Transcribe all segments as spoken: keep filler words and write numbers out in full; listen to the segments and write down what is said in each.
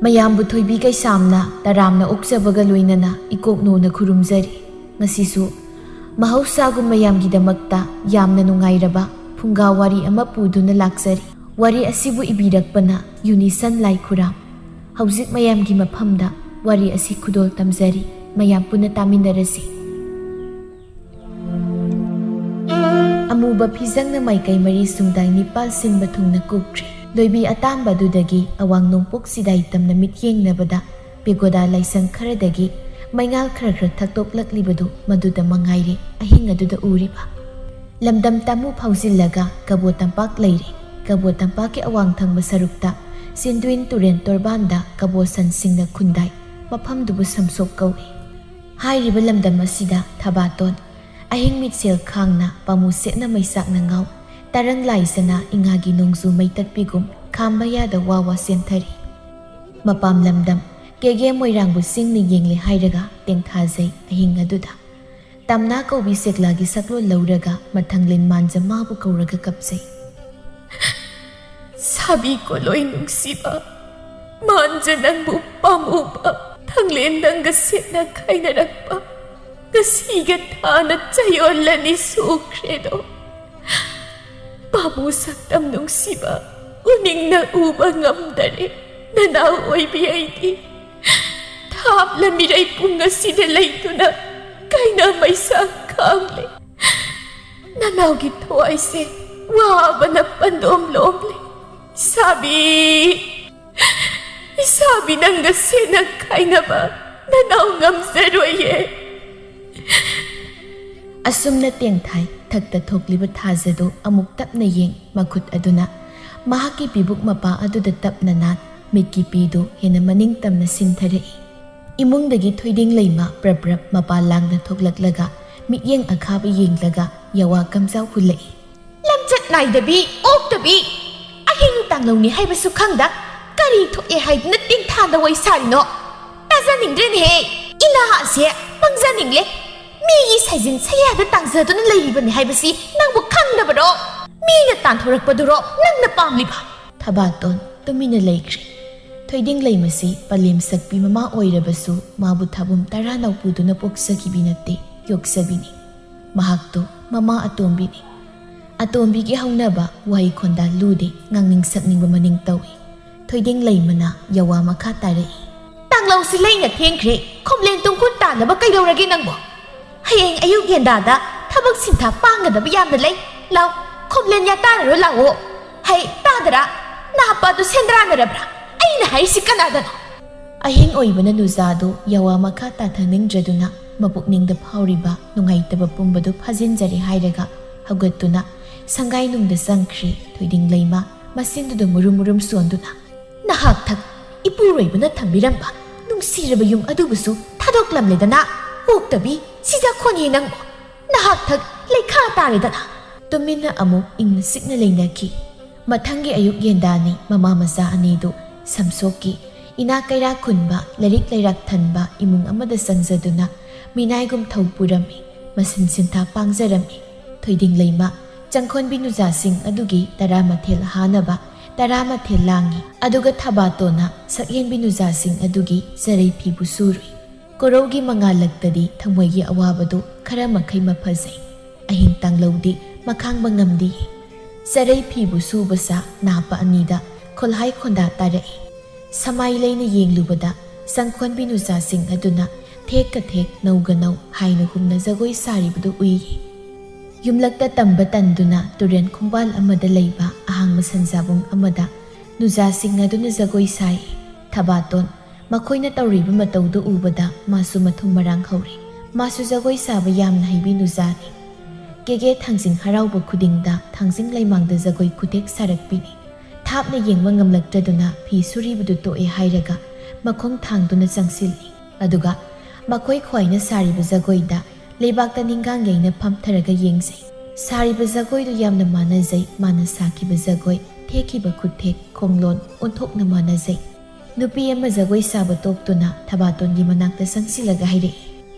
ꯃꯌꯥꯝꯕꯨ ꯊꯣꯏꯕꯤ ꯀꯩꯁꯥꯝꯅ ꯇꯔꯥꯝꯅ ꯑꯣꯛꯆꯕꯒ ꯂꯣꯏꯅꯅ ꯏꯀꯣꯛ ꯅꯣꯅ ꯈꯨꯔꯨꯝꯖꯔꯤ꯫ ꯉꯁꯤꯁꯨ ꯃꯍꯧꯁꯥꯒꯨꯝ ꯃꯌꯥꯝꯒꯤꯗꯃꯛꯇ ꯌꯥꯝꯅ ꯅꯨꯡꯉꯥꯏꯔꯕ ꯐꯨꯡꯒꯥ ꯋꯥꯔꯤ ꯑꯃ ꯄꯨꯗꯨꯅ ꯂꯥꯛꯆꯔꯤ꯫ ꯋꯥꯔꯤ ꯑꯁꯤꯕꯨ ꯏꯕꯤꯔꯛꯄꯅ ꯌꯨꯅꯤꯁꯟ ꯂꯥꯏꯈꯨꯔꯥꯝ꯫ ꯍꯧꯖꯤꯛ ꯃꯌꯥꯝꯒꯤ ꯃꯐꯝꯗ ꯋꯥꯔꯤ ꯑꯁꯤ ꯈꯨꯗꯣꯜ ꯇꯝꯖꯔꯤ꯫ ꯃꯌꯥꯝ ꯄꯨꯟꯅ ꯇꯥꯃꯤꯟꯅꯔꯁꯤ꯫ ꯑꯃꯨꯕ ꯐꯤꯖꯪꯅ ꯃꯥꯏꯀꯩ ꯃꯔꯤ ꯁꯨꯡꯗꯥꯏ ꯅꯤꯄꯥꯜ ꯁꯤꯟꯕ ꯊꯨꯡꯅ ꯀꯨꯞꯈ꯭ꯔꯦ꯫ ꯂꯣꯏꯕꯤ ꯑꯇꯥꯝꯕ ꯑꯗꯨꯗꯒꯤ ꯑꯋꯥꯡ ꯅꯣꯡꯄꯣꯛ ꯁꯤꯗꯥꯏ ꯇꯝꯅ ꯃꯤꯠꯌꯦꯡꯅꯕꯗ ꯄꯦꯒꯣꯗꯥ ꯂꯥꯏꯁꯪ ꯈꯔꯗꯒꯤ ꯃꯩꯉꯥꯜ ꯈꯔ ꯈꯔ ꯊꯛꯇꯣꯛꯂꯛꯂꯤꯕꯗꯨ ꯃꯗꯨꯗ ꯃꯉꯥꯏꯔꯦ ꯑꯍꯤꯡ ꯑꯗꯨꯗ ꯎꯔꯤꯕ꯫ ꯂꯝꯗꯝ ꯇꯥꯃꯨ ꯐꯥꯎꯖꯤꯜꯂꯒ ꯀꯕꯣ ꯇꯝꯄꯥꯛ ꯂꯩꯔꯦ꯫ ꯀꯕꯣ ꯇꯝꯄꯥꯛꯀꯤ ꯑꯋꯥꯡ ꯊꯪꯕ ꯁꯔꯨꯛꯇ ꯁꯤꯟꯗ꯭ꯋꯤꯟ ꯇꯨꯔꯦꯟ ꯇꯣꯔꯕꯥꯟꯗ ꯀꯕꯣ ꯁꯟꯁꯤꯡꯅ ꯈꯨꯟꯗꯥꯏ꯫ ꯃꯐꯝꯗꯨꯕꯨ ꯁꯝꯁꯣꯛ ꯀꯧꯏ꯫ ꯍꯥꯏꯔꯤꯕ ꯂꯝꯗꯝ ꯑꯁꯤꯗ ꯊꯕꯥꯇꯣꯟ ꯑꯍꯤꯡ ꯃꯤꯠꯁꯦꯜ ꯈꯥꯡꯅ ꯄꯥꯃꯨ ꯁꯦꯠꯅ ꯃꯩꯁꯥꯛꯅ ꯉꯥꯎ, ꯇꯔꯪ ꯂꯥꯏꯖꯅ ꯏꯉꯥꯒꯤ ꯅꯣꯡꯖꯨ ꯃꯩꯇꯠꯄꯤꯒꯨꯝ ꯈꯥꯝꯕ ꯌꯥꯗ ꯋꯥ ꯋꯥ ꯆꯦꯟꯊꯔꯤ꯫ ꯃꯄꯥꯝ ꯂꯝꯗꯝ ꯀꯦꯒꯦ ꯃꯣꯏꯔꯥꯡꯕꯨ ꯆꯤꯡꯅ ꯌꯦꯡꯂꯦ ꯍꯥꯏꯔꯒ ꯇꯦꯡꯊꯥꯖꯩ ꯑꯍꯤꯡ ꯑꯗꯨꯗ꯫ ꯇꯝꯅꯥ ꯀꯧꯕꯤ ꯁꯦꯛꯂꯥꯒꯤ ꯁꯛꯂꯣꯟ ꯂꯧꯔꯒ ꯃꯊꯪꯂꯦꯟ ꯃꯥꯟꯖ ꯃꯥꯕꯨ ꯀꯧꯔꯒ ꯀꯞꯆꯩ꯫ ꯁꯥꯕꯤ ꯀꯣꯂꯣꯏ ꯅꯨꯡꯁꯤꯕ, ꯃꯥꯟꯖ ꯅꯪꯕꯨ ꯄꯥꯝꯃꯨꯕ, ꯊꯪꯂꯦꯟ ꯅꯪꯒ ꯁꯦꯠꯅ ꯈꯥꯏꯅꯔꯛꯄ, ꯉꯁꯤꯒ ꯊꯥꯅ ꯆꯌꯣꯜ ꯑꯅꯤ ꯁꯨꯈ꯭ꯔꯦꯗꯣ꯫ ꯄꯥꯝꯃꯨ ꯁꯛꯇꯝ ꯅꯨꯡꯁꯤꯕ, ꯎꯅꯤꯡꯅ ꯎꯕ ꯉꯝꯗꯔꯦ꯫ ꯅꯅꯥꯎ ꯑꯣꯏꯕꯤ ꯑꯩꯗꯤ ꯊꯥꯞꯂ ꯃꯤꯔꯩ ꯄꯨꯡ ꯑꯁꯤꯗ ꯂꯩꯗꯨꯅ ꯀꯩꯅ ꯃꯩꯁꯥ ꯈꯥꯡꯂꯦ꯫ ꯅꯅꯥꯎꯒꯤ ꯊꯋꯥꯏꯁꯦ ꯋꯥꯕꯅ ꯄꯟꯗꯣꯝ ꯂꯣꯝꯂꯦ꯫ ꯁꯥꯕꯤ, ꯏꯁꯥꯕꯤ ꯅꯪꯒ ꯁꯦꯠꯅ ꯈꯥꯏꯅꯕ ꯅꯅꯥꯎ ꯉꯝꯖꯔꯣꯏꯌꯦ꯫ ꯑꯁꯨꯝꯅ ꯇꯦꯡꯊꯥꯏ ꯊꯛꯇ ꯊꯣꯛꯂꯤꯕ ꯊꯥꯖꯗꯨ ꯑꯃꯨꯛ ꯇꯞꯅ ꯌꯦꯡ, ꯃꯈꯨꯠ ꯑꯗꯨꯅ ꯃꯍꯥꯛꯀꯤ ꯄꯤꯕꯨꯛ ꯃꯄꯥ ꯑꯗꯨꯗ ꯇꯞꯅ ꯅꯥꯟ, ꯃꯤꯠꯀꯤ ꯄꯤꯗꯨ ꯍꯦꯟꯅ ꯃꯅꯤꯡ ꯇꯝꯅ ꯁꯤꯟꯊꯔꯛꯏ꯫ ꯏꯃꯨꯡꯗꯒꯤ ꯊꯣꯏꯗꯤꯡ ꯂꯩꯃ ꯄ꯭ꯔꯞ ꯄ꯭ꯔꯞ ꯃꯄꯥ ꯂꯥꯡꯅ ꯊꯣꯛꯂꯛꯂꯒ ꯃꯤꯠꯌꯦꯡ ꯑꯈꯥꯕ ꯌꯦꯡꯂꯒ ꯌꯥꯋꯥ ꯀꯝꯖꯥꯎ ꯍꯨꯜꯂꯛꯏ꯫ ꯂꯝꯆꯠ ꯅꯥꯏꯗꯕꯤ, ꯑꯣꯛꯇꯕꯤ, ꯑꯍꯤꯡ ꯇꯥꯡꯂꯧꯅꯤ ꯍꯥꯏꯕꯁꯨ ꯈꯪꯗ ꯀꯔꯤ ꯊꯣꯛꯑꯦ ꯍꯥꯏꯗꯨꯅ ꯇꯦꯡꯊꯥꯗ ꯋꯥꯔꯤ ꯁꯥꯔꯤꯅꯣ? ꯇꯥꯖꯅꯤꯡꯗ꯭ꯔꯦꯅꯦꯍꯦ꯫ ꯏꯅꯥ ꯑꯁꯦ ꯄꯪꯖꯅꯤꯡꯂꯦ꯫ ꯃꯤꯒꯤ ꯁꯥꯏꯖꯤꯟ ꯁꯌꯥꯗ ꯇꯥꯡꯖꯗꯨꯅ ꯂꯩꯔꯤꯕꯅꯤ ꯍꯥꯏꯕꯁꯤ ꯅꯪꯕꯨ ꯈꯪꯗꯕꯔꯣ? ꯃꯤꯅ ꯇꯥꯟꯊꯣꯔꯛꯄꯗꯨꯔꯣ ꯅꯪꯅ ꯄꯥꯝꯂꯤꯕ? ꯊꯕꯥꯇꯣꯟ ꯇꯨꯃꯤꯟꯅ ꯂꯩꯈ꯭ꯔꯦ꯫ ꯊꯣꯏꯗꯤꯡ ꯂꯩꯃꯁꯤ ꯄꯂꯦꯝ ꯁꯛꯄꯤ ꯃꯃꯥ ꯑꯣꯏꯔꯕꯁꯨ ꯃꯥꯕꯨ ꯊꯥꯕꯨꯝ ꯇꯔꯥ ꯅꯧꯄꯨꯗꯨꯅ ꯄꯣꯛꯆꯈꯤꯕꯤ ꯅꯠꯇꯦ, ꯌꯣꯛꯆꯕꯤꯅꯤ꯫ ꯃꯍꯥꯛꯇꯣ ꯃꯃꯥ ꯑꯇꯣꯝꯕꯤꯅꯤ꯫ ꯑꯇꯣꯝꯕꯤꯒꯤ ꯍꯧꯅꯕ ꯋꯥꯍꯩ ꯈꯣꯟꯗꯥ ꯂꯨꯗꯦ, ꯉꯥꯡꯅꯤꯡ ꯁꯛꯅꯤꯡꯕ ꯃꯅꯤꯡ ꯇꯧꯏ꯫ ꯊꯣꯏꯗꯤꯡ ꯂꯩꯃꯅ ꯌꯋꯥ ꯃꯈꯥ ꯇꯥꯔꯛꯏ꯫ "ꯇꯥꯡꯂꯧꯁꯤ ꯂꯩꯅ ꯊꯦꯡꯈ꯭ꯔꯦ, ꯈꯣꯝꯂꯦꯟ ꯇꯨꯡꯈꯨꯠ ꯇꯥꯅꯕ ꯀꯩꯗꯧꯔꯒꯦ ꯅꯪꯕꯣ? ꯍꯌꯦꯡ ꯑꯌꯨꯛ ꯌꯦꯟꯗꯥꯗ ꯊꯕꯛ ꯁꯤꯟꯊꯥ ꯄꯥꯡꯒꯗꯕ ꯌꯥꯝꯅ ꯂꯩ꯫ ꯂꯥꯎ, ꯈꯣꯝꯂꯦꯟ ꯌꯥꯇꯥꯔꯔꯣ ꯂꯥꯛꯑꯣ꯫ ꯍꯩ, ꯇꯥꯗꯔꯥ? ꯅꯍꯥꯛꯄ ꯑꯗꯨ ꯁꯦꯟꯗ꯭ꯔꯥꯅꯔꯕ꯭ꯔꯥ? ꯑꯩꯅ ꯍꯥꯏꯔꯤꯁꯤ ꯀꯅꯥꯗꯅꯣ?" ꯑꯍꯤꯡ ꯑꯣꯏꯕꯅ ꯅꯨꯖꯥꯗꯨ ꯌꯋꯥ ꯃꯈꯥ ꯇꯥꯊꯅꯤꯡꯗ꯭ꯔꯗꯨꯅ ꯃꯄꯨꯛꯅꯤꯡꯗ ꯐꯥꯎꯔꯤꯕ ꯅꯨꯡꯉꯥꯏꯇꯕ ꯄꯨꯝꯕꯗꯨ ꯐꯥꯖꯤꯟꯖꯔꯦ ꯍꯥꯏꯔꯒ ꯍꯧꯒꯠꯇꯨꯅ ꯁꯪꯒꯥꯏꯅꯨꯡꯗ ꯆꯪꯈ꯭ꯔꯦ꯫ ꯊꯣꯏꯗꯤꯡ ꯂꯩꯃ ꯃꯆꯤꯟꯗꯨꯗ ꯃꯨꯔꯨꯝ ꯃꯨꯔꯨꯝ ꯁꯣꯟꯗꯨꯅ, "ꯅꯍꯥꯛꯊꯛ ꯏꯄꯨꯔꯣꯏꯕꯅ ꯊꯝꯕꯤꯔꯝꯕ ꯅꯨꯡꯁꯤꯔꯕ ꯌꯨꯝ ꯑꯗꯨꯕꯨꯁꯨ ꯊꯥꯗꯣꯛꯂꯝꯂꯦꯗꯅ, ꯑꯣꯛꯇꯕꯤ ꯁꯤꯖꯥ ꯈꯣꯟꯌꯦ ꯅꯪꯕꯨ! ꯅꯍꯥꯛꯊꯛ ꯂꯩꯈꯥ ꯇꯥꯔꯦꯗꯅ!" ꯇꯨꯃꯤꯟꯅ ꯑꯃꯨꯛ ꯏꯪꯅ ꯆꯤꯛꯅ ꯂꯩꯅꯈꯤ꯫ ꯃꯊꯪꯒꯤ ꯑꯌꯨꯛ ꯌꯦꯟꯗꯥꯅꯤ ꯃꯃꯥ ꯃꯆꯥ ꯑꯅꯤꯗꯨ ꯁꯝꯁꯣꯛꯀꯤ ꯏꯅꯥꯛ ꯀꯩꯔꯥꯛ ꯈꯨꯟꯕ, ꯂꯥꯏꯔꯤꯛ ꯂꯩꯔꯥꯛ ꯊꯟꯕ ꯏꯃꯨꯡ ꯑꯃꯗ ꯆꯪꯖꯗꯨꯅ ꯃꯤꯅꯥꯏꯒꯨꯝ ꯊꯧ ꯄꯨꯔꯝꯃꯤ, ꯃꯁꯤꯟ ꯁꯤꯟꯊꯥ ꯄꯥꯡꯖꯔꯝꯃꯤ꯫ ꯊꯣꯏꯗꯤꯡ ꯂꯩꯃ ꯆꯪꯈꯣꯟꯕꯤ ꯅꯨꯖꯥꯁꯤꯡ ꯑꯗꯨꯒꯤ ꯇꯔꯥꯃꯊꯦꯜ ꯍꯥꯅꯕ ꯇꯔꯥꯃꯊꯦꯜ ꯂꯥꯡꯉꯤ, ꯑꯗꯨꯒ ꯊꯕꯥꯇꯣꯟꯅ ꯁꯛꯍꯦꯟꯕꯤ ꯅꯨꯖꯥꯁꯤꯡ ꯑꯗꯨꯒꯤ ꯆꯔꯩ ꯐꯤꯕꯨ ꯁꯨꯔꯨꯏ꯫ ꯀꯣꯔꯧꯒꯤ ꯃꯉꯥꯜꯂꯛꯇꯗꯤ ꯊꯃꯣꯏꯒꯤ ꯑꯋꯥꯕꯗꯨ ꯈꯔ ꯃꯈꯩ ꯃꯐꯖꯩ꯫ ꯑꯍꯤꯡ ꯇꯥꯡꯂꯧꯗꯤ ꯃꯈꯥꯡꯕ ꯉꯝꯗꯦ꯫ ꯆꯔꯩ ꯐꯤꯕꯨ ꯁꯨꯕ ꯁꯥ ꯅꯍꯥꯄ ꯑꯅꯤꯗ ꯈꯣꯜꯍꯥꯏ ꯈꯣꯟꯗꯥ ꯇꯥꯔꯛꯏ꯫ ꯁꯃꯥꯏ ꯂꯩꯅ ꯌꯦꯡꯂꯨꯕꯗ ꯆꯪꯈꯣꯟꯕꯤ ꯅꯨꯆꯥꯁꯤꯡ ꯑꯗꯨꯅ ꯊꯦꯛꯀ ꯊꯦꯛ ꯅꯧꯒ ꯅꯧ ꯍꯥꯏꯅ ꯍꯨꯝꯅ ꯖꯒꯣꯏ ꯁꯥꯔꯤꯕꯗꯨ ꯎꯏ꯫ ꯌꯨꯝꯂꯛꯇ ꯇꯝꯕ ꯇꯟꯗꯨꯅ ꯇꯨꯔꯦꯟ ꯈꯣꯡꯕꯥꯜ ꯑꯃꯗ ꯂꯩꯕ ꯑꯍꯥꯡꯕ ꯁꯟꯖꯥꯕꯨꯡ ꯑꯃꯗ ꯅꯨꯖꯥꯁꯤꯡ ꯑꯗꯨꯅ ꯖꯒꯣꯏ ꯁꯥꯏ꯫ ꯊꯕꯥꯇꯣꯟ ꯃꯈꯣꯏꯅ ꯇꯧꯔꯤꯕ ꯃꯇꯧꯗꯨ ꯎꯕꯗ ꯃꯥꯁꯨ ꯃꯊꯨꯝ ꯃꯔꯥꯡ ꯍꯧꯔꯦ꯫ ꯃꯥꯁꯨ ꯖꯒꯣꯏ ꯁꯥꯕ ꯌꯥꯝꯅ ꯍꯩꯕꯤ ꯅꯨꯖꯥꯅꯤ꯫ ꯀꯦꯒꯦ ꯊꯥꯡꯖꯤꯡ ꯍꯔꯥꯎꯕ ꯈꯨꯗꯤꯡꯗ ꯊꯥꯡꯖꯤꯡ ꯂꯩꯃꯥꯡꯗ ꯖꯒꯣꯏ ꯈꯨꯊꯦꯛ ꯁꯥꯔꯛꯄꯤꯅꯤ꯫ ꯊꯥꯞꯅ ꯌꯦꯡꯕ ꯉꯝꯂꯛꯇꯗꯨꯅ ꯐꯤ ꯁꯨꯔꯤꯕꯗꯨ ꯇꯣꯛꯑꯦ ꯍꯥꯏꯔꯒ ꯃꯈꯣꯡ ꯊꯥꯡꯗꯨꯅ ꯆꯪꯁꯤꯜꯂꯤ꯫ ꯑꯗꯨꯒ ꯃꯈꯣꯏ ꯈ꯭ꯋꯥꯏꯅ ꯁꯥꯔꯤꯕ ꯖꯒꯣꯏꯗ ꯂꯩꯕꯥꯛꯇ ꯅꯤꯡꯒꯥꯡ ꯌꯩꯅ ꯐꯝꯊꯔꯒ ꯌꯦꯡꯖꯩ꯫ ꯁꯥꯔꯤꯕ ꯖꯒꯣꯏꯗꯨ ꯌꯥꯝꯅ ꯃꯥꯟꯅꯖꯩ, ꯃꯥꯅ ꯁꯥꯈꯤꯕ ꯖꯒꯣꯏ, ꯊꯦꯛꯈꯤꯕ ꯈꯨꯠꯊꯦꯛ, ꯈꯣꯡꯂꯣꯟ ꯑꯣꯟꯊꯣꯛꯅ ꯃꯥꯟꯅꯖꯩ꯫ ꯅꯨꯄꯤ ꯑꯃ ꯖꯒꯣꯏ ꯁꯥꯕ ꯇꯣꯛꯇꯨꯅ ꯊꯕꯥꯇꯣꯟꯒꯤ ꯃꯅꯥꯛꯇ ꯆꯪꯁꯤꯜꯂꯒ ꯍꯥꯏꯔꯛꯏ,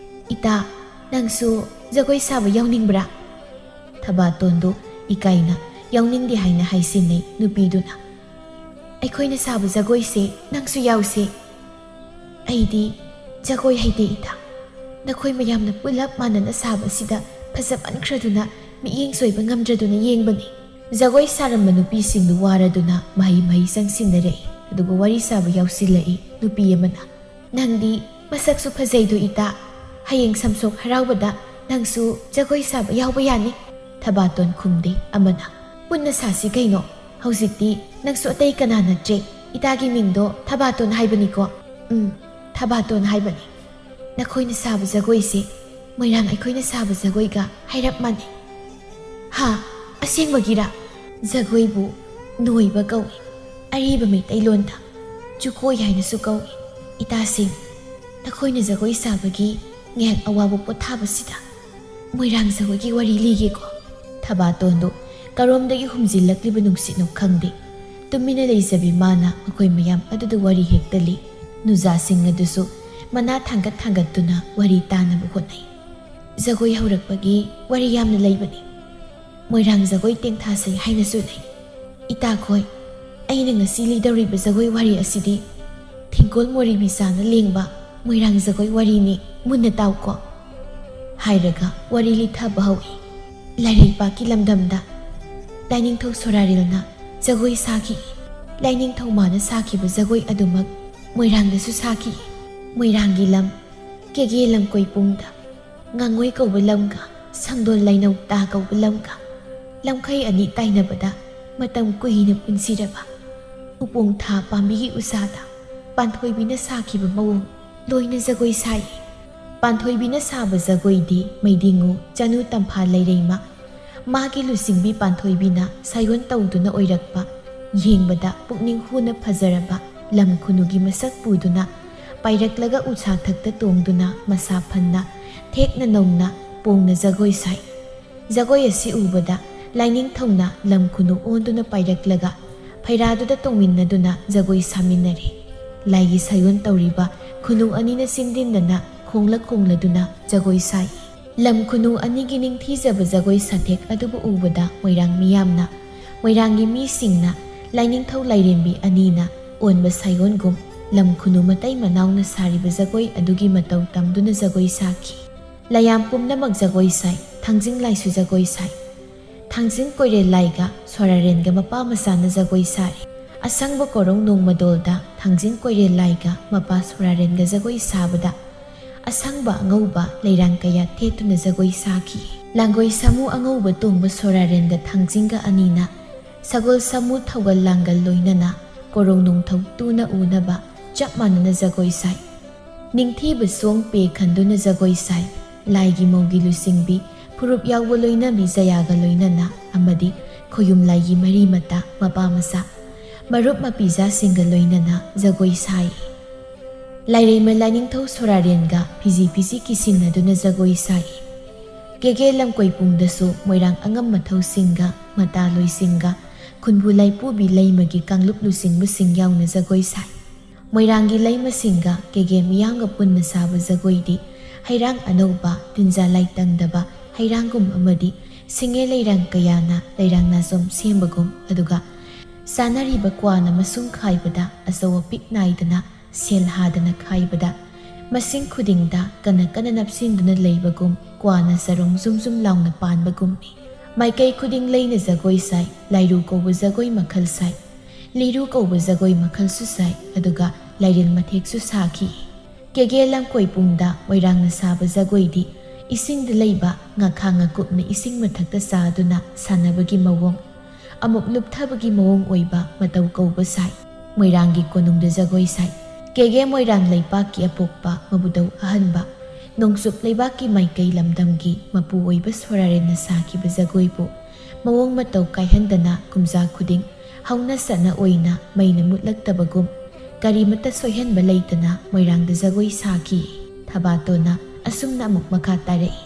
"ꯏꯇꯥ, ꯅꯪꯁꯨ ꯖꯒꯣꯏ ꯁꯥꯕ ꯌꯥꯎꯅꯤꯡꯕ꯭ꯔꯥ?" ꯊꯕꯥꯇꯣꯟꯗꯨ ꯏꯀꯥꯏꯅ ꯌꯥꯎꯅꯤꯡꯗꯦ ꯍꯥꯏꯅ ꯍꯥꯏꯁꯤꯟꯅꯩ꯫ ꯅꯨꯄꯤꯗꯨꯅ, ꯑꯩꯈꯣꯏꯅ ꯁꯥꯕ ꯖꯒꯣꯏꯁꯦ ꯅꯪꯁꯨ ꯌꯥꯎꯁꯦ꯫ ꯑꯩꯗꯤ ꯖꯒꯣꯏ ꯍꯩꯇꯦ ꯏꯇꯥ꯫ ꯅꯈꯣꯏ ꯃꯌꯥꯝꯅ ꯄꯨꯂꯞ ꯃꯥꯟꯅꯅ ꯁꯥꯕꯁꯤꯗ ꯐꯖꯃꯟꯈ꯭ꯔꯗꯨꯅ ꯃꯤꯠꯌꯦꯡ ꯁꯣꯏꯕ ꯉꯝꯗ꯭ꯔꯗꯨꯅ ꯌꯦꯡꯕꯅꯤ꯫ ꯖꯒꯣꯏ ꯁꯥꯔꯝꯕ ꯅꯨꯄꯤꯁꯤꯡꯗꯨ ꯋꯥꯔꯗꯨꯅ ꯃꯍꯩ ꯃꯍꯩ ꯆꯪꯁꯤꯟꯅꯔꯛꯏ꯫ ꯑꯗꯨꯒ ꯋꯥꯔꯤ ꯁꯥꯕ ꯌꯥꯎꯁꯤꯜꯂꯛꯏ ꯅꯨꯄꯤ ꯑꯃꯅ, "ꯅꯪꯗꯤ ꯃꯁꯛꯁꯨ ꯐꯖꯩꯗꯣ ꯏꯇꯥ, ꯍꯌꯦꯡ ꯁꯝꯁꯣꯛ ꯍꯔꯥꯎꯕꯗ ꯅꯪꯁꯨ ꯖꯒꯣꯏ ꯁꯥꯕ ꯌꯥꯎꯕ ꯌꯥꯅꯤ꯫" ꯊꯕꯥꯇꯣꯟ ꯈꯨꯝꯗꯦ꯫ ꯑꯃꯅ, "ꯄꯨꯟꯅ ꯁꯥꯁꯤ ꯀꯩꯅꯣ, ꯍꯧꯖꯤꯛꯇꯤ ꯅꯪꯁꯨ ꯑꯇꯩ ꯀꯅꯥ ꯅꯠꯇ꯭ꯔꯦ, ꯏꯇꯥꯒꯤ ꯃꯤꯡꯗꯣ ꯊꯕꯥꯇꯣꯟ ꯍꯥꯏꯕꯅꯤꯀꯣ?" "ꯎꯝ, ꯊꯕꯥꯇꯣꯟ ꯍꯥꯏꯕꯅꯤ꯫ ꯅꯈꯣꯏꯅ ꯁꯥꯕ ꯖꯒꯣꯏꯁꯦ ꯃꯣꯏꯔꯥꯡ ꯑꯩꯈꯣꯏꯅ ꯁꯥꯕ ꯖꯒꯣꯏꯒ ꯍꯥꯏꯔꯞ ꯃꯥꯟꯅꯩ꯫" "ꯍꯥ? ꯑꯁꯦꯡꯕꯒꯤꯔꯥ?" "ꯖꯒꯣꯏꯕꯨ ꯅꯣꯏꯕ ꯀꯧꯏ, ꯑꯔꯤꯕ ꯃꯩꯇꯩꯂꯣꯟꯗ ꯆꯨꯀꯣꯏ ꯍꯥꯏꯅꯁꯨ ꯀꯧꯏ꯫ ꯏꯇꯥꯁꯤꯡ, ꯅꯈꯣꯏꯅ ꯖꯒꯣꯏ ꯁꯥꯕꯒꯤ ꯉꯥꯏꯍꯥꯛ ꯑꯋꯥꯕ ꯄꯣꯊꯥꯕꯁꯤꯗ ꯃꯣꯏꯔꯥꯡ ꯖꯒꯣꯏꯒꯤ ꯋꯥꯔꯤ ꯂꯤꯒꯦꯀꯣ꯫" ꯊꯕꯥꯇꯣꯟꯗꯨ ꯀꯔꯣꯝꯗꯒꯤ ꯍꯨꯝꯖꯤꯜꯂꯛꯂꯤꯕ ꯅꯨꯡꯁꯤꯠꯅꯣ ꯈꯪꯗꯦ, ꯇꯨꯃꯤꯟꯅ ꯂꯩꯖꯕꯤ ꯃꯥꯅ ꯃꯈꯣꯏ ꯃꯌꯥꯝ ꯑꯗꯨꯗ ꯋꯥꯔꯤ ꯍꯦꯛꯇ ꯂꯤ꯫ ꯅꯨꯖꯥꯁꯤꯡ ꯑꯗꯨꯁꯨ ꯃꯅꯥ ꯊꯥꯡꯒꯠ ꯊꯥꯡꯒꯠꯇꯨꯅ ꯋꯥꯔꯤ ꯇꯥꯅꯕ ꯍꯣꯠꯅꯩ꯫ "ꯖꯒꯣꯏ ꯍꯧꯔꯛꯄꯒꯤ ꯋꯥꯔꯤ ꯌꯥꯝꯅ ꯂꯩꯕꯅꯤ꯫ ꯃꯣꯏꯔꯥꯡ ꯖꯒꯣꯏ ꯇꯦꯡꯊꯥꯁꯩ ꯍꯥꯏꯅꯁꯨ ꯂꯩ꯫ ꯏꯇꯥꯈꯣꯏ, ꯑꯩꯅ ꯉꯁꯤ ꯂꯤꯗꯧꯔꯤꯕ ꯖꯒꯣꯏ ꯋꯥꯔꯤ ꯑꯁꯤꯗꯤ ꯊꯤꯡꯒꯣꯜ ꯃꯣꯔꯤ ꯃꯤꯆꯥꯅ ꯂꯦꯡꯕ ꯃꯣꯏꯔꯥꯡ ꯖꯒꯣꯏ ꯋꯥꯔꯤꯅꯤ, ꯃꯨꯟꯅ ꯇꯥꯎꯀꯣ꯫" ꯍꯥꯏꯔꯒ ꯋꯥꯔꯤ ꯂꯤꯊꯕ ꯍꯧꯏ꯫ ꯂꯥꯏꯔꯩꯄꯥꯛꯀꯤ ꯂꯝꯗꯝꯗ ꯂꯥꯏꯅꯤꯡꯊꯧ ꯁꯣꯔꯥꯔꯦꯜꯅ ꯖꯒꯣꯏ ꯁꯥꯈꯤ꯫ ꯂꯥꯏꯅꯤꯡꯊꯧ ꯃꯥꯅ ꯁꯥꯈꯤꯕ ꯖꯒꯣꯏ ꯑꯗꯨꯃꯛ ꯃꯣꯏꯔꯥꯡꯗꯁꯨ ꯁꯥꯈꯤ꯫ ꯃꯣꯏꯔꯥꯡꯒꯤ ꯂꯝ ꯀꯦꯒꯦ ꯂꯝꯀꯣꯏ ꯄꯨꯡꯗ ꯉꯥꯡꯉꯣꯏ ꯀꯧꯕ ꯂꯝꯒ ꯁꯪꯗꯣꯟ ꯂꯩꯅꯧ ꯇꯥ ꯀꯧꯕ ꯂꯝꯒ ꯂꯝꯈꯩ ꯑꯅꯤ ꯇꯥꯏꯅꯕꯗ ꯃꯇꯝ ꯀꯨꯏꯅ ꯄꯨꯟꯁꯤꯔꯕ ꯎꯄꯣꯡ ꯊꯥ ꯄꯥꯝꯕꯤꯒꯤ ꯎꯁꯥꯗ ꯄꯥꯟꯊꯣꯏꯕꯤꯅ ꯁꯥꯈꯤꯕ ꯃꯑꯣꯡ ꯂꯣꯏꯅ ꯖꯒꯣꯏ ꯁꯥꯏ꯫ ꯄꯥꯟꯊꯣꯏꯕꯤꯅ ꯁꯥꯕ ꯖꯒꯣꯏꯗꯤ ꯃꯩꯗꯤꯡꯉꯨ ꯆꯅꯨ ꯇꯝꯐꯥ ꯂꯩꯔꯩꯃ, ꯃꯥꯒꯤ ꯂꯨꯆꯤꯡꯕꯤ ꯄꯥꯟꯊꯣꯏꯕꯤꯅ ꯁꯥꯌꯣꯟ ꯇꯧꯗꯨꯅ ꯑꯣꯏꯔꯛꯄ, ꯌꯦꯡꯕꯗ ꯄꯨꯛꯅꯤꯡ ꯍꯨꯅ ꯐꯖꯔꯕ ꯂꯝ ꯈꯨꯅꯨꯒꯤ ꯃꯁꯛ ꯄꯨꯗꯨꯅ ꯄꯥꯏꯔꯛꯂꯒ ꯎꯁꯥꯊꯛꯇ ꯇꯣꯡꯗꯨꯅ ꯃꯁꯥ ꯐꯟꯅ ꯊꯦꯛꯅ ꯅꯧꯅ ꯄꯣꯡꯅ ꯖꯒꯣꯏ ꯁꯥꯏ꯫ ꯖꯒꯣꯏ ꯑꯁꯤ ꯎꯕꯗ ꯂꯥꯏꯅꯤꯡꯊꯧꯅ ꯂꯝ ꯈꯨꯅꯨ ꯑꯣꯟꯗꯨꯅ ꯄꯥꯏꯔꯛꯂꯒ ꯐꯩꯔꯥꯗꯨꯗ ꯇꯣꯡꯃꯤꯟꯅꯗꯨꯅ ꯖꯒꯣꯏ ꯁꯥꯃꯤꯟꯅꯔꯦ꯫ ꯂꯥꯏꯒꯤ ꯁꯥꯌꯣꯟ ꯇꯧꯔꯤꯕ ꯈꯨꯅꯨ ꯑꯅꯤꯅ ꯆꯤꯟꯗꯤꯟꯅꯅ ꯈꯣꯡꯂ ꯈꯣꯡꯂꯗꯨꯅ ꯖꯒꯣꯏ ꯁꯥꯏ꯫ ꯂꯝ ꯈꯨꯅꯨ ꯑꯅꯤꯒꯤ ꯅꯤꯡꯊꯤꯖꯕ ꯖꯒꯣꯏ ꯁꯥꯊꯦꯛ ꯑꯗꯨꯕꯨ ꯎꯕꯗ ꯃꯣꯏꯔꯥꯡ ꯃꯤꯌꯥꯝꯅ, ꯃꯣꯏꯔꯥꯡꯒꯤ ꯃꯤꯁꯤꯡꯅ ꯂꯥꯏꯅꯤꯡꯊꯧ ꯂꯥꯏꯔꯦꯝꯕꯤ ꯑꯅꯤꯅ ꯑꯣꯟꯕ ꯁꯥꯏꯑꯣꯟꯒꯨꯝ ꯂꯝ ꯈꯨꯅꯨ ꯃꯇꯩ ꯃꯅꯥꯎꯅ ꯁꯥꯔꯤꯕ ꯖꯒꯣꯏ ꯑꯗꯨꯒꯤ ꯃꯇꯧ ꯇꯝꯗꯨꯅ ꯖꯒꯣꯏ ꯁꯥꯈꯤ꯫ ꯂꯌꯥꯝ ꯄꯨꯝꯅꯃꯛ ꯖꯒꯣꯏ ꯁꯥꯏ꯫ ꯊꯥꯡꯖꯤꯡ ꯂꯥꯏꯁꯨ ꯖꯒꯣꯏ ꯁꯥꯏ꯫ ꯊꯥꯡꯖꯤꯡ ꯀꯣꯏꯔꯦꯜ ꯂꯥꯏꯒ ꯁꯣꯔꯥꯔꯦꯟꯒ ꯃꯄꯥ ꯃꯆꯥꯅ ꯖꯒꯣꯏ ꯁꯥꯔꯤ꯫ ꯑꯁꯪꯕ ꯀꯣꯔꯧ ꯅꯣꯡꯃꯗꯣꯜꯗ ꯊꯥꯡꯖꯤꯡ ꯀꯣꯏꯔꯦꯜ ꯂꯥꯏꯒ ꯃꯄꯥ ꯁꯣꯔꯥꯔꯦꯟꯒ ꯖꯒꯣꯏ ꯁꯥꯕꯗ ꯑꯁꯪꯕ ꯑꯉꯧꯕ ꯂꯩꯔꯥꯡ ꯀꯌꯥ ꯊꯦꯠꯇꯨꯅ ꯖꯒꯣꯏ ꯁꯥꯈꯤ꯫ ꯂꯥꯡꯒꯣꯏ ꯁꯥꯃꯨ ꯑꯉꯧꯕ ꯇꯣꯡꯕ ꯁꯣꯔꯥꯔꯦꯟꯒ ꯊꯥꯡꯖꯤꯡꯒ ꯑꯅꯤꯅ ꯁꯒꯣꯜ ꯁꯥꯃꯨ ꯊꯧꯒꯜ ꯂꯥꯡꯒꯜ ꯂꯣꯏꯅꯅ ꯀꯣꯔꯧ ꯅꯣꯡꯊꯧ ꯇꯨꯅ ꯎꯅꯕ ꯆꯞ ꯃꯥꯟꯅꯅ ꯖꯒꯣꯏ ꯁꯥꯏ꯫ ꯅꯤꯡꯊꯤꯕ ꯁꯣꯡ ꯄꯦ ꯈꯟꯗꯨꯅ ꯖꯒꯣꯏ ꯁꯥꯏ꯫ ꯂꯥꯏꯒꯤ ꯃꯧꯒꯤ ꯂꯨꯆꯤꯡꯕꯤ ꯐꯨꯔꯨꯞ ꯌꯥꯎꯕ ꯂꯣꯏꯅꯕꯤ ꯖꯌꯥꯒ ꯂꯣꯏꯅꯅ ꯑꯃꯗꯤ ꯈꯣꯌꯨꯝ ꯂꯥꯏꯒꯤ ꯃꯔꯤ ꯃꯇꯥ ꯃꯄꯥ ꯃꯆꯥ ꯃꯔꯨꯞ ꯃꯄꯤꯖꯥꯁꯤꯡꯒ ꯂꯣꯏꯅꯅ ꯖꯒꯣꯏ ꯁꯥꯏ꯫ ꯂꯥꯏꯔꯩꯃ ꯂꯥꯏꯅꯤꯡꯊꯧ ꯁꯣꯔꯥꯔꯦꯟꯒ ꯐꯤꯖꯤ ꯐꯤꯖꯤ ꯀꯤꯁꯤꯟꯅꯗꯨꯅ ꯖꯒꯣꯏ ꯁꯥꯏ꯫ ꯀꯦꯒꯦ ꯂꯝꯀꯣꯏ ꯄꯨꯡꯗꯁꯨ ꯃꯣꯏꯔꯥꯡ ꯑꯉꯝ ꯃꯊꯧꯁꯤꯡꯒ ꯃꯇꯥꯂꯣꯏꯁꯤꯡꯒ ꯈꯨꯟꯕꯨ ꯂꯥꯏꯄꯨꯕꯤ ꯂꯩꯃꯒꯤ ꯀꯥꯡꯂꯨꯞ ꯂꯨꯆꯤꯡꯕꯁꯤꯡ ꯌꯥꯎꯅ ꯖꯒꯣꯏ ꯁꯥꯏ꯫ ꯃꯣꯏꯔꯥꯡꯒꯤ ꯂꯩꯃꯁꯤꯡꯒ ꯀꯦꯒꯦ ꯃꯤꯌꯥꯝꯒ ꯄꯨꯟꯅ ꯁꯥꯕ ꯖꯒꯣꯏꯗꯤ ꯍꯩꯔꯥꯡ ꯑꯅꯧꯕ, ꯇꯤꯟꯖꯥ ꯂꯥꯏ ꯇꯪꯗꯕ ꯍꯩꯔꯥꯡꯒꯨꯝ ꯑꯃꯗꯤ ꯁꯤꯡꯉꯦ ꯂꯩꯔꯥꯡ ꯀꯌꯥꯅ ꯂꯩꯔꯥꯡ ꯅꯥꯆꯣꯝ ꯁꯦꯝꯕꯒꯨꯝ, ꯑꯗꯨꯒ ꯆꯥꯅꯔꯤꯕ ꯀ꯭ꯋꯥꯅ ꯃꯁꯨꯡ ꯈꯥꯏꯕꯗ ꯑꯆꯧ ꯑꯄꯤꯛ ꯅꯥꯏꯗꯅ ꯁꯦꯜ ꯍꯥꯗꯅ ꯈꯥꯏꯕꯗ ꯃꯁꯤꯡ ꯈꯨꯗꯤꯡꯗ ꯀꯟꯅ ꯀꯟꯅ ꯅꯞꯁꯤꯟꯗꯨꯅ ꯂꯩꯕꯒꯨꯝ, ꯀ꯭ꯋꯥꯅ ꯆꯔꯣꯡ ꯖꯨꯝ ꯖꯨꯝ ꯂꯥꯎꯅ ꯄꯥꯟꯕꯒꯨꯝ꯫ ꯃꯥꯏꯀꯩ ꯈꯨꯗꯤꯡ ꯂꯩꯅ ꯖꯒꯣꯏ ꯁꯥꯏ, ꯂꯥꯏꯔꯨ ꯀꯧꯕ ꯖꯒꯣꯏ ꯃꯈꯜ ꯁꯥꯏ, ꯂꯤꯔꯨ ꯀꯧꯕ ꯖꯒꯣꯏ ꯃꯈꯜꯁꯨ ꯁꯥꯏ, ꯑꯗꯨꯒ ꯂꯥꯏꯔꯦꯟ ꯃꯊꯦꯛꯁꯨ ꯁꯥꯈꯤ꯫ ꯀꯦꯒꯦ ꯂꯝꯀꯣꯏ ꯄꯨꯡꯗ ꯃꯣꯏꯔꯥꯡꯅ ꯁꯥꯕ ꯖꯒꯣꯏꯗꯤ ꯏꯁꯤꯡꯗ ꯂꯩꯕ ꯉꯥꯈꯥ ꯉꯥꯀꯨꯞꯅ ꯏꯁꯤꯡ ꯃꯊꯛꯇ ꯆꯥꯗꯨꯅ ꯁꯥꯟꯅꯕꯒꯤ ꯃꯑꯣꯡ, ꯑꯃꯨꯛ ꯂꯨꯞꯊꯕꯒꯤ ꯃꯑꯣꯡ ꯑꯣꯏꯕ ꯃꯇꯧ ꯀꯧꯕ ꯁꯥꯏ꯫ ꯃꯣꯏꯔꯥꯡꯒꯤ ꯀꯣꯅꯨꯡꯗ ꯖꯒꯣꯏ ꯁꯥꯏ꯫ ꯀꯦꯒꯦ ꯃꯣꯏꯔꯥꯡ ꯂꯩꯄꯥꯛꯀꯤ ꯑꯄꯣꯛꯄ ꯃꯕꯨꯗꯧ ꯑꯍꯟꯕ, ꯅꯣꯡꯆꯨꯞ ꯂꯩꯕꯥꯛꯀꯤ ꯃꯥꯏꯀꯩ ꯂꯝꯗꯝꯒꯤ ꯃꯄꯨ ꯑꯣꯏꯕ ꯁꯣꯔꯥꯔꯦꯟꯅ ꯁꯥꯈꯤꯕ ꯖꯒꯣꯏꯕꯨ ꯃꯑꯣꯡ ꯃꯇꯧ ꯀꯥꯏꯍꯟꯗꯅ ꯀꯨꯝꯖꯥ ꯈꯨꯗꯤꯡ ꯍꯧꯅ ꯁꯥꯅ ꯑꯣꯏꯅ ꯃꯩꯅ ꯃꯨꯠꯂꯛꯇꯕꯒꯨꯝ ꯀꯔꯤꯃꯠꯇ ꯁꯣꯏꯍꯟꯕ ꯂꯩꯇꯅ ꯃꯣꯏꯔꯥꯡꯗ ꯖꯒꯣꯏ ꯁꯥꯈꯤ꯫ ꯊꯕꯥꯇꯣꯟꯅ ꯑꯁꯨꯝꯅ ꯑꯃꯨꯛ ꯃꯈꯥ ꯇꯥꯔꯛꯏ꯫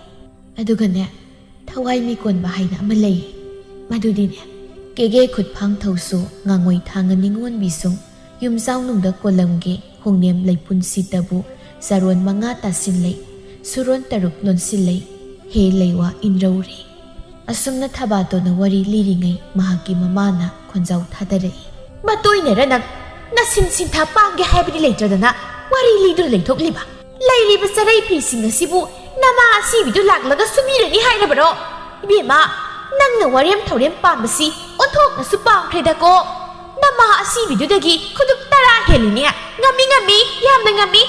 ꯑꯗꯨꯒꯅꯦ, ꯊꯋꯥꯏ ꯃꯤꯀꯣꯟꯕ ꯍꯥꯏꯅ ꯑꯃ ꯂꯩ꯫ ꯃꯗꯨꯗꯤꯅꯦ, ꯀꯦꯒꯦ ꯈꯨꯠꯐꯥꯡꯊꯧꯁꯨ, ꯉꯥꯉꯣꯏ ꯊꯥꯡꯉ ꯅꯤꯉꯣꯟꯕꯤꯁꯨ, ꯌꯨꯝꯖꯥꯎꯅꯨꯡꯗ ꯀꯣꯂꯝꯒꯦ ꯍꯣꯡꯅꯦꯝ ꯂꯩꯄꯨꯟ ꯁꯤꯇꯕꯨ, ꯆꯥꯔꯣꯟ ꯃꯉꯥ ꯇꯥꯁꯤꯜꯂꯩ, ꯁꯨꯔꯣꯟ ꯇꯔꯨꯛ ꯂꯣꯟꯁꯤꯜꯂꯩ, ꯍꯦ ꯂꯩꯋꯥ ꯏꯟꯔꯧꯔꯦ꯫ ꯑꯁꯨꯝꯅ ꯊꯕꯥꯇꯣꯟꯅ ꯋꯥꯔꯤ ꯂꯤꯔꯤꯉꯩ ꯃꯍꯥꯛꯀꯤ ꯃꯃꯥꯅ ꯈꯣꯟꯖꯥꯎ ꯊꯥꯗꯔꯛꯏ꯫ "ꯃꯇꯣꯏꯅꯔ ꯅꯪ ꯅꯁꯤꯟ ꯁꯤꯟꯊꯥ ꯄꯥꯡꯒꯦ ꯍꯥꯏꯕꯗꯤ ꯂꯩꯇ꯭ꯔꯗꯅ ꯋꯥꯔꯤ ꯂꯤꯗꯨꯅ ꯂꯩꯊꯣꯛꯂꯤꯕ? ꯂꯩꯔꯤꯕ ꯆꯔꯩ ꯐꯤꯁꯤꯡ ꯑꯁꯤꯕꯨ ꯅꯃꯥ ꯑꯁꯤꯕꯤꯗꯨ ꯂꯥꯛꯂꯒ ꯁꯨꯃꯤꯔꯅꯤ ꯍꯥꯏꯔꯕꯔꯣ? ꯏꯕꯦꯝꯃ, ꯅꯪꯅ ꯋꯥꯔꯦꯝ ꯊꯧꯔꯦꯝ ꯄꯥꯝꯕꯁꯤ ꯑꯣꯟꯊꯣꯛꯅꯁꯨ ꯄꯥꯝꯈ꯭ꯔꯦꯗꯀꯣ꯫ ꯅꯃꯥ ꯑꯁꯤꯕꯤꯗꯨꯗꯒꯤ ꯈꯨꯗꯨꯞ ꯇꯔꯥ ꯍꯦꯜꯂꯤꯅꯦ꯫ ꯉꯝꯃꯤ, ꯉꯝꯃꯤ, ꯌꯥꯝꯅ ꯉꯝꯃꯤ!"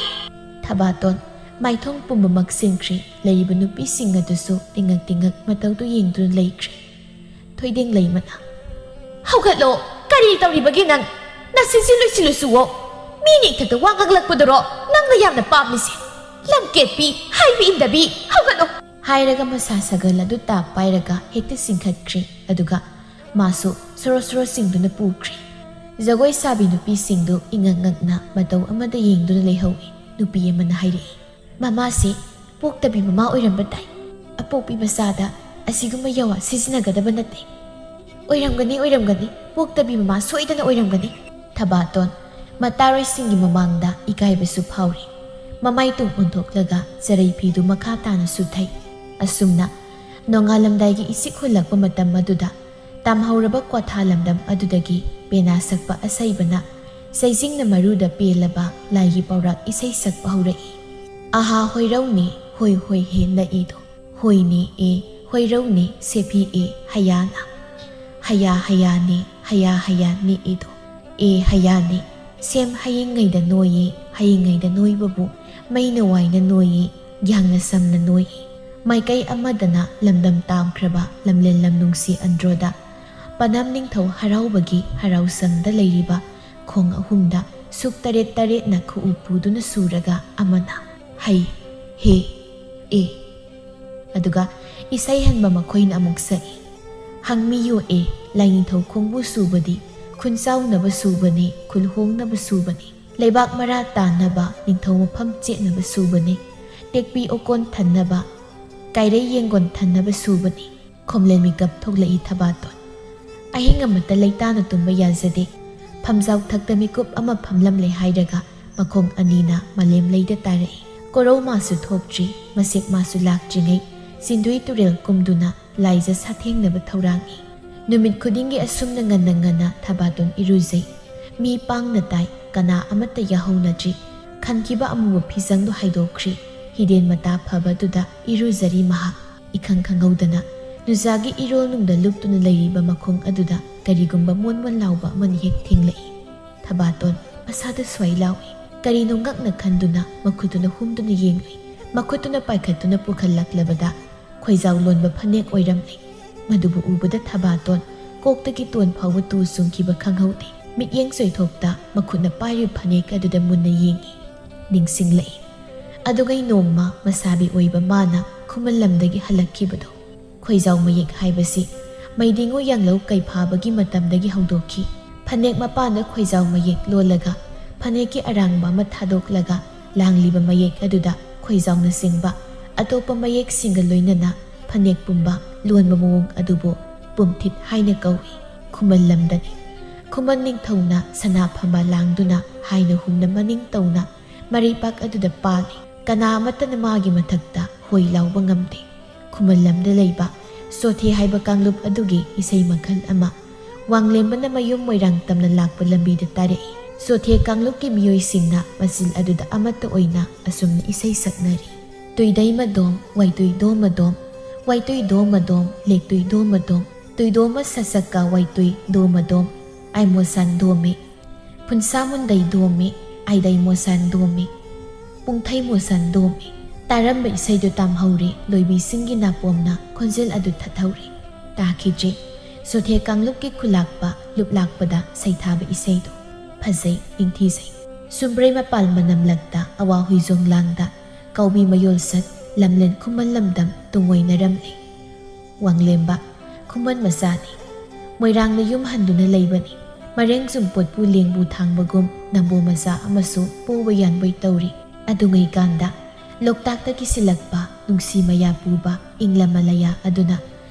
ꯊꯕꯥꯇꯣꯟ ꯃꯥꯏꯊꯣꯡ ꯄꯨꯝꯕꯃꯛ ꯁꯤꯡꯈ꯭ꯔꯤ꯫ ꯂꯩꯔꯤꯕ ꯅꯨꯄꯤꯁꯤꯡ ꯑꯗꯨꯁꯨ ꯇꯤꯡꯉꯛ ꯇꯤꯡꯉꯛ ꯃꯇꯧꯗꯨ ꯌꯦꯡꯗꯨꯅ ꯂꯩꯈ꯭ꯔꯤ꯫ ꯊꯣꯏꯗꯤꯡ ꯂꯩꯃꯅ, "ꯍꯧꯒꯠꯂꯣ! ꯀꯔꯤ ꯇꯧꯔꯤꯕꯒꯦ ꯅꯪ? ꯅꯁꯤꯟꯁꯤ ꯂꯣꯏꯁꯤꯜꯂꯨꯁꯨꯋꯣ! ꯃꯤꯅ ꯏꯊꯛꯇ ꯋꯥ ꯉꯥꯡꯂꯛꯄꯗꯨꯔꯣ ꯅꯪꯅ ꯌꯥꯝꯅ ꯄꯥꯝꯂꯤꯁꯦ? ꯂꯝꯀꯦꯠꯄꯤ, ꯍꯥꯏꯕ ꯏꯟꯗꯕꯤ! ꯍꯧꯒꯠꯂꯣ!" ꯍꯥꯏꯔꯒ ꯃꯁꯥ ꯁꯥꯒꯜ ꯑꯗꯨ ꯇꯥꯛ ꯄꯥꯏꯔꯒ ꯍꯦꯛꯇ ꯆꯤꯡꯈꯠꯈ꯭ꯔꯤ꯫ ꯑꯗꯨꯒ ꯃꯥꯁꯨ ꯁꯣꯔꯣ ꯁꯣꯔꯣ ꯆꯤꯡꯗꯨꯅ ꯄꯨꯈ꯭ꯔꯤ꯫ ꯖꯒꯣꯏ ꯁꯥꯕꯤ ꯅꯨꯄꯤꯁꯤꯡꯗꯨ ꯏꯉꯛ ꯉꯛꯅ ꯃꯇꯧ ꯑꯃꯗ ꯌꯦꯡꯗꯨꯅ ꯂꯩꯍꯧꯏ꯫ ꯅꯨꯄꯤ ꯑꯃꯅ ꯍꯥꯏꯔꯛꯏ, "ꯃꯃꯥꯁꯤ ꯄꯣꯛꯇꯕꯤ ꯃꯃꯥ ꯑꯣꯏꯔꯝꯕ ꯇꯥꯏ꯫ ꯑꯄꯣꯛꯄꯤ ꯃꯆꯥꯗ ꯑꯁꯤꯒꯨꯝꯕ ꯌꯥꯋꯥ ꯁꯤꯖꯤꯟꯅꯒꯗꯕ ꯅꯠꯇꯦ꯫ ꯑꯣꯏꯔꯝꯒꯅꯤ, ꯑꯣꯏꯔꯝꯒꯅꯤ, ꯄꯣꯛꯇꯕꯤ ꯃꯃꯥ ꯁꯣꯏꯗꯅ ꯑꯣꯏꯔꯝꯒꯅꯤ꯫" ꯊꯕꯥꯇꯣꯟ ꯃꯇꯥꯔꯣꯏꯁꯤꯡꯒꯤ ꯃꯃꯥꯡꯗ ꯏꯀꯥꯏꯕꯁꯨ ꯐꯥꯎꯔꯤ꯫ ꯃꯃꯥꯏ ꯇꯨꯡ ꯑꯣꯟꯊꯣꯛꯂꯒ ꯆꯔꯩ ꯐꯤꯗꯨ ꯃꯈꯥ ꯇꯥꯅ ꯁꯨꯊꯩ꯫ ꯑꯁꯨꯝꯅ ꯅꯣꯡꯉꯥꯜꯂꯝꯗꯥꯏꯒꯤ ꯏꯁꯤꯛ ꯍꯨꯜꯂꯛꯄ ꯃꯇꯝ ꯑꯗꯨꯗ ꯇꯥꯝꯍꯧꯔꯕ ꯀ꯭ꯋꯥꯊꯥ ꯂꯝꯗꯝ ꯑꯗꯨꯗꯒꯤ ꯄꯦꯅꯥ ꯁꯛꯄ ꯑꯁꯩꯕꯅ ꯆꯩꯖꯤꯡꯅ ꯃꯔꯨꯗ ꯄꯦꯜꯂꯕ ꯂꯥꯏꯒꯤ ꯄꯥꯎꯔꯥꯛ ꯏꯁꯩ ꯁꯛꯄ ꯍꯧꯔꯛꯏ꯫ "ꯑꯍꯥ ꯍꯣꯏꯔꯧꯅꯦ, ꯍꯣꯏ ꯍꯣꯏ ꯍꯦ ꯅꯛꯏꯗꯣ꯫ ꯍꯣꯏꯅꯦ ꯑꯦ, ꯍꯣꯏꯔꯧꯅꯦ, ꯁꯦꯐꯤ ꯑꯦ, ꯍꯌꯥꯅ꯫ ꯍꯌꯥ ꯍꯌꯥꯅꯦ, ꯍꯌꯥ ꯍꯌꯥ ꯅꯦꯛꯏꯗꯣ꯫ ꯑꯦ ꯍꯌꯥꯅꯦ, ꯁꯦꯝ ꯍꯌꯤꯡꯉꯩꯗ ꯅꯣꯏꯌꯦ, ꯍꯌꯤꯡꯉꯩꯗ ꯅꯣꯏꯕꯕꯨ ꯃꯩꯅ ꯋꯥꯏꯅ ꯅꯣꯏꯌꯦ, ꯌꯥꯡꯅ ꯁꯝꯅ ꯅꯣꯏꯌꯦ꯫" ꯃꯥꯏꯀꯩ ꯑꯃꯗꯅ ꯂꯝꯗꯝ ꯇꯥꯝꯈ꯭ꯔꯕ ꯂꯝꯂꯦꯟ ꯂꯝꯅꯨꯡꯁꯤ ꯑꯟꯗ꯭ꯔꯣꯗ ꯄꯅꯝ ꯅꯤꯡꯊꯧ ꯍꯔꯥꯎꯕꯒꯤ ꯍꯔꯥꯎꯁꯪꯗ ꯂꯩꯔꯤꯕ ꯈꯣꯡ ꯑꯍꯨꯝꯗ ꯁꯨꯛ ꯇꯔꯦꯠ ꯇꯔꯦꯠꯅ ꯈꯨꯎ ꯄꯨꯗꯨꯅ ꯁꯨꯔꯒ ꯑꯃꯅ ꯍꯩ, ꯍꯦ, ꯑꯦ꯫ ꯑꯗꯨꯒ ꯏꯁꯩ ꯍꯟꯕ ꯃꯈꯣꯏꯅ ꯑꯃꯨꯛ ꯁꯛꯏ꯫ "ꯍꯪꯃꯤꯌꯣ ꯑꯦ, ꯂꯥꯏꯅꯤꯡꯊꯧ ꯈꯣꯡꯕꯨ ꯁꯨꯕꯗꯤ ꯈꯨꯟꯆꯥꯎꯅꯕ ꯁꯨꯕꯅꯤ, ꯈꯨꯜ ꯍꯣꯡꯅꯕ ꯁꯨꯕꯅꯤ꯫ ꯂꯩꯕꯥꯛ ꯃꯔꯥ ꯇꯥꯟꯅꯕ, ꯅꯤꯡꯊꯧ ꯃꯐꯝ ꯆꯦꯠꯅꯕ ꯁꯨꯕꯅꯤ꯫ ꯇꯦꯛꯄꯤ ꯑꯣꯀꯣꯟ ꯊꯟꯅꯕ, ꯀꯥꯏꯔꯩ ꯌꯦꯡꯒꯣꯟ ꯊꯟꯅꯕ ꯁꯨꯕꯅꯤ꯫" ꯈꯣꯝꯂꯦꯟ ꯃꯤꯀꯞ ꯊꯣꯛꯂꯛꯏ ꯊꯕꯥꯇꯣꯟ꯫ ꯑꯍꯤꯡ ꯑꯃꯠꯇ ꯂꯩꯇꯥꯅ ꯇꯨꯝꯕ ꯌꯥꯖꯗꯦ꯫ ꯐꯝꯖꯥꯎ ꯊꯛꯇ ꯃꯤꯀꯨꯞ ꯑꯃ ꯐꯝꯂꯝꯂꯦ ꯍꯥꯏꯔꯒ ꯃꯈꯣꯡ ꯑꯅꯤꯅ ꯃꯥꯂꯦꯝ ꯂꯩꯗ ꯇꯥꯔꯛꯏ꯫ ꯀꯣꯔꯧ ꯃꯥꯁꯨ ꯊꯣꯛꯇ꯭ꯔꯤ꯫ ꯃꯁꯦꯛ ꯃꯥꯁꯨ ꯂꯥꯛꯇ꯭ꯔꯤꯉꯩ ꯆꯤꯟꯗꯨꯏ ꯇꯨꯔꯦꯜ ꯀꯨꯝꯗꯨꯅ ꯂꯥꯏꯖ ꯁꯥꯊꯦꯡꯅꯕ ꯊꯧꯔꯥꯡꯏ꯫ ꯅꯨꯃꯤꯠ ꯈꯨꯗꯤꯡꯒꯤ ꯑꯁꯨꯝꯅ ꯉꯟꯅ ꯉꯟꯅ ꯊꯕꯥꯇꯣꯟ ꯏꯔꯨꯖꯩ꯫ ꯃꯤ ꯄꯥꯡꯅ ꯇꯥꯏ, ꯀꯅꯥ ꯑꯃꯠꯇ ꯌꯥꯍꯧꯅꯗ꯭ꯔꯤ꯫ ꯈꯟꯈꯤꯕ ꯑꯃꯨꯕ ꯐꯤꯖꯪꯗꯨ ꯍꯥꯏꯗꯣꯛꯈ꯭ꯔꯤ꯫ ꯍꯤꯔꯦꯟ ꯃꯇꯥ ꯐꯕꯗꯨꯗ ꯏꯔꯨꯖꯔꯤ ꯃꯍꯥꯛ꯫ ꯏꯈꯪ ꯈꯪꯍꯧꯗꯅ ꯅꯨꯖꯥꯒꯤ ꯏꯔꯣꯜꯅꯨꯡꯗ ꯂꯨꯞꯇꯨꯅ ꯂꯩꯔꯤꯕ ꯃꯈꯣꯡ ꯑꯗꯨꯗ ꯀꯔꯤꯒꯨꯝꯕ ꯃꯣꯟ ꯃꯣꯟ ꯂꯥꯎꯕ ꯑꯃꯅ ꯍꯦꯛ ꯊꯦꯡꯂꯛꯏ꯫ ꯊꯕꯥꯇꯣꯟ ꯃꯁꯥꯗ ꯁ꯭ꯋꯥꯏ ꯂꯥꯎꯏ꯫ ꯀꯔꯤꯅꯣ ꯉꯛꯅ ꯈꯟꯗꯨꯅ ꯃꯈꯨꯠꯇꯨꯅ ꯍꯨꯝꯗꯨꯅ ꯌꯦꯡꯂꯨꯏ꯫ ꯃꯈꯨꯠꯇꯨꯅ ꯄꯥꯏꯈꯠꯇꯨꯅ ꯄꯨꯈꯠꯂꯛꯂꯕꯗ ꯈꯣꯏꯖꯥꯎ ꯂꯣꯟꯕ ꯐꯅꯦꯛ ꯑꯣꯏꯔꯝꯂꯦ꯫ ꯃꯗꯨꯕꯨ ꯎꯕꯗ ꯊꯕꯥꯇꯣꯟ ꯀꯣꯛꯇꯒꯤ ꯇꯣꯟ ꯐꯥꯎꯕ ꯇꯨ ꯆꯨꯡꯈꯤꯕ ꯈꯪꯍꯧꯗꯦ꯫ ꯃꯤꯠꯌꯦꯡ ꯆꯣꯏꯊꯣꯛꯇ ꯃꯈꯨꯠꯅ ꯄꯥꯏꯔꯤꯕ ꯐꯅꯦꯛ ꯑꯗꯨꯗ ꯃꯨꯟꯅ ꯌꯦꯡꯏ꯫ ꯅꯤꯡꯁꯤꯡꯂꯛꯏ꯫ ꯑꯗꯨꯒꯩ ꯅꯣꯡꯃ ꯃꯁꯥꯕꯤ ꯑꯣꯏꯕ ꯃꯥꯅ ꯈꯨꯃꯟ ꯂꯝꯗꯒꯤ ꯍꯜꯂꯛꯈꯤꯕꯗꯣ꯫ ꯈꯣꯏꯖꯥꯎ ꯃꯌꯦꯛ ꯍꯥꯏꯕꯁꯤ ꯃꯩꯗꯤꯡꯉꯨ ꯌꯥꯡꯂꯧ ꯀꯩꯐꯥꯕꯒꯤ ꯃꯇꯝꯗꯒꯤ ꯍꯧꯗꯣꯛꯈꯤ꯫ ꯐꯅꯦꯛ ꯃꯄꯥꯟꯗ ꯈꯣꯏꯖꯥꯎ ꯃꯌꯦꯛ ꯂꯣꯜꯂꯒ ꯐꯅꯦꯛꯀꯤ ꯑꯔꯥꯡꯕ ꯑꯃ ꯊꯥꯗꯣꯛꯂꯒ ꯂꯥꯡꯂꯤꯕ ꯃꯌꯦꯛ ꯑꯗꯨꯗ ꯈꯣꯏꯖꯥꯎꯅꯆꯤꯡꯕ ꯑꯇꯣꯞꯄ ꯃꯌꯦꯛꯁꯤꯡꯒ ꯂꯣꯏꯅꯅ ꯐꯅꯦꯛ ꯄꯨꯝꯕ ꯂꯣꯟꯕ ꯃꯑꯣꯡ ꯑꯗꯨꯕꯨ ꯄꯨꯝꯊꯤꯠ ꯍꯥꯏꯅ ꯀꯧꯏ꯫ ꯈꯨꯃꯟ ꯂꯝꯗꯅꯤ꯫ ꯈꯨꯃꯟ ꯅꯤꯡꯊꯧꯅ ꯁꯅꯥ ꯐꯝꯕꯥꯜ ꯂꯥꯡꯗꯨꯅ ꯍꯥꯏꯅ ꯍꯨꯝꯅ ꯃꯅꯤꯡ ꯇꯧꯅ ꯃꯔꯩꯄꯥꯛ ꯑꯗꯨꯗ ꯄꯥꯜꯂꯤ꯫ ꯀꯅꯥ ꯑꯃꯠꯇꯅ ꯃꯥꯒꯤ ꯃꯊꯛꯇ ꯍꯣꯏ ꯂꯥꯎꯕ ꯉꯝꯗꯦ꯫ ꯈꯨꯃꯟ ꯂꯝꯗ ꯂꯩꯕ ꯆꯣꯊꯦ ꯍꯥꯏꯕ ꯀꯥꯡꯂꯨꯞ ꯑꯗꯨꯒꯤ ꯏꯁꯩ ꯃꯈꯜ ꯑꯃ꯫ ꯋꯥꯡꯂꯦꯝꯕꯅ ꯃꯌꯨꯝ ꯃꯣꯏꯔꯥꯡ ꯇꯝꯅ ꯂꯥꯛꯄ ꯂꯝꯕꯤꯗ ꯇꯥꯔꯛꯏ꯫ ꯆꯣꯊꯦ ꯀꯥꯡꯂꯨꯞꯀꯤ ꯃꯤꯑꯣꯏꯁꯤꯡꯅ ꯃꯆꯤꯜ ꯑꯗꯨꯗ ꯑꯃꯠꯇ ꯑꯣꯏꯅ ꯑꯁꯨꯝꯅ ꯏꯁꯩ ꯁꯛꯅꯔꯤ: ꯇꯨꯏꯗꯩ ꯃꯗꯣꯝ, ꯋꯥꯏꯇꯨꯏ ꯗꯣ ꯃꯗꯣꯝ, ꯋꯥꯏꯇꯨꯏ ꯗꯣ ꯃꯗꯣꯝ, ꯂꯦꯛꯇꯨꯏ ꯗꯣ ꯃꯗꯣꯝ, ꯇꯨꯏꯗꯣꯃ ꯁꯁꯛꯀ ꯋꯥꯏꯇꯨꯏ ꯗꯣ ꯃꯗꯣꯝ, ꯑꯥꯏꯃꯣꯁꯥꯟ ꯗꯣꯝꯃꯤ꯫ ꯐꯨꯟꯁꯥ ꯃꯨꯟꯗꯩ ꯗꯣꯝꯃꯤ, ꯑꯥꯏꯗꯩ ꯃꯣꯁꯥꯟ ꯗꯣꯝꯃꯤ꯫ ꯄꯨꯡꯊꯩ ꯃꯣꯁꯥꯟ ꯗꯣꯝꯃꯤ꯫ ꯇꯥꯔꯝꯕ ꯏꯁꯩꯗꯨ ꯇꯥꯝꯍꯧꯔꯦ, ꯂꯣꯏꯕꯤꯁꯤꯡꯒꯤ ꯅꯥꯄꯣꯝꯅ ꯈꯣꯟꯖꯦꯜ ꯑꯗꯨ ꯊꯠꯍꯧꯔꯦ꯫ ꯇꯥꯈꯤꯗ꯭ꯔꯦ꯫ ꯆꯣꯊꯦ ꯀꯥꯡꯂꯨꯞꯀꯤ ꯈꯨꯂꯥꯛꯄ ꯂꯨꯞꯂꯥꯛꯄꯗ ꯁꯩꯊꯥꯕ ꯏꯁꯩꯗꯨ꯫ ꯐꯖꯩ, ꯅꯤꯡꯊꯤꯖꯩ꯫ ꯁꯨꯝꯕ꯭ꯔꯩ ꯃꯄꯥꯜ ꯃꯅꯝꯂꯛꯇ ꯑꯋꯥ ꯍꯨꯏꯖꯣꯡ ꯂꯥꯡꯗ ꯀꯧꯕꯤ ꯃꯌꯣꯜꯁꯛ ꯂꯝꯂꯦꯟ ꯈꯨꯃꯟ ꯂꯝꯗꯝ ꯇꯨꯡꯑꯣꯏꯅꯔꯝꯂꯦ꯫ ꯋꯥꯡꯂꯦꯝꯕ ꯈꯨꯃꯟ ꯃꯆꯥꯅꯤ꯫ ꯃꯣꯏꯔꯥꯡꯅ ꯌꯨꯝ ꯍꯟꯗꯨꯅ ꯂꯩꯕꯅꯤ꯫ ꯃꯔꯦꯡ ꯆꯨꯝꯄꯣꯠꯄꯨ ꯂꯦꯡꯕꯨ ꯊꯥꯡꯕꯒꯨꯝ ꯅꯝꯕꯣ ꯃꯆꯥ ꯑꯃꯁꯨ ꯄꯣꯕ ꯌꯥꯟꯕꯣꯏ ꯇꯧꯔꯤ꯫ ꯑꯗꯨꯉꯩꯀꯥꯟꯗ ꯂꯣꯛꯇꯥꯛꯇꯒꯤ ꯁꯤꯜꯂꯛꯄ ꯅꯨꯡꯁꯤ ꯃꯌꯥ ꯄꯨꯕ ꯏꯪꯂꯝ ꯃꯂꯌꯥ ꯑꯗꯨꯅ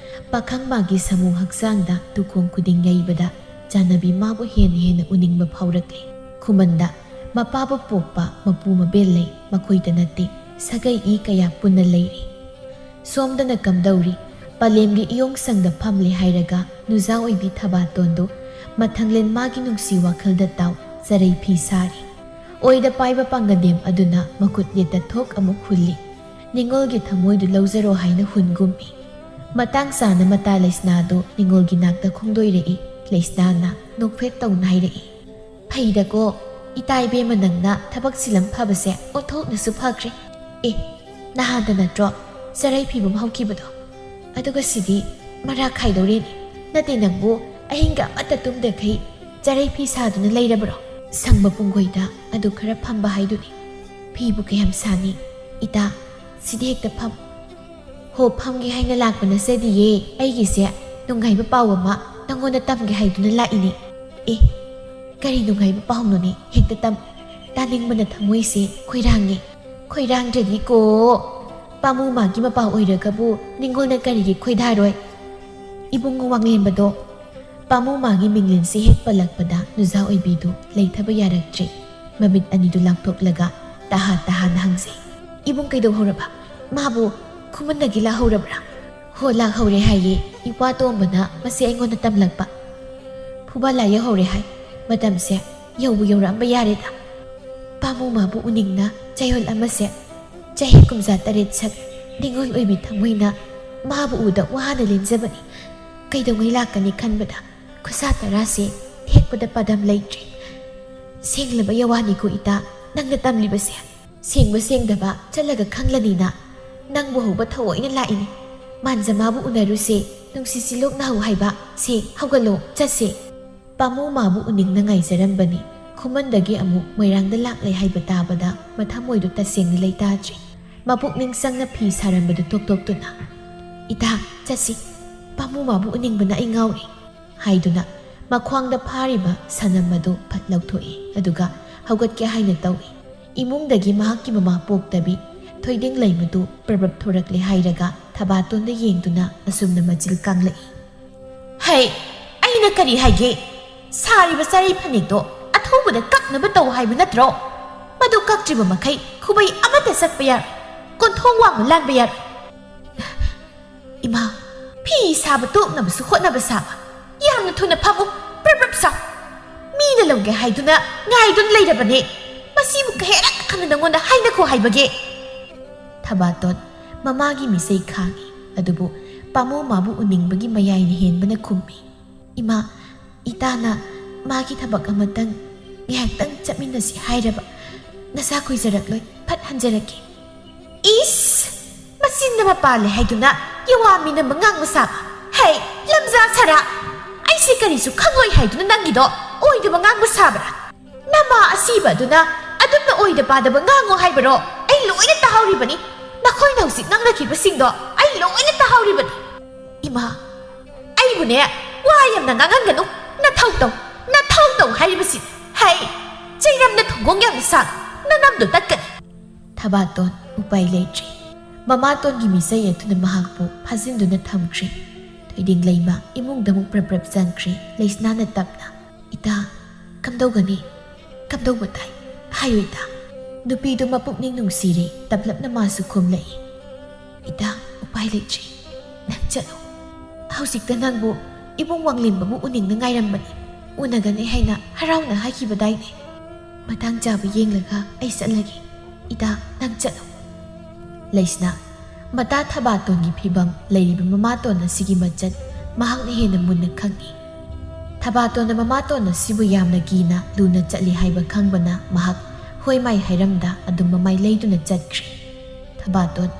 ꯄꯥꯈꯪ ꯃꯥꯒꯤ ꯁꯥꯃꯨ ꯍꯛꯆꯥꯡꯗ ꯇꯨꯈꯣꯡ ꯈꯨꯗꯤꯡ ꯌꯩꯕꯗ ꯆꯥꯟꯅꯕꯤ ꯃꯥꯕꯨ ꯍꯦꯟꯅ ꯍꯦꯟꯅ ꯎꯅꯤꯡꯕ ꯐꯥꯎꯔꯛꯂꯤ꯫ ꯈꯨꯃꯟꯗ ꯃꯄꯥꯕꯨ ꯄꯣꯛꯄ ꯃꯄꯨ ꯃꯕꯦꯜ ꯂꯩ, ꯃꯈꯣꯏꯗ ꯅꯠꯇꯦ, ꯁꯥꯒꯩ ꯏ ꯀꯌꯥ ꯄꯨꯟꯅ ꯂꯩꯔꯤ꯫ ꯁꯣꯝꯗꯅ ꯀꯝꯗꯧꯔꯤ? ꯄꯂꯦꯝꯒꯤ ꯏꯌꯣꯡ ꯁꯪꯗ ꯐꯝꯂꯦ ꯍꯥꯏꯔꯒ ꯅꯨꯖꯥ ꯑꯣꯏꯕꯤ ꯊꯕꯥꯇꯣꯟꯗꯨ ꯃꯊꯪꯂꯦꯟ ꯃꯥꯒꯤ ꯅꯨꯡꯁꯤ ꯋꯥꯈꯜꯗ ꯇꯥꯎ ꯆꯔꯩ ꯐꯤ ꯁꯥꯔꯤ꯫ ꯑꯣꯏꯗ ꯄꯥꯏꯕ ꯄꯥꯡꯒꯗꯦꯝ ꯑꯗꯨꯅ ꯃꯈꯨꯠ ꯌꯦꯠꯇ ꯊꯣꯛ ꯑꯃꯨꯛ ꯍꯨꯜꯂꯤ꯫ ꯅꯤꯉꯣꯜꯒꯤ ꯊꯃꯣꯏꯗꯨ ꯂꯧꯖꯔꯣ ꯍꯥꯏꯅ ꯍꯨꯟꯒꯨꯝꯃꯤ꯫ ꯃꯇꯥꯡ ꯆꯥꯅ ꯃꯇꯥ ꯂꯩꯁꯅꯥꯗꯨ ꯅꯤꯉꯣꯜꯒꯤ ꯅꯥꯛꯇ ꯈꯣꯡꯗꯣꯏꯔꯛꯏ꯫ ꯂꯩꯁꯅꯥꯅ ꯅꯣꯛꯐꯦꯠ ꯇꯧꯅ ꯍꯥꯏꯔꯛꯏ, "ꯐꯩꯗꯀꯣ, ꯏꯇꯥ ꯏꯕꯦꯝꯃ ꯅꯪꯅ ꯊꯕꯛ ꯁꯤꯂꯝ ꯐꯕꯁꯦ ꯑꯣꯟꯊꯣꯛꯅꯁꯨ ꯐꯈ꯭ꯔꯦ꯫ ꯑꯦ, ꯅꯍꯥꯟꯗ ꯅꯠꯇ꯭ꯔꯣ ꯆꯔꯩ ꯐꯤꯕꯝ ꯍꯧꯈꯤꯕꯗꯣ? ꯑꯗꯨꯒ ꯁꯤꯗꯤ ꯃꯔꯥ ꯈꯥꯏꯗꯧꯔꯦꯅꯦ꯫ ꯅꯠꯇꯦ, ꯅꯪꯕꯨ ꯑꯍꯤꯡꯒ ꯑꯃꯠꯇ ꯇꯨꯝꯗꯈꯩ ꯆꯔꯩ ꯐꯤ ꯁꯥꯗꯨꯅ ꯂꯩꯔꯕ꯭ꯔꯣ?" ꯁꯪꯕ ꯄꯨꯡꯈꯣꯏꯗ ꯑꯗꯨ ꯈꯔ ꯐꯝꯕ ꯍꯥꯏꯗꯨꯅꯤ꯫ "ꯐꯤꯕꯨ ꯀꯌꯥꯝ ꯁꯥꯅꯤ? ꯏꯇꯥ, ꯁꯤꯗꯤ ꯍꯦꯛꯇ ꯐꯝ꯫ ꯍꯣ, ꯐꯝꯒꯦ ꯍꯥꯏꯅ ꯂꯥꯛꯄ ꯅꯠꯆꯗꯤꯌꯦ꯫ ꯑꯩꯒꯤꯁꯦ ꯅꯨꯡꯉꯥꯏꯕ ꯄꯥꯎ ꯑꯃ ꯅꯪꯉꯣꯟꯗ ꯇꯝꯒꯦ ꯍꯥꯏꯗꯨꯅ ꯂꯥꯛꯏꯅꯦ꯫" "ꯑꯦ, ꯀꯔꯤ ꯅꯨꯡꯉꯥꯏꯕ ꯄꯥꯎꯅꯣꯅꯦ? ꯍꯦꯛꯇ ꯇꯝ꯫ ꯇꯥꯅꯤꯡꯕꯅ ꯊꯃꯣꯏꯁꯦ ꯈꯣꯏꯔꯥꯡꯉꯦ꯫" "ꯈꯣꯏꯔꯥꯡꯗ꯭ꯔꯗꯤꯀꯣ, ꯄꯥꯃꯨ ꯃꯥꯒꯤ ꯃꯄꯥ ꯑꯣꯏꯔꯒꯕꯨ ꯅꯤꯡꯉꯣꯜꯅ ꯀꯔꯤꯒꯤ ꯈꯣꯏꯗꯥꯔꯣꯏ?" "ꯏꯕꯨꯡꯉꯣ ꯋꯥꯡꯂꯦꯟꯕꯗꯣ꯫" ꯄꯥꯃꯨ ꯃꯥꯒꯤ ꯃꯤꯡꯂꯦꯟꯁꯤ ꯍꯦꯛ ꯄꯜꯂꯛꯄꯗ ꯅꯨꯖꯥ ꯑꯣꯏꯕꯤꯗꯨ ꯂꯩꯊꯕ ꯌꯥꯔꯛꯇ꯭ꯔꯦ꯫ ꯃꯃꯤꯠ ꯑꯅꯤꯗꯨ ꯂꯥꯎꯊꯣꯛꯂꯒ ꯇꯍꯥ ꯇꯍꯥꯅ ꯍꯪꯖꯩ, "ꯏꯕꯨꯡ ꯀꯩꯗꯧꯍꯧꯔꯕ? ꯃꯥꯕꯨ ꯈꯨꯃꯟꯗꯒꯤ ꯂꯥꯛꯍꯧꯔꯕ꯭ꯔꯥ?" "ꯍꯣ, ꯂꯥꯛꯍꯧꯔꯦ ꯍꯥꯏꯌꯦ꯫ ꯏꯄ꯭ꯋꯥ ꯇꯣꯝꯕꯅ ꯃꯁꯤ ꯑꯩꯉꯣꯟꯗ ꯇꯝꯂꯛꯄ꯫ ꯐꯨꯕꯥꯂꯥ ꯌꯧꯍꯧꯔꯦ ꯍꯥꯏ꯫ ꯃꯇꯝꯁꯦ ꯌꯧꯕꯨ ꯌꯧꯔꯛꯑꯝꯕ ꯌꯥꯔꯦꯗ꯫ ꯄꯥꯃꯨ ꯃꯥꯕꯨ ꯎꯅꯤꯡꯅ ꯆꯌꯣꯜ ꯑꯃꯁꯦ ꯆꯍꯤ ꯀꯨꯝꯖꯥ ꯇꯔꯦꯠ ꯁꯛ ꯅꯤꯉꯣꯜ ꯑꯣꯏꯕꯤ ꯊꯃꯣꯏꯅ ꯃꯥꯕꯨ ꯎꯗ ꯋꯥꯅ ꯂꯦꯟꯖꯕꯅꯤ꯫ ꯀꯩꯗꯧꯉꯩ ꯂꯥꯛꯀꯅꯤ ꯈꯟꯕꯗ ꯈꯨꯠꯁꯥ ꯇꯔꯥꯁꯦ ꯊꯦꯛꯄꯗ ꯄꯥꯗꯝ ꯂꯩꯇ꯭ꯔꯦ꯫ ꯁꯦꯡꯂꯕ ꯌꯥꯋꯥꯅꯤꯀꯣ ꯏꯇꯥ, ꯅꯪꯅ ꯇꯝꯂꯤꯕꯁꯦ꯫ ꯁꯦꯡꯕ ꯁꯦꯡꯗꯕ ꯆꯠꯂꯒ ꯈꯪꯂꯅꯤꯅ ꯅꯪꯕꯨ ꯍꯧꯕ ꯊꯑꯣꯏꯅ ꯂꯥꯛꯏꯅꯤ꯫ ꯃꯥꯟꯖꯃꯥꯕꯨ ꯎꯅꯔꯨꯁꯦ, ꯅꯨꯡꯁꯤꯁꯤ ꯂꯣꯛꯅꯍꯧ ꯍꯥꯏꯕ꯫ ꯁꯦ, ꯍꯧꯒꯠꯂꯣ, ꯆꯠꯁꯦ꯫" ꯄꯥꯃꯨ ꯃꯥꯕꯨ ꯎꯅꯤꯡꯅ ꯉꯥꯏꯖꯔꯝꯕꯅꯤ꯫ ꯈꯨꯃꯟꯗꯒꯤ ꯑꯃꯨꯛ ꯃꯣꯏꯔꯥꯡꯗ ꯂꯥꯛꯂꯦ ꯍꯥꯏꯕ ꯇꯥꯕꯗ ꯃꯊꯃꯣꯏꯗꯨ ꯇꯁꯦꯡꯅ ꯂꯩꯇꯥꯗ꯭ꯔꯤ꯫ ꯃꯄꯨꯛꯅꯤꯡ ꯆꯪꯅ ꯐꯤ ꯁꯥꯔꯝꯕꯗꯨ ꯇꯣꯛꯇꯣꯛꯇꯨꯅ, "ꯏꯇꯥ, ꯆꯠꯁꯤ꯫ ꯄꯥꯃꯨ ꯃꯥꯕꯨ ꯎꯅꯤꯡꯕꯅ ꯑꯩ ꯉꯥꯎꯔꯤ," ꯍꯥꯏꯗꯨꯅ ꯃꯈ꯭ꯋꯥꯡꯗ ꯐꯥꯔꯤꯕ ꯁꯅꯝ ꯑꯗꯨ ꯐꯠ ꯂꯧꯊꯣꯛꯏ꯫ ꯑꯗꯨꯒ ꯍꯧꯒꯠꯀꯦ ꯍꯥꯏꯅ ꯇꯧꯏ꯫ ꯏꯃꯨꯡꯗꯒꯤ ꯃꯍꯥꯛꯀꯤ ꯃꯃꯥ ꯄꯣꯛꯇꯕꯤ ꯊꯣꯏꯗꯤꯡ ꯂꯩꯃꯗꯨ ꯄ꯭ꯔꯕ꯭ꯔꯞ ꯊꯣꯔꯛꯂꯦ ꯍꯥꯏꯔꯒ ꯊꯕꯥꯇꯣꯟꯗ ꯌꯦꯡꯗꯨꯅ ꯑꯁꯨꯝꯅ ꯃꯆꯤꯜ ꯀꯥꯡꯂꯛꯏ꯫ "ꯍꯩ, ꯑꯩꯅ ꯀꯔꯤ ꯍꯥꯏꯒꯦ? ꯁꯥꯔꯤꯕ ꯆꯥꯔꯩ ꯐꯅꯦꯛꯇꯣ ꯑꯊꯨꯕꯗ ꯀꯛꯅꯕ ꯇꯧ ꯍꯥꯏꯕ ꯅꯠꯇ꯭ꯔꯣ? ꯃꯗꯨ ꯀꯛꯇ꯭ꯔꯤꯕ ꯃꯈꯩ ꯈꯨꯕꯩ ꯑꯃꯠꯇ ꯆꯠꯄ ꯌꯥꯔꯣꯏ, ꯀꯣꯟꯊꯣꯡ ꯋꯥꯡꯃ ꯂꯥꯟꯕ ꯌꯥꯔꯣꯏ꯫" ꯐꯤ ꯁꯥꯕ ꯇꯣꯛꯅꯕꯁꯨ ꯍꯣꯠꯅꯕ ꯁꯥꯕ꯫ ꯌꯥꯝꯅ ꯊꯨꯅ ꯐꯝꯃꯨ, ꯄ꯭ꯔꯞ ꯄ꯭ꯔꯞ ꯁꯥꯎ꯫ ꯃꯤꯅ ꯂꯧꯒꯦ ꯍꯥꯏꯗꯨꯅ ꯉꯥꯏꯗꯨꯅ ꯂꯩꯔꯕꯅꯦ꯫ ꯃꯁꯤꯕꯨ ꯀꯌꯥꯔꯛ ꯍꯟꯅ ꯅꯉꯣꯟꯗ ꯍꯥꯏꯅꯈꯣ ꯍꯥꯏꯕꯒꯦ? ꯊꯕꯥꯇꯣꯟ ꯃꯃꯥꯒꯤ ꯃꯤꯆꯩ ꯈꯥꯡꯉꯤ, ꯑꯗꯨꯕꯨ ꯄꯥꯃꯨ ꯃꯥꯕꯨ ꯎꯅꯤꯡꯕꯒꯤ ꯃꯌꯥꯏꯅ ꯍꯦꯟꯕꯅ ꯈꯨꯝꯃꯤ꯫ "ꯏꯃꯥ, ꯏꯇꯥꯅ ꯃꯥꯒꯤ ꯊꯕꯛ ꯑꯃꯇꯪ ꯉꯥꯏꯍꯥꯛꯇꯪ ꯆꯠꯃꯤꯟꯅꯁꯤ ꯍꯥꯏꯔꯕ꯫ ꯅꯁꯥ ꯀꯨꯏꯖꯔꯛꯂꯣꯏ, ꯐꯠ ꯍꯟꯖꯔꯛꯀꯦ꯫" "ꯏꯁ! ꯃꯆꯤꯟꯅ ꯃꯄꯥꯜꯂꯦ ꯍꯥꯏꯗꯨꯅ ꯌꯋꯥ ꯃꯤꯅ ꯃꯉꯥꯡ ꯃꯆꯥ꯫ ꯍꯩ, ꯂꯝꯖꯥ ꯁꯔꯥ! ꯑꯩꯁꯦ ꯀꯔꯤꯁꯨ ꯈꯪꯂꯣꯏ ꯍꯥꯏꯗꯨꯅ ꯅꯪꯒꯤꯗꯣ ꯑꯣꯏꯗꯕ ꯉꯥꯡꯕ ꯁꯥꯕ꯭ꯔꯥ? ꯅꯃꯥ ꯑꯁꯤꯕ ꯑꯗꯨꯅ ꯑꯗꯨꯝꯅ ꯑꯣꯏꯗ ꯄꯥꯗꯕ ꯉꯥꯡꯉꯣ ꯍꯥꯏꯕꯔꯣ? ꯑꯩ ꯂꯣꯏꯅ ꯇꯥꯍꯧꯔꯤꯕꯅꯤ꯫ ꯅꯈꯣꯏꯅ ꯍꯧꯖꯤꯛ ꯉꯥꯡꯅꯈꯤꯕꯁꯤꯡꯗꯣ ꯑꯩ ꯂꯣꯏꯅ ꯇꯥꯍꯧꯔꯤꯕꯅꯤ꯫" "ꯏꯃꯥ, ꯑꯩꯕꯨꯅꯦ ꯋꯥ ꯌꯥꯝꯅ ꯉꯥꯡꯍꯟꯒꯅꯨ꯫ ꯅꯊꯧ ꯇꯧ, ꯅꯊꯧ ꯇꯧ ꯍꯥꯏꯔꯤꯕꯁꯤ꯫ ꯍꯩ, ꯆꯩꯔꯝꯅ ꯊꯣꯡꯒꯣꯡ ꯌꯥꯝꯅ ꯁꯥꯡ, ꯅꯅꯝꯗꯣ ꯇꯠꯀꯅꯤ꯫" ꯊꯕꯥꯇꯣꯟ ꯎꯄꯥꯏ ꯂꯩꯇ꯭ꯔꯦ꯫ ꯃꯃꯥꯇꯣꯟꯒꯤ ꯃꯤꯆꯩ ꯑꯗꯨꯅ ꯃꯍꯥꯛꯄꯨ ꯐꯥꯖꯤꯟꯗꯨꯅ ꯊꯝꯈ꯭ꯔꯦ꯫ ꯊꯣꯏꯗꯤꯡ ꯂꯩꯃ ꯏꯃꯨꯡꯗ ꯑꯃꯨꯛ ꯄ꯭ꯔꯞ ꯄ꯭ꯔꯞ ꯆꯪꯈ꯭ꯔꯦ꯫ ꯂꯩꯁꯅꯥꯅ ꯇꯞꯅ, "ꯏꯇꯥ, ꯀꯝꯗꯧꯒꯅꯤ? ꯀꯝꯗꯧꯕ ꯇꯥꯏ? ꯍꯥꯏꯌꯨ ꯏꯇꯥ꯫" ꯅꯨꯄꯤꯗꯨ ꯃꯄꯨꯛꯅꯤꯡ ꯅꯨꯡꯁꯤꯔꯦ꯫ ꯇꯞꯂꯞꯅ ꯃꯥꯁꯨ ꯈꯨꯝꯂꯛꯏ, "ꯏꯇꯥ, ꯎꯄꯥꯏ ꯂꯩꯇ꯭ꯔꯦ꯫ ꯅꯪ ꯆꯠꯂꯣ꯫ ꯍꯧꯖꯤꯛꯇ ꯅꯪꯕꯨ ꯏꯕꯨꯡ ꯋꯥꯡꯂꯦꯝꯕꯕꯨ ꯎꯅꯤꯡꯅ ꯉꯥꯏꯔꯝꯕꯅꯤ꯫ ꯎꯅꯒꯅꯤ ꯍꯥꯏꯅ ꯍꯔꯥꯎꯅ ꯍꯥꯏꯈꯤꯕꯗꯥꯏꯅꯦ꯫ ꯃꯇꯥꯡ ꯆꯥꯕ ꯌꯦꯡꯂꯒ ꯑꯩ ꯆꯠꯂꯒꯦ꯫ ꯏꯇꯥ, ꯅꯪ ꯆꯠꯂꯣ꯫" ꯂꯩꯁꯅꯥ ꯃꯇꯥ ꯊꯕꯥꯇꯣꯟꯒꯤ ꯐꯤꯚꯝ ꯂꯩꯔꯤꯕ ꯃꯃꯥꯇꯣꯟ ꯑꯁꯤꯒꯤ ꯃꯆꯠ ꯃꯍꯥꯛꯅ ꯍꯦꯟꯅ ꯃꯨꯟꯅ ꯈꯪꯏ꯫ ꯊꯕꯥꯇꯣꯟꯅ ꯃꯃꯥꯇꯣꯟ ꯑꯁꯤꯕꯨ ꯌꯥꯝꯅ ꯀꯤꯅ ꯂꯨꯅ ꯆꯠꯂꯤ ꯍꯥꯏꯕ ꯈꯪꯕꯅ ꯃꯍꯥꯛ ꯍꯣꯏ ꯃꯥꯏ ꯍꯥꯏꯔꯝꯗ ꯑꯗꯨꯝ ꯃꯃꯥꯏ ꯂꯩꯗꯨꯅ ꯆꯠꯈ꯭ꯔꯦ꯫ ꯊꯕꯥꯇꯣꯟ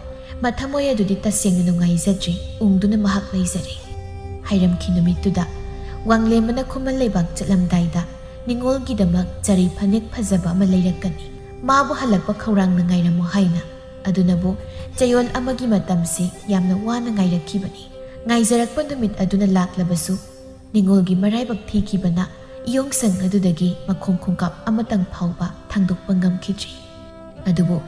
ꯃꯊꯃꯣꯏ ꯑꯗꯨꯗꯤ ꯇꯁꯦꯡꯅ ꯅꯨꯡꯉꯥꯏꯖꯗ꯭ꯔꯦ, ꯎꯪꯗꯨꯅ ꯃꯍꯥꯛ ꯂꯩꯖꯔꯦ꯫ ꯍꯥꯏꯔꯝꯈꯤ ꯅꯨꯃꯤꯠꯇꯨꯗ ꯋꯥꯡꯂꯦꯝꯕꯅ ꯈꯨꯃꯟ ꯂꯩꯕꯥꯛ ꯆꯠꯂꯝꯗꯥꯏꯗ ꯅꯤꯉꯣꯜꯒꯤꯗꯃꯛ ꯆꯔꯩ ꯐꯅꯦꯛ ꯐꯖꯕ ꯑꯃ ꯂꯩꯔꯛꯀꯅꯤ, ꯃꯥꯕꯨ ꯍꯜꯂꯛꯄ ꯈꯧꯔꯥꯡꯅ ꯉꯥꯏꯔꯝꯃꯨ ꯍꯥꯏꯅ꯫ ꯑꯗꯨꯅꯕꯨ ꯆꯌꯣꯜ ꯑꯃꯒꯤ ꯃꯇꯝꯁꯤ ꯌꯥꯝꯅ ꯋꯥꯅ ꯉꯥꯏꯔꯛꯈꯤꯕꯅꯤ꯫ ꯉꯥꯏꯖꯔꯛꯄ ꯅꯨꯃꯤꯠ ꯑꯗꯨꯅ ꯂꯥꯛꯂꯕꯁꯨ ꯅꯤꯉꯣꯜꯒꯤ ꯃꯔꯥꯏꯕꯛ ꯊꯤꯈꯤꯕꯅ ꯏꯌꯣꯡꯁꯪ ꯑꯗꯨꯗꯒꯤ ꯃꯈꯣꯡ ꯈꯣꯡꯀꯥꯞ ꯑꯃꯇꯪ ꯐꯥꯎꯕ ꯊꯥꯡꯗꯣꯛꯄ ꯉꯝꯈꯤꯗ꯭ꯔꯤ꯫ ꯑꯗꯨꯕꯨ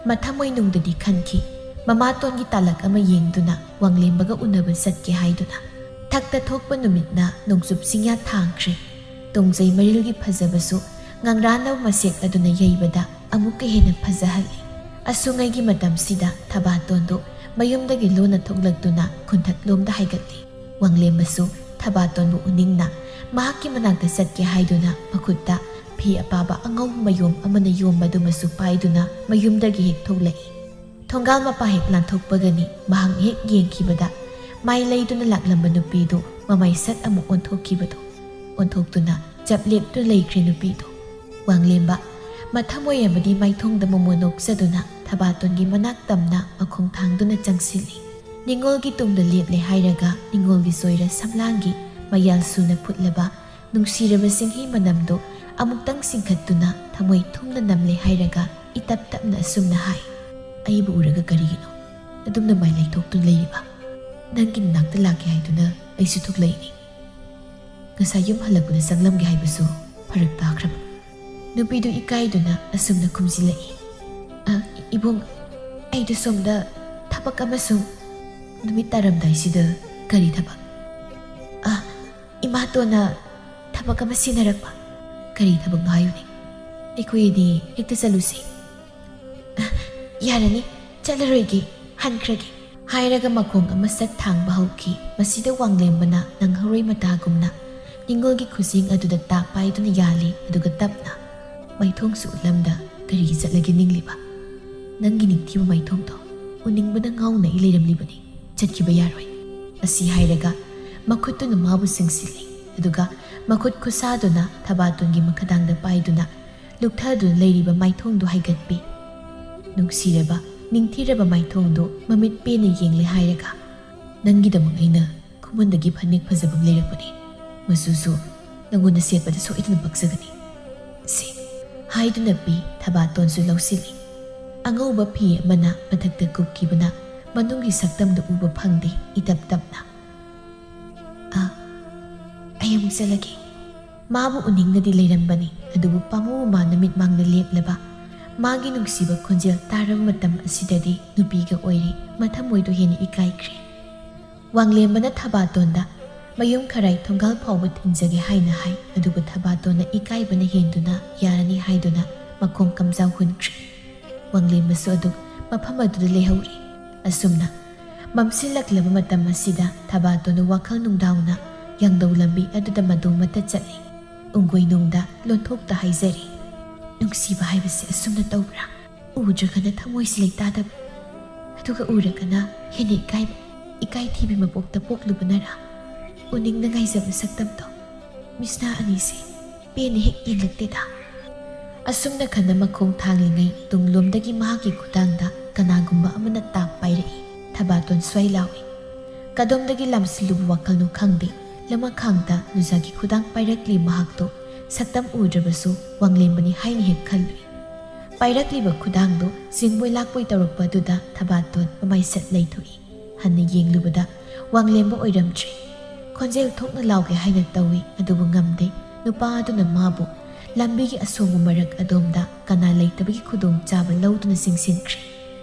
ꯃꯊꯃꯣꯏꯅꯨꯡꯗꯗꯤ ꯈꯟꯈꯤ, ꯃꯃꯥꯇꯣꯟꯒꯤ ꯇꯥꯂꯛ ꯑꯃ ꯌꯦꯡꯗꯨꯅ ꯋꯥꯡꯂꯦꯝꯕꯒ ꯎꯅꯕ ꯆꯠꯀꯦ ꯍꯥꯏꯗꯨꯅ꯫ ꯊꯛꯇ ꯊꯣꯛꯄ ꯅꯨꯃꯤꯠꯅ ꯅꯣꯡꯆꯨꯞ ꯆꯤꯡꯌꯥ ꯊꯥꯡꯈ꯭ꯔꯦ꯫ ꯇꯣꯡꯖꯩ ꯃꯔꯤꯜꯒꯤ ꯐꯖꯕꯁꯨ ꯉꯪꯔꯥꯟꯅꯕ ꯃꯁꯦꯛ ꯑꯗꯨꯅ ꯌꯩꯕꯗ ꯑꯃꯨꯛꯀ ꯍꯦꯟꯅ ꯐꯖꯍꯜꯂꯤ꯫ ꯑꯁꯨꯉꯩꯒꯤ ꯃꯇꯝꯁꯤꯗ ꯊꯕꯥꯇꯣꯟꯗꯨ ꯃꯌꯨꯝꯗꯒꯤ ꯂꯣꯟꯅ ꯊꯣꯛꯂꯛꯇꯨꯅ ꯈꯨꯟꯊꯛꯂꯣꯝꯗ ꯍꯥꯏꯒꯠꯂꯤ꯫ ꯋꯥꯡꯂꯦꯝꯕꯁꯨ ꯊꯕꯥꯇꯣꯟꯕꯨ ꯎꯅꯤꯡꯅ ꯃꯍꯥꯛꯀꯤ ꯃꯅꯥꯛꯇ ꯆꯠꯀꯦ ꯍꯥꯏꯗꯨꯅ ꯃꯈꯨꯠꯇ ꯐꯤ ꯑꯄꯥꯕ ꯑꯉꯧꯕ ꯃꯌꯣꯝ ꯑꯃꯅ ꯌꯣꯝꯕꯗꯨꯃꯁꯨ ꯄꯥꯏꯗꯨꯅ ꯃꯌꯨꯝꯗꯒꯤ ꯍꯦꯛ ꯊꯣꯛꯂꯛꯏ꯫ ꯊꯣꯡꯒꯥꯜ ꯃꯄꯥ ꯍꯦꯛ ꯂꯥꯟꯊꯣꯛꯄꯒꯅꯤ ꯃꯍꯥꯛ ꯍꯦꯛ ꯌꯦꯡꯈꯤꯕꯗ ꯃꯥꯏ ꯂꯩꯗꯨꯅ ꯂꯥꯛꯂꯝꯕ ꯅꯨꯄꯤꯗꯨ ꯃꯃꯥꯏ ꯁꯠ ꯑꯃꯨꯛ ꯑꯣꯟꯊꯣꯛꯈꯤꯕꯗꯨ꯫ ꯑꯣꯟꯊꯣꯛꯇꯨꯅ ꯆꯞ ꯂꯦꯞꯇꯨꯅ ꯂꯩꯈ꯭ꯔꯦ ꯅꯨꯄꯤꯗꯨ꯫ ꯋꯥꯡꯂꯦꯝꯕ ꯃꯊꯃꯣꯏ ꯑꯃꯗꯤ ꯃꯥꯏꯊꯣꯡꯗ ꯃꯣꯃꯣꯟ ꯅꯣꯛꯆꯗꯨꯅ ꯊꯕꯥꯇꯣꯟꯒꯤ ꯃꯅꯥꯛ ꯇꯝꯅ ꯃꯈꯣꯡ ꯊꯥꯡꯗꯨꯅ ꯆꯪꯁꯤꯜꯂꯤ꯫ ꯅꯤꯉꯣꯜꯒꯤ ꯇꯨꯡꯗ ꯂꯦꯞꯂꯦ ꯍꯥꯏꯔꯒ ꯅꯤꯉꯣꯜꯒꯤ ꯆꯣꯏꯔ ꯁꯝꯂꯥꯡꯒꯤ ꯃꯌꯥꯜ ꯁꯨꯅ ꯐꯨꯠꯂꯕ ꯅꯨꯡꯁꯤꯔꯕ ꯆꯤꯡꯍꯤ ꯃꯅꯝꯗꯨ ꯑꯃꯨꯛꯇꯪ ꯆꯤꯡꯈꯠꯇꯨꯅ ꯊꯃꯣꯏ ꯊꯨꯝꯅ ꯅꯝꯂꯦ ꯍꯥꯏꯔꯒ ꯏꯇꯞ ꯇꯞꯅ ꯑꯁꯨꯝꯅ ꯍꯥꯏ, "ꯑꯩꯕꯨ ꯎꯔꯒ ꯀꯔꯤꯒꯤꯅꯣ ꯑꯗꯨꯝꯅ ꯃꯥꯏ ꯂꯩꯊꯣꯛꯇꯨꯅ ꯂꯩꯔꯤꯕ? ꯅꯪꯒꯤ ꯅꯥꯛꯇ ꯂꯥꯛꯀꯦ ꯍꯥꯏꯗꯨꯅ ꯑꯩꯁꯨ ꯊꯣꯛꯂꯛꯏꯅꯤ꯫ ꯉꯁꯥꯏ ꯌꯨꯝ ꯍꯜꯂꯛꯄꯗ ꯆꯪꯂꯝꯒꯦ ꯍꯥꯏꯕꯁꯨ ꯐꯔꯛ ꯇꯥꯈ꯭ꯔꯕ꯫" ꯅꯨꯄꯤꯗꯨ ꯏꯀꯥꯏꯗꯨꯅ ꯑꯁꯨꯝꯅ ꯈꯨꯝꯖꯤꯜꯂꯛꯏ, "ꯑ, ꯏꯕꯨꯡ, ꯑꯩꯗꯨ ꯁꯣꯝꯗ ꯊꯕꯛ ꯑꯃꯁꯨꯡ ꯅꯨꯃꯤꯠ ꯇꯥꯔꯝꯗꯥꯏꯁꯤꯗ ꯀꯔꯤ ꯊꯕꯛ?" "ꯑ, ꯏꯃꯥꯇꯣꯟꯅ ꯊꯕꯛ ꯑꯃ ꯁꯤꯟꯅꯔꯛꯄ꯫" "ꯀꯔꯤ ꯊꯕꯛꯅꯣ ꯍꯥꯏꯌꯨꯅꯦ? ꯑꯩꯈꯣꯏ ꯑꯅꯤ ꯍꯦꯛꯇ ꯆꯠꯂꯨꯁꯤ꯫" "ꯑ, ꯌꯥꯔꯅꯤ, ꯆꯠꯂꯔꯣꯏꯒꯦ, ꯍꯟꯈ꯭ꯔꯒꯦ," ꯍꯥꯏꯔꯒ ꯃꯈꯣꯡ ꯑꯃ ꯁꯠ ꯊꯥꯡꯕ ꯍꯧꯈꯤ꯫ ꯃꯁꯤꯗ ꯋꯥꯡꯂꯦꯝꯕꯅ ꯅꯪꯍꯧꯔꯣꯏ ꯃꯇꯥꯒꯨꯝꯅ ꯅꯤꯡꯉꯣꯜꯒꯤ ꯈꯨꯖꯤꯡ ꯑꯗꯨꯗ ꯇꯥꯞ ꯄꯥꯏꯗꯨꯅ ꯌꯥꯜꯂꯤ, ꯑꯗꯨꯒ ꯇꯞꯅ, "ꯃꯥꯏꯊꯣꯡꯁꯨ ꯎꯠꯂꯝꯗ ꯀꯔꯤꯒꯤ ꯆꯠꯂꯒꯦ ꯅꯤꯡꯂꯤꯕ? ꯅꯪꯒꯤ ꯅꯤꯡꯊꯤꯕ ꯃꯥꯏꯊꯣꯡꯗꯣ ꯎꯅꯤꯡꯕꯅ ꯉꯥꯎꯅ ꯑꯩ ꯂꯩꯔꯝꯂꯤꯕꯅꯤ꯫ ꯆꯠꯈꯤꯕ ꯌꯥꯔꯣꯏ꯫" ꯑꯁꯤ ꯍꯥꯏꯔꯒ ꯃꯈꯨꯠꯇꯨꯅ ꯃꯥꯕꯨ ꯆꯤꯡꯁꯤꯜꯂꯤ, ꯑꯗꯨꯒ ꯃꯈꯨꯠ ꯈꯨꯁꯥꯗꯨꯅ ꯊꯕꯥꯇꯣꯟꯒꯤ ꯃꯈꯗꯥꯡꯗ ꯄꯥꯏꯗꯨꯅ ꯂꯨꯞꯊꯗꯨꯅ ꯂꯩꯔꯤꯕ ꯃꯥꯏꯊꯣꯡꯗꯨ ꯍꯥꯏꯒꯠꯄꯤ꯫ ꯅꯨꯡꯁꯤꯔꯕ, ꯅꯤꯡꯊꯤꯔꯕ ꯃꯥꯏꯊꯣꯡꯗꯨ ꯃꯃꯤꯠ ꯄꯦꯟꯅ ꯌꯦꯡꯂꯦ ꯍꯥꯏꯔꯒ, "ꯅꯪꯒꯤꯗꯃꯛ ꯑꯩꯅ ꯈꯨꯃꯟꯗꯒꯤ ꯐꯅꯦꯛ ꯐꯖꯕ ꯑꯃ ꯂꯩꯔꯛꯄꯅꯤ꯫ ꯃꯆꯨꯁꯨ ꯅꯪꯉꯣꯟꯗ ꯁꯦꯠꯄꯗ ꯁꯣꯏꯗꯅ ꯄꯛꯆꯒꯅꯤ꯫ ꯁꯦ꯫" ꯍꯥꯏꯗꯨꯅ ꯄꯤ, ꯊꯕꯥꯇꯣꯟꯁꯨ ꯂꯧꯁꯤꯜꯂꯤ꯫ ꯑꯉꯧꯕ ꯐꯤ ꯑꯃꯅ ꯃꯊꯛꯇ ꯀꯨꯞꯈꯤꯕꯅ ꯃꯅꯨꯡꯒꯤ ꯁꯛꯇꯝꯗꯨ ꯎꯕ ꯐꯪꯗꯦ, ꯏꯇꯞ ꯇꯞꯅ꯫ "ꯑ, ꯑꯩ ꯑꯃꯨꯛ ꯆꯠꯂꯒꯦ꯫" ꯃꯥꯕꯨ ꯎꯅꯤꯡꯅꯗꯤ ꯂꯩꯔꯝꯕꯅꯤ, ꯑꯗꯨꯕꯨ ꯄꯥꯃꯨ ꯃꯃꯥꯅ ꯃꯤꯠꯃꯥꯡꯗ ꯂꯦꯞꯂꯕ ꯃꯥꯒꯤ ꯅꯨꯡꯁꯤꯕ ꯈꯣꯟꯖꯦꯜ ꯇꯥꯔꯕ ꯃꯇꯝ ꯑꯁꯤꯗꯗꯤ ꯅꯨꯄꯤꯒ ꯑꯣꯏꯔꯤ ꯃꯊꯃꯣꯏꯗꯣ ꯍꯦꯟꯅ ꯏꯀꯥꯏꯈ꯭ꯔꯦ꯫ ꯋꯥꯡꯂꯦꯝꯕꯅ ꯊꯕꯥꯇꯣꯟꯗ ꯃꯌꯨꯝ ꯈꯔꯥꯏ ꯊꯣꯡꯒꯥꯜ ꯐꯥꯎꯕ ꯊꯤꯟꯖꯒꯦ ꯍꯥꯏꯅ ꯍꯥꯏ, ꯑꯗꯨꯕꯨ ꯊꯕꯥꯇꯣꯟꯅ ꯏꯀꯥꯏꯕꯅ ꯍꯦꯟꯗꯨꯅ ꯌꯥꯔꯅꯤ ꯍꯥꯏꯗꯨꯅ ꯃꯈꯣꯡ ꯀꯝꯖꯥꯎ ꯍꯨꯟꯈ꯭ꯔꯦ꯫ ꯋꯥꯡꯂꯦꯝꯕꯁꯨ ꯑꯗꯨꯝ ꯃꯐꯝ ꯑꯗꯨꯗ ꯂꯩꯍꯧꯔꯤ꯫ ꯑꯁꯨꯝꯅ ꯃꯝꯁꯤꯜꯂꯛꯂꯕ ꯃꯇꯝ ꯑꯁꯤꯗ ꯊꯕꯥꯇꯣꯟꯗꯨ ꯋꯥꯈꯜ ꯅꯨꯡꯗꯥꯡꯅ ꯌꯥꯡꯗꯧ ꯂꯝꯕꯤ ꯑꯗꯨꯗ ꯃꯗꯣꯝꯃꯇ ꯆꯠꯂꯤ꯫ ꯎꯪꯒꯣꯏ ꯅꯨꯡꯗ ꯂꯣꯟꯊꯣꯛꯇ ꯍꯥꯏꯖꯔꯤ, "ꯅꯨꯡꯁꯤꯕ ꯍꯥꯏꯕꯁꯦ ꯑꯁꯨꯝꯅ ꯇꯧꯕ꯭ꯔꯥ? ꯎꯗ꯭ꯔꯒꯅ ꯊꯃꯣꯏꯁꯤ ꯂꯩꯇꯥꯗꯕ, ꯑꯗꯨꯒ ꯎꯔꯒꯅ ꯍꯦꯟꯅ ꯏꯀꯥꯏꯕ, ꯏꯀꯥꯏ ꯊꯤꯕꯤ ꯃꯄꯣꯛꯇ ꯄꯣꯛꯂꯨꯕꯅꯔꯥ? ꯎꯅꯤꯡꯅ ꯉꯥꯏꯖꯕ ꯁꯛꯇꯝꯗꯣ꯫ ꯃꯤꯠꯁꯅꯥ ꯑꯅꯤꯁꯦ ꯄꯦꯟꯅ ꯍꯦꯛ ꯌꯦꯡꯂꯛꯇꯦꯗ"꯫ ꯑꯁꯨꯝꯅ ꯈꯟꯅ ꯃꯈꯣꯡ ꯊꯥꯡꯂꯤꯉꯩ ꯇꯨꯡꯂꯣꯝꯗꯒꯤ ꯃꯍꯥꯛꯀꯤ ꯈꯨꯗꯥꯡꯗ ꯀꯅꯥꯒꯨꯝꯕ ꯑꯃꯅ ꯇꯥꯞ ꯄꯥꯏꯔꯛꯏ꯫ ꯊꯕꯥꯇꯣꯟ ꯁ꯭ꯋꯥꯏ ꯂꯥꯎꯏ꯫ ꯀꯗꯣꯝꯗꯒꯤ ꯂꯥꯝꯁꯤꯜꯂꯨꯕ ꯋꯥꯈꯜꯅꯣ ꯈꯪꯗꯦ, ꯂꯃꯈꯥꯡꯗ ꯅꯨꯖꯥꯒꯤ ꯈꯨꯗꯥꯡ ꯄꯥꯏꯔꯛꯂꯤ꯫ ꯃꯍꯥꯛꯇꯣ ꯁꯛꯇꯝ ꯎꯗ꯭ꯔꯕꯁꯨ ꯋꯥꯡꯂꯦꯝꯕꯅꯤ ꯍꯥꯏꯅ ꯍꯦꯛ ꯈꯜꯂꯨꯏ꯫ ꯄꯥꯏꯔꯛꯂꯤꯕ ꯈꯨꯗꯥꯡꯗꯨ ꯆꯤꯡꯕꯣꯏ ꯂꯥꯛꯄꯣꯏ ꯇꯧꯔꯛꯄ ꯑꯗꯨꯗ ꯊꯕꯥꯇꯣꯟ ꯃꯃꯥꯏꯁꯠ ꯂꯩꯊꯣꯛꯏ꯫ ꯍꯟꯅ ꯌꯦꯡꯂꯨꯕꯗ ꯋꯥꯡꯂꯦꯝꯕ ꯑꯣꯏꯔꯝꯗ꯭ꯔꯦ꯫ ꯈꯣꯟꯖꯦꯜ ꯊꯣꯛꯅ ꯂꯥꯎꯒꯦ ꯍꯥꯏꯅ ꯇꯧꯏ, ꯑꯗꯨꯕꯨ ꯉꯝꯗꯦ꯫ ꯅꯨꯄꯥ ꯑꯗꯨꯅ ꯃꯥꯕꯨ ꯂꯝꯕꯤꯒꯤ ꯑꯁꯣꯡꯕ ꯃꯔꯛ ꯑꯗꯣꯝꯗ ꯀꯅꯥ ꯂꯩꯇꯕꯒꯤ ꯈꯨꯗꯣꯡꯆꯥꯕ ꯂꯧꯗꯨꯅ ꯆꯤꯡꯁꯤꯟꯈ꯭ꯔꯦ꯫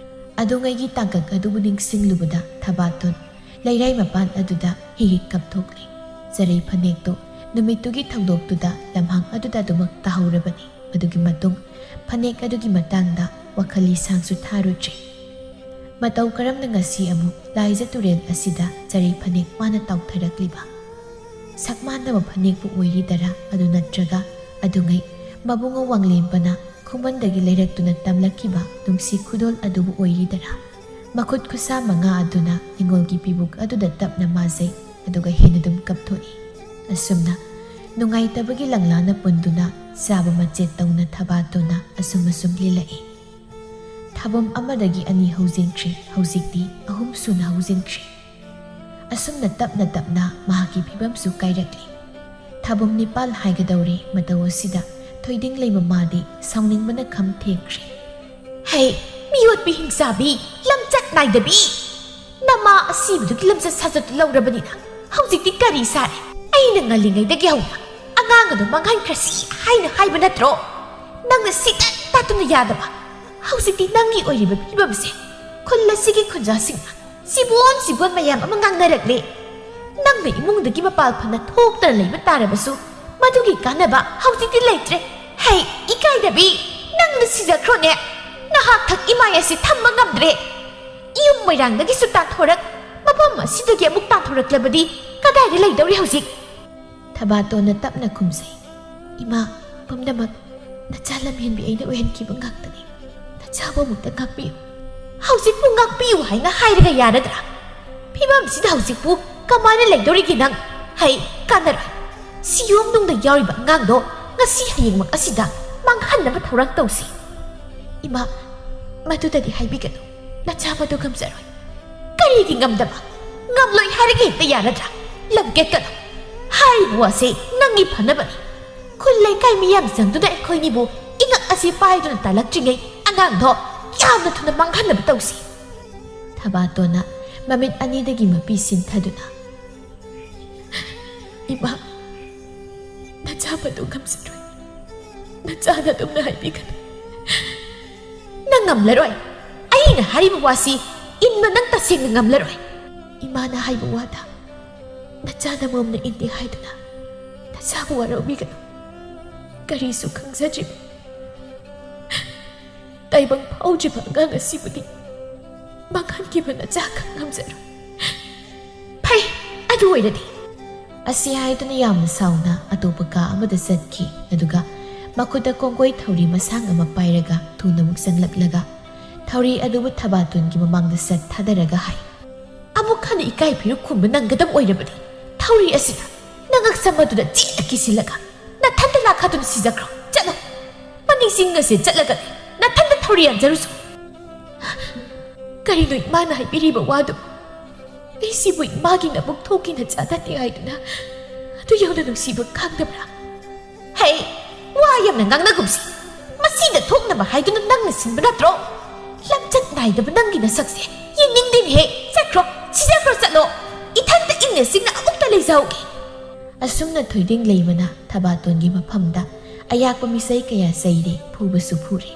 ꯑꯗꯨꯉꯩꯒꯤ ꯇꯥꯡꯀꯛ ꯑꯗꯨꯕꯨ ꯅꯤꯡꯁꯤꯡꯂꯨꯕꯗ ꯊꯕꯥꯇꯣꯟ ꯂꯩꯔꯥꯏ ꯃꯄꯥꯟ ꯑꯗꯨꯗ ꯍꯤꯛ ꯍꯤꯛ ꯀꯞꯊꯣꯛꯂꯤ꯫ ꯆꯔꯩ ꯐꯅꯦꯛꯇꯨ ꯅꯨꯃꯤꯠꯇꯨꯒꯤ ꯊꯧꯗꯣꯛꯇꯨꯗ ꯂꯝꯍꯥꯡ ꯑꯗꯨꯗ ꯑꯗꯨꯃꯛ ꯇꯥꯍꯧꯔꯕꯅꯤ꯫ ꯑꯗꯨꯒꯤ ꯃꯇꯨꯡ ꯐꯅꯦꯛ ꯑꯗꯨꯒꯤ ꯃꯇꯥꯡꯗ ꯋꯥꯈꯜ ꯂꯤꯁꯥꯡꯁꯨ ꯊꯥꯔꯨꯗ꯭ꯔꯦ꯫ ꯃꯇꯧ ꯀꯔꯝꯅ ꯉꯁꯤ ꯑꯃꯨꯛ ꯂꯥꯏꯖ ꯇꯨꯔꯦꯜ ꯑꯁꯤꯗ ꯆꯔꯩ ꯐꯅꯦꯛ ꯃꯥꯅ ꯇꯥꯎꯊꯔꯛꯂꯤꯕ? ꯁꯛ ꯃꯥꯟꯅꯕ ꯐꯅꯦꯛꯄꯨ ꯑꯣꯏꯔꯤꯗꯔꯥ, ꯑꯗꯨ ꯅꯠꯇ꯭ꯔꯒ ꯑꯗꯨꯉꯩ ꯃꯕꯨꯡꯉꯣ ꯋꯥꯡꯂꯦꯝꯕꯅ ꯈꯨꯃꯟꯗꯒꯤ ꯂꯩꯔꯛꯇꯨꯅ ꯇꯝꯂꯛꯈꯤꯕ ꯅꯨꯡꯁꯤ ꯈꯨꯗꯣꯜ ꯑꯗꯨꯕꯨ ꯑꯣꯏꯔꯤꯗꯔꯥ? ꯃꯈꯨꯠ ꯈꯨꯠꯁꯥ ꯃꯉꯥ ꯑꯗꯨꯅ ꯅꯤꯡꯉꯣꯜꯒꯤ ꯄꯤꯕꯨꯛ ꯑꯗꯨꯗ ꯇꯞꯅ ꯃꯥꯖꯩ, ꯑꯗꯨꯒ ꯍꯦꯟꯅ ꯑꯗꯨꯝ ꯀꯞꯊꯣꯛꯏ꯫ ꯑꯁꯨꯝꯅ ꯅꯨꯡꯉꯥꯏꯇꯕꯒꯤ ꯂꯪꯂꯥꯅ ꯄꯨꯟꯗꯨꯅ ꯆꯥꯕ ꯃꯆꯦꯠ ꯇꯧꯅ ꯊꯕꯥꯇꯣꯟꯅ ꯑꯁꯨꯝ ꯑꯁꯨꯝ ꯂꯤꯜꯂꯛꯏ꯫ ꯊꯥꯕꯝ ꯑꯃꯗꯒꯤ ꯑꯅꯤ ꯍꯧꯖꯤꯟꯈ꯭ꯔꯦ, ꯍꯧꯖꯤꯛꯇꯤ ꯑꯍꯨꯝ ꯁꯨꯅ ꯍꯧꯖꯤꯟꯈ꯭ꯔꯦ꯫ ꯑꯁꯨꯝꯅ ꯇꯞꯅ ꯇꯞꯅ ꯃꯍꯥꯛꯀꯤ ꯐꯤꯕꯝꯁꯨ ꯀꯥꯏꯔꯛꯂꯤ꯫ ꯊꯥꯕꯝ ꯅꯤꯄꯥꯜ ꯍꯥꯏꯒꯗꯧꯔꯦ꯫ ꯃꯇꯧ ꯑꯁꯤꯗ ꯊꯣꯏꯗꯤꯡꯂꯩ ꯃꯃꯥꯗꯤ ꯁꯥꯎꯅꯤꯡꯕꯅ ꯈꯝ ꯊꯦꯡꯈ꯭ꯔꯦ꯫ "ꯍꯩ, ꯃꯤꯑꯣꯠꯄꯤ ꯍꯤꯡꯆꯥꯕꯤ, ꯂꯝꯆꯠ ꯅꯥꯏꯗꯕꯤ! ꯅꯃꯥ ꯑꯁꯤꯕꯗꯨꯒꯤ ꯂꯝꯆꯠ ꯁꯥꯖꯠꯇꯨ ꯂꯧꯔꯕꯅꯤꯅ ꯍꯧꯖꯤꯛꯇꯤ ꯀꯔꯤ ꯁꯥꯔꯦ? ꯑꯩꯅ ꯉꯜꯂꯤꯉꯩꯗꯒꯤ ꯍꯧꯅ ꯑꯉꯥꯡ ꯑꯗꯨ ꯃꯥꯡꯍꯟꯈ꯭ꯔꯁꯤ ꯍꯥꯏꯅ ꯍꯥꯏꯕ ꯅꯠꯇ꯭ꯔꯣ? ꯅꯪꯅ ꯁꯤꯗ ꯇꯥꯠꯇꯨꯅ ꯌꯥꯗꯕ꯫ ꯍꯧꯖꯤꯛꯇꯤ ꯅꯪꯒꯤ ꯑꯣꯏꯔꯤꯕ ꯐꯤꯕꯝꯁꯦ ꯈꯨꯜ ꯑꯁꯤꯒꯤ ꯈꯨꯟꯖꯥꯁꯤꯡꯅ ꯆꯤꯕꯣꯟ ꯆꯤꯕꯣꯟ ꯃꯌꯥꯝ ꯑꯃ ꯉꯥꯡꯅꯔꯛꯂꯦ꯫ ꯅꯪꯅ ꯏꯃꯨꯡꯗꯒꯤ ꯃꯄꯥꯜ ꯐꯅ ꯊꯣꯛꯇꯅ ꯂꯩꯕ ꯇꯥꯔꯕꯁꯨ ꯃꯗꯨꯒꯤ ꯀꯥꯟꯅꯕ ꯍꯧꯖꯤꯛꯇꯤ ꯂꯩꯇ꯭ꯔꯦ꯫ ꯍꯩ, ꯏꯀꯥꯏꯗꯕꯤ, ꯅꯪꯅ ꯁꯤꯖꯈ꯭ꯔꯣꯅꯦ꯫ ꯅꯍꯥꯛ ꯊꯛ ꯏꯃꯥꯏ ꯑꯁꯤ ꯊꯝꯕ ꯉꯝꯗ꯭ꯔꯦ꯫ ꯌꯨꯝ ꯃꯣꯏꯔꯥꯡꯗꯒꯤꯁꯨ ꯇꯥꯟꯊꯣꯔꯛ, ꯃꯐꯝ ꯑꯁꯤꯗꯒꯤ ꯑꯃꯨꯛ ꯇꯥꯟꯊꯣꯔꯛꯂꯕꯗꯤ ꯀꯗꯥꯏꯗ ꯂꯩꯗꯧꯔꯤ ꯍꯧꯖꯤꯛ? ꯊꯕꯥꯇꯣꯟꯅ ꯇꯞꯅ ꯈꯨꯝꯖꯩ, "ꯏꯃꯥ, ꯄꯨꯝꯅꯃꯛ ꯅꯆꯥ ꯂꯝꯍꯦꯟꯕꯤ ꯑꯩꯅ ꯑꯣꯏꯍꯟꯈꯤꯕ ꯉꯥꯛꯇꯅꯤ꯫ ꯅꯆꯥꯕꯨ ꯑꯃꯨꯛꯇ ꯉꯥꯛꯄꯤꯌꯨ꯫ ꯍꯧꯖꯤꯛꯄꯨ ꯉꯥꯛꯄꯤꯌꯨ ꯍꯥꯏꯅ ꯍꯥꯏꯔꯒ ꯌꯥꯔꯗ꯭ꯔꯥ? ꯐꯤꯕꯝꯁꯤꯗ ꯍꯧꯖꯤꯛꯄꯨ ꯀꯃꯥꯏꯅ ꯂꯩꯗꯧꯔꯤꯒꯦ ꯅꯪ? ꯍꯩ, ꯀꯥꯟꯅꯔꯣꯏ꯫ ꯁꯤꯌꯣꯝꯅꯨꯡꯗ ꯌꯥꯎꯔꯤꯕ ꯑꯉꯥꯡꯗꯣ ꯉꯁꯤ ꯍꯌꯦꯡꯃꯛ ꯑꯁꯤꯗ ꯃꯥꯡꯍꯟꯅꯕ ꯊꯧꯔꯥꯡ ꯇꯧꯁꯤ꯫" "ꯏꯃꯥ, ꯃꯗꯨꯗꯗꯤ ꯍꯥꯏꯕꯤꯒꯅꯨ꯫ ꯅꯆꯥ ꯃꯗꯨ ꯉꯝꯖꯔꯣꯏ꯫" "ꯀꯔꯤꯒꯤ ꯉꯝꯗꯕ? ꯉꯝꯂꯣꯏ ꯍꯥꯏꯔꯒ ꯍꯦꯛꯇ ꯌꯥꯔꯗ꯭ꯔꯥ? ꯂꯝꯀꯦꯠꯀꯅꯨ꯫ ꯍꯥꯏꯔꯤꯕ ꯋꯥꯁꯦ ꯅꯪꯒꯤ ꯐꯅꯕꯅꯤ꯫ ꯈꯨꯜ ꯂꯩꯀꯥꯏ ꯃꯤꯌꯥꯝ ꯆꯪꯗꯨꯅ ꯑꯩꯈꯣꯏꯅꯤꯕꯨ ꯏꯉꯛ ꯑꯁꯤ ꯄꯥꯏꯗꯨꯅ ꯇꯥꯜꯂꯛꯇ꯭ꯔꯤꯉꯩ ꯑꯉꯥꯡꯗꯣ ꯌꯥꯝꯅ ꯊꯨꯅ ꯃꯥꯡꯍꯟꯅꯕ ꯇꯧꯁꯤ꯫" ꯊꯕꯥꯇꯣꯟꯅ ꯃꯃꯤꯠ ꯑꯅꯤꯗꯒꯤ ꯃꯄꯤ ꯁꯤꯟꯊꯗꯨꯅ, "ꯏꯃꯥ, ꯅꯆꯥ ꯃꯗꯨ ꯉꯝꯖꯔꯣꯏ꯫ ꯅꯆꯥꯅ ꯑꯗꯨꯝꯅ ꯍꯥꯏꯕꯤꯒꯅꯨ꯫" "ꯅꯪ ꯉꯝꯂꯔꯣꯏ꯫ ꯑꯩꯅ ꯍꯥꯏꯔꯤꯕ ꯋꯥꯁꯤ ꯏꯟꯕ ꯅꯪ ꯇꯁꯦꯡꯅ ꯉꯝꯂꯔꯣꯏ꯫" "ꯏꯃꯥꯅ ꯍꯥꯏꯕ ꯋꯥꯗ ꯅꯆꯥꯅ ꯃꯣꯝꯅ ꯏꯟꯗꯦ ꯍꯥꯏꯗꯨꯅ ꯅꯆꯥꯕꯨ ꯋꯥꯔꯧꯕꯤꯒꯅꯨ꯫ ꯀꯔꯤꯁꯨ ꯈꯪꯖꯗ꯭ꯔꯤꯕ, ꯇꯥꯏꯕꯪ ꯐꯥꯎꯗ꯭ꯔꯤꯕ ꯑꯉꯥꯡ ꯑꯁꯤꯕꯨꯗꯤ ꯃꯥꯡꯍꯟꯈꯤꯕ ꯅꯆꯥ ꯈꯛ ꯉꯝꯖꯔꯣꯏ꯫" "ꯐꯩ, ꯑꯗꯨ ꯑꯣꯏꯔꯗꯤ꯫" ꯑꯁꯤ ꯍꯥꯏꯗꯨꯅ ꯌꯥꯝꯅ ꯁꯥꯎꯅ ꯑꯇꯣꯞꯄ ꯀꯥ ꯑꯃꯗ ꯆꯠꯈꯤ꯫ ꯑꯗꯨꯒ ꯃꯈꯨꯠꯇ ꯀꯣꯡꯒꯣꯏ ꯊꯧꯔꯤ ꯃꯁꯥꯡ ꯑꯃ ꯄꯥꯏꯔꯒ ꯊꯨꯅ ꯑꯃꯨꯛ ꯆꯪꯂꯛꯂꯒ ꯊꯧꯔꯤ ꯑꯗꯨꯕꯨ ꯊꯕꯥꯇꯣꯟꯒꯤ ꯃꯃꯥꯡꯗ ꯁꯠ ꯊꯥꯗꯔꯒ ꯍꯥꯏ, "ꯑꯃꯨꯛ ꯍꯟꯅ ꯏꯀꯥꯏ ꯐꯤꯔꯨꯛ ꯈꯨꯝꯕ ꯅꯪꯒꯗꯕ ꯑꯣꯏꯔꯕꯗꯤ ꯊꯧꯔꯤ ꯑꯁꯤꯅ ꯅꯉꯛꯁꯝ ꯑꯗꯨꯗ ꯆꯦꯠꯅ ꯀꯤꯁꯤꯜꯂꯒ ꯅꯊꯟꯇ ꯂꯥꯛꯈꯗꯨꯅ ꯁꯤꯖꯈ꯭ꯔꯣ꯫ ꯆꯠꯂꯣ꯫ ꯃꯅꯤꯡ ꯆꯤꯡ ꯑꯁꯦ ꯆꯠꯂꯒ ꯅꯊꯟꯇ ꯊꯧꯔꯤ ꯌꯥꯟꯖꯔꯨꯁꯨ꯫" "ꯀꯔꯤꯅꯣ ꯏꯃꯥꯅ ꯍꯥꯏꯕꯤꯔꯤꯕ ꯋꯥꯗꯨ? ꯑꯩꯁꯤꯕꯨ ꯏꯃꯥꯒꯤ ꯅꯕꯨꯛ ꯊꯣꯛꯀꯤ ꯅꯆꯥ ꯅꯠꯇꯦ ꯍꯥꯏꯗꯨꯅ ꯑꯗꯨ ꯌꯧꯅ ꯅꯨꯡꯁꯤꯕ ꯈꯪꯗꯕ꯭ꯔꯥ?" "ꯍꯩ, ꯋꯥ ꯌꯥꯝꯅ ꯉꯥꯡꯅꯒꯨꯝꯁꯤ꯫ ꯃꯁꯤꯗ ꯊꯣꯛꯅꯕ ꯍꯥꯏꯗꯨꯅ ꯅꯪꯅ ꯁꯤꯟꯕ ꯅꯠꯇ꯭ꯔꯣ? ꯂꯝꯆꯠ ꯅꯥꯏꯗꯕ ꯅꯪꯒꯤ ꯅꯁꯛꯁꯦ ꯌꯦꯡꯅꯤꯡꯗꯦꯅꯦꯍꯦ꯫ ꯆꯠꯈ꯭ꯔꯣ, ꯁꯤꯖꯈ꯭ꯔꯣ, ꯆꯠꯂꯣ꯫ ꯏꯊꯟꯇ ꯏꯪꯅ ꯆꯤꯛꯅ ꯑꯃꯨꯛꯇ ꯂꯩꯖꯍꯧꯒꯦ꯫" ꯑꯁꯨꯝꯅ ꯊꯣꯏꯗꯤꯡ ꯂꯩꯃꯅ ꯊꯕꯥꯇꯣꯟꯒꯤ ꯃꯐꯝꯗ ꯑꯌꯥꯛꯄ ꯃꯤꯁꯩ ꯀꯌꯥ ꯆꯩꯔꯦ, ꯐꯨꯕꯁꯨ ꯐꯨꯔꯦ꯫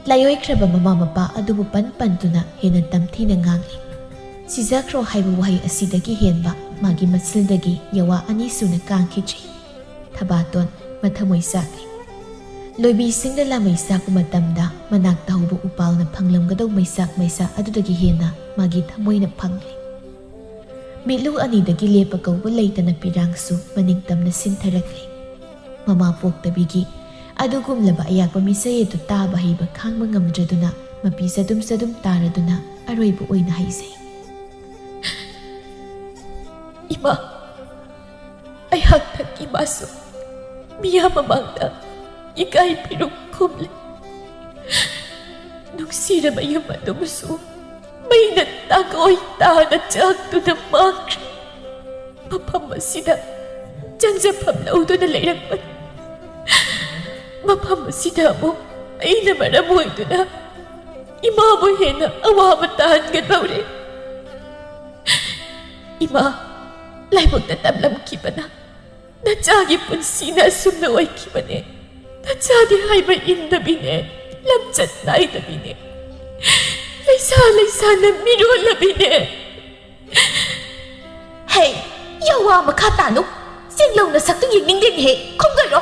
ꯂꯥꯏꯑꯣꯏꯈ꯭ꯔꯕ ꯃꯃꯥ ꯃꯄꯥ ꯑꯗꯨꯕꯨ ꯄꯟ ꯄꯟꯗꯨꯅ ꯍꯦꯟꯅ ꯇꯝꯊꯤꯅ ꯉꯥꯡꯂꯤ꯫ "ꯁꯤꯖꯈ꯭ꯔꯣ" ꯍꯥꯏꯕ ꯋꯥꯍꯩ ꯑꯁꯤꯗꯒꯤ ꯍꯦꯟꯕ ꯃꯥꯒꯤ ꯃꯆꯤꯜꯗꯒꯤ ꯌꯥꯋꯥ ꯑꯅꯤ ꯁꯨꯅ ꯀꯥꯡꯈꯤꯗ꯭ꯔꯤ꯫ ꯊꯕꯥꯇꯣꯟ ꯃꯊꯃꯣꯏ ꯆꯥꯛꯂꯤ꯫ ꯂꯣꯏꯕꯤꯁꯤꯡꯅ ꯂꯥꯃꯩ ꯁꯥꯛꯄ ꯃꯇꯝꯗ ꯃꯅꯥꯛꯇ ꯍꯧꯕ ꯎꯄꯥꯜꯅ ꯐꯪꯂꯝꯒꯗꯧ ꯃꯩꯁꯥꯛ ꯃꯩꯁꯥ ꯑꯗꯨꯗꯒꯤ ꯍꯦꯟꯅ ꯃꯥꯒꯤ ꯊꯃꯣꯏꯅ ꯐꯪꯂꯦ꯫ ꯃꯤꯠꯂꯨ ꯑꯅꯤꯗꯒꯤ ꯂꯦꯞꯄ ꯀꯧꯕ ꯂꯩꯇꯅ ꯄꯤꯔꯥꯡꯁꯨ ꯃꯅꯤꯡ ꯇꯝꯅ ꯁꯤꯟꯊꯔꯛꯂꯦ꯫ ꯃꯃꯥ ꯄꯣꯛꯇꯕꯤꯒꯤ ꯑꯗꯨꯒꯨꯝꯂꯕ ꯑꯌꯥꯛꯄ ꯃꯤꯁꯛ ꯑꯗꯨ ꯇꯥꯕ ꯍꯩꯕ ꯈꯥꯡꯕ ꯉꯝꯗ꯭ꯔꯗꯨꯅ ꯃꯄꯤ ꯆꯗꯨꯝ ꯆꯗꯨꯝ ꯇꯥꯔꯗꯨꯅ ꯑꯔꯣꯏꯕ ꯑꯣꯏꯅ ꯍꯥꯏꯖꯩ꯫ ꯏꯃꯥ, ꯑꯩꯍꯥꯛ ꯊꯛꯀꯤ ꯃꯥꯁꯨ ꯃꯤꯌꯥꯝ ꯃꯃꯥꯡꯗ ꯏꯀꯥꯏ ꯐꯤꯔꯨꯛ ꯈꯨꯝꯂꯦ꯫ ꯅꯨꯡꯁꯤꯔꯕ ꯌꯨꯝ ꯑꯗꯨꯕꯨꯁꯨ ꯃꯩꯅ ꯇꯥꯡꯒꯣꯏ ꯇꯥꯅ ꯆꯥꯛꯇꯨꯅ ꯃꯥꯡꯈ꯭ꯔꯦ꯫ ꯃꯐꯝ ꯑꯁꯤꯗ ꯆꯪꯖꯐꯝ ꯂꯧꯗꯨꯅ ꯂꯩꯔꯛꯄꯅꯤ꯫ ꯃꯐꯝ ꯑꯁꯤꯗ ꯑꯃꯨꯛ ꯑꯩꯅ ꯃꯔꯝ ꯑꯣꯏꯗꯨꯅ ꯏꯃꯥꯕꯨ ꯍꯦꯟꯅ ꯑꯋꯥꯕ ꯇꯥꯍꯟꯒꯗꯧꯔꯦ꯫ ꯏꯃꯥ, ꯂꯥꯏꯕꯛꯇ ꯇꯝꯂꯝꯈꯤꯕꯅ ꯅꯆꯥꯒꯤ ꯄꯨꯟꯁꯤꯅ ꯑꯁꯨꯝꯅ ꯑꯣꯏꯈꯤꯕꯅꯦ꯫ ꯅꯆꯥꯗꯤ ꯍꯥꯏꯕ ꯏꯟꯗꯕꯤꯅꯦ, ꯂꯝꯆꯠ ꯅꯥꯏꯗꯕꯤꯅꯦ, ꯂꯩꯁꯥ ꯂꯩꯁꯥꯅ ꯃꯤꯔꯣꯜꯂꯕꯤꯅꯦ꯫ ꯍꯦ, ꯌꯥꯋꯥ ꯃꯈꯥ ꯇꯥꯅꯨ꯫ ꯆꯦꯡꯂꯧ ꯅꯁꯛꯇꯨ ꯌꯦꯡꯅꯤꯡꯗꯦꯅꯦꯍꯦ꯫ ꯈꯣꯡꯗꯣꯏꯔꯣ?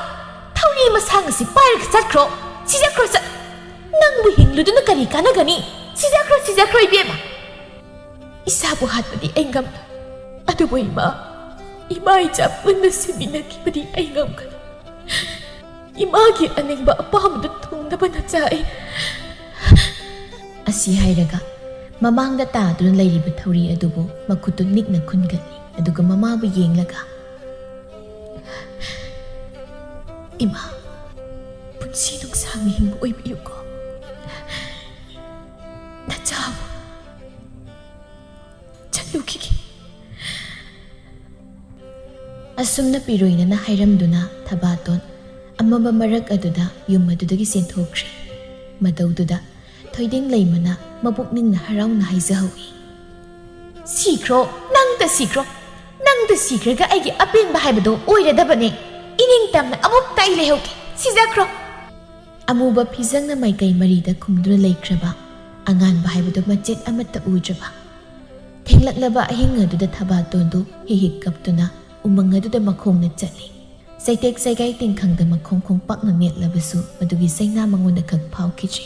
ꯊꯧꯔꯤ ꯃꯁꯥꯡ ꯑꯁꯤ ꯄꯥꯏꯔꯒ ꯆꯠꯈ꯭ꯔꯣ꯫ ꯁꯤꯖꯈ꯭ꯔꯣ ꯆꯠ꯫ ꯅꯪꯕꯨ ꯍꯤꯡꯂꯨꯗꯨꯅ ꯀꯔꯤ ꯀꯥꯟꯅꯒꯅꯤ? ꯁꯤꯖꯈ꯭ꯔꯣ, ꯁꯤꯖꯈ꯭ꯔꯣ ꯏꯕꯦꯝꯃ꯫ ꯏꯁꯥꯕꯨ ꯍꯥꯠꯄꯗꯤ ꯑꯩ ꯉꯝꯂꯣꯏ꯫ ꯑꯗꯨꯕꯨ ꯏꯃꯥ, ꯏꯃꯥ ꯏꯆꯥ ꯄꯨꯟꯅ ꯁꯤꯃꯤꯟꯅꯈꯤꯕꯗꯤ ꯑꯩ ꯉꯝꯒꯅꯤ꯫ ꯏꯃꯥꯒꯤ ꯑꯅꯤꯡꯕ ꯑꯄꯥꯝꯕꯗꯨ ꯊꯨꯡꯅꯕ ꯅꯆꯥ ꯑꯩ꯫ ꯑꯁꯤ ꯍꯥꯏꯔꯒ ꯃꯃꯥꯡꯗ ꯇꯥꯗꯨꯅ ꯂꯩꯔꯤꯕ ꯊꯧꯔꯤ ꯑꯗꯨꯕꯨ ꯃꯈꯨꯠꯇꯨ ꯅꯤꯛꯅ ꯈꯨꯟꯒꯠꯂꯤ꯫ ꯑꯗꯨꯒ ꯃꯃꯥꯕꯨ ꯌꯦꯡꯂꯒ, "ꯏꯃꯥ, ꯄꯨꯟꯁꯤ ꯅꯨꯡꯁꯥꯡꯅ ꯍꯤꯡꯕ ꯑꯣꯏꯕꯤꯌꯨꯀꯣ꯫ ꯅꯆꯥꯕꯨ ꯆꯠꯂꯨꯈꯤꯒꯦ꯫" ꯑꯁꯨꯝꯅ ꯄꯤꯔꯣꯏꯅꯅ ꯍꯥꯏꯔꯝꯗꯨꯅ ꯊꯕꯥꯇꯣꯟ ꯑꯃꯝꯕ ꯃꯔꯛ ꯑꯗꯨꯗ ꯌꯨꯝ ꯑꯗꯨꯗꯒꯤ ꯆꯦꯟꯊꯣꯛꯈ꯭ꯔꯦ꯫ ꯃꯇꯧꯗꯨꯗ ꯊꯣꯏꯗꯤꯡ ꯂꯩꯃꯅ ꯃꯄꯨꯛꯅꯤꯡꯅ ꯍꯔꯥꯎꯅ ꯍꯥꯏꯖꯍꯧꯏ, "ꯁꯤꯈ꯭ꯔꯣ, ꯅꯪꯇ ꯁꯤꯈ꯭ꯔꯣ꯫ ꯅꯪꯇ ꯁꯤꯈ꯭ꯔꯒ ꯑꯩꯒꯤ ꯑꯄꯦꯟꯕ ꯍꯥꯏꯕꯗꯣ ꯑꯣꯏꯔꯗꯕꯅꯦ꯫ ꯏꯅꯤꯡ ꯇꯝꯅ ꯑꯃꯨꯛꯇ ꯑꯩ ꯂꯩꯍꯧꯒꯦ꯫ ꯁꯤꯖꯈ꯭ꯔꯣ꯫" ꯑꯃꯨꯕ ꯐꯤꯖꯪꯅ ꯃꯥꯏꯀꯩ ꯃꯔꯤꯗ ꯈꯨꯝꯗꯨꯅ ꯂꯩꯈ꯭ꯔꯕ ꯑꯉꯥꯟꯕ ꯍꯥꯏꯕꯗꯨ ꯃꯆꯦꯠ ꯑꯃꯠꯇ ꯎꯗ꯭ꯔꯕ꯫ ꯊꯦꯡꯂꯛꯂꯕ ꯑꯍꯤꯡ ꯑꯗꯨꯗ ꯊꯕꯥꯇꯣꯟꯗꯨ ꯍꯤꯛ ꯍꯤꯛ ꯀꯞꯇꯨꯅ ꯎꯃꯪ ꯑꯗꯨꯗ ꯃꯈꯣꯡꯅ ꯆꯠꯂꯤ꯫ ꯆꯩꯇꯦꯛ ꯆꯩꯒꯥꯏ ꯇꯤꯡꯈꯪꯗ ꯃꯈꯣꯡ ꯈꯣꯡꯄꯥꯛꯅ ꯅꯦꯠꯂꯕꯁꯨ ꯃꯗꯨꯒꯤ ꯆꯩꯅꯥ ꯃꯉꯣꯟꯗ ꯈꯛ ꯐꯥꯎꯈꯤꯗ꯭ꯔꯤ꯫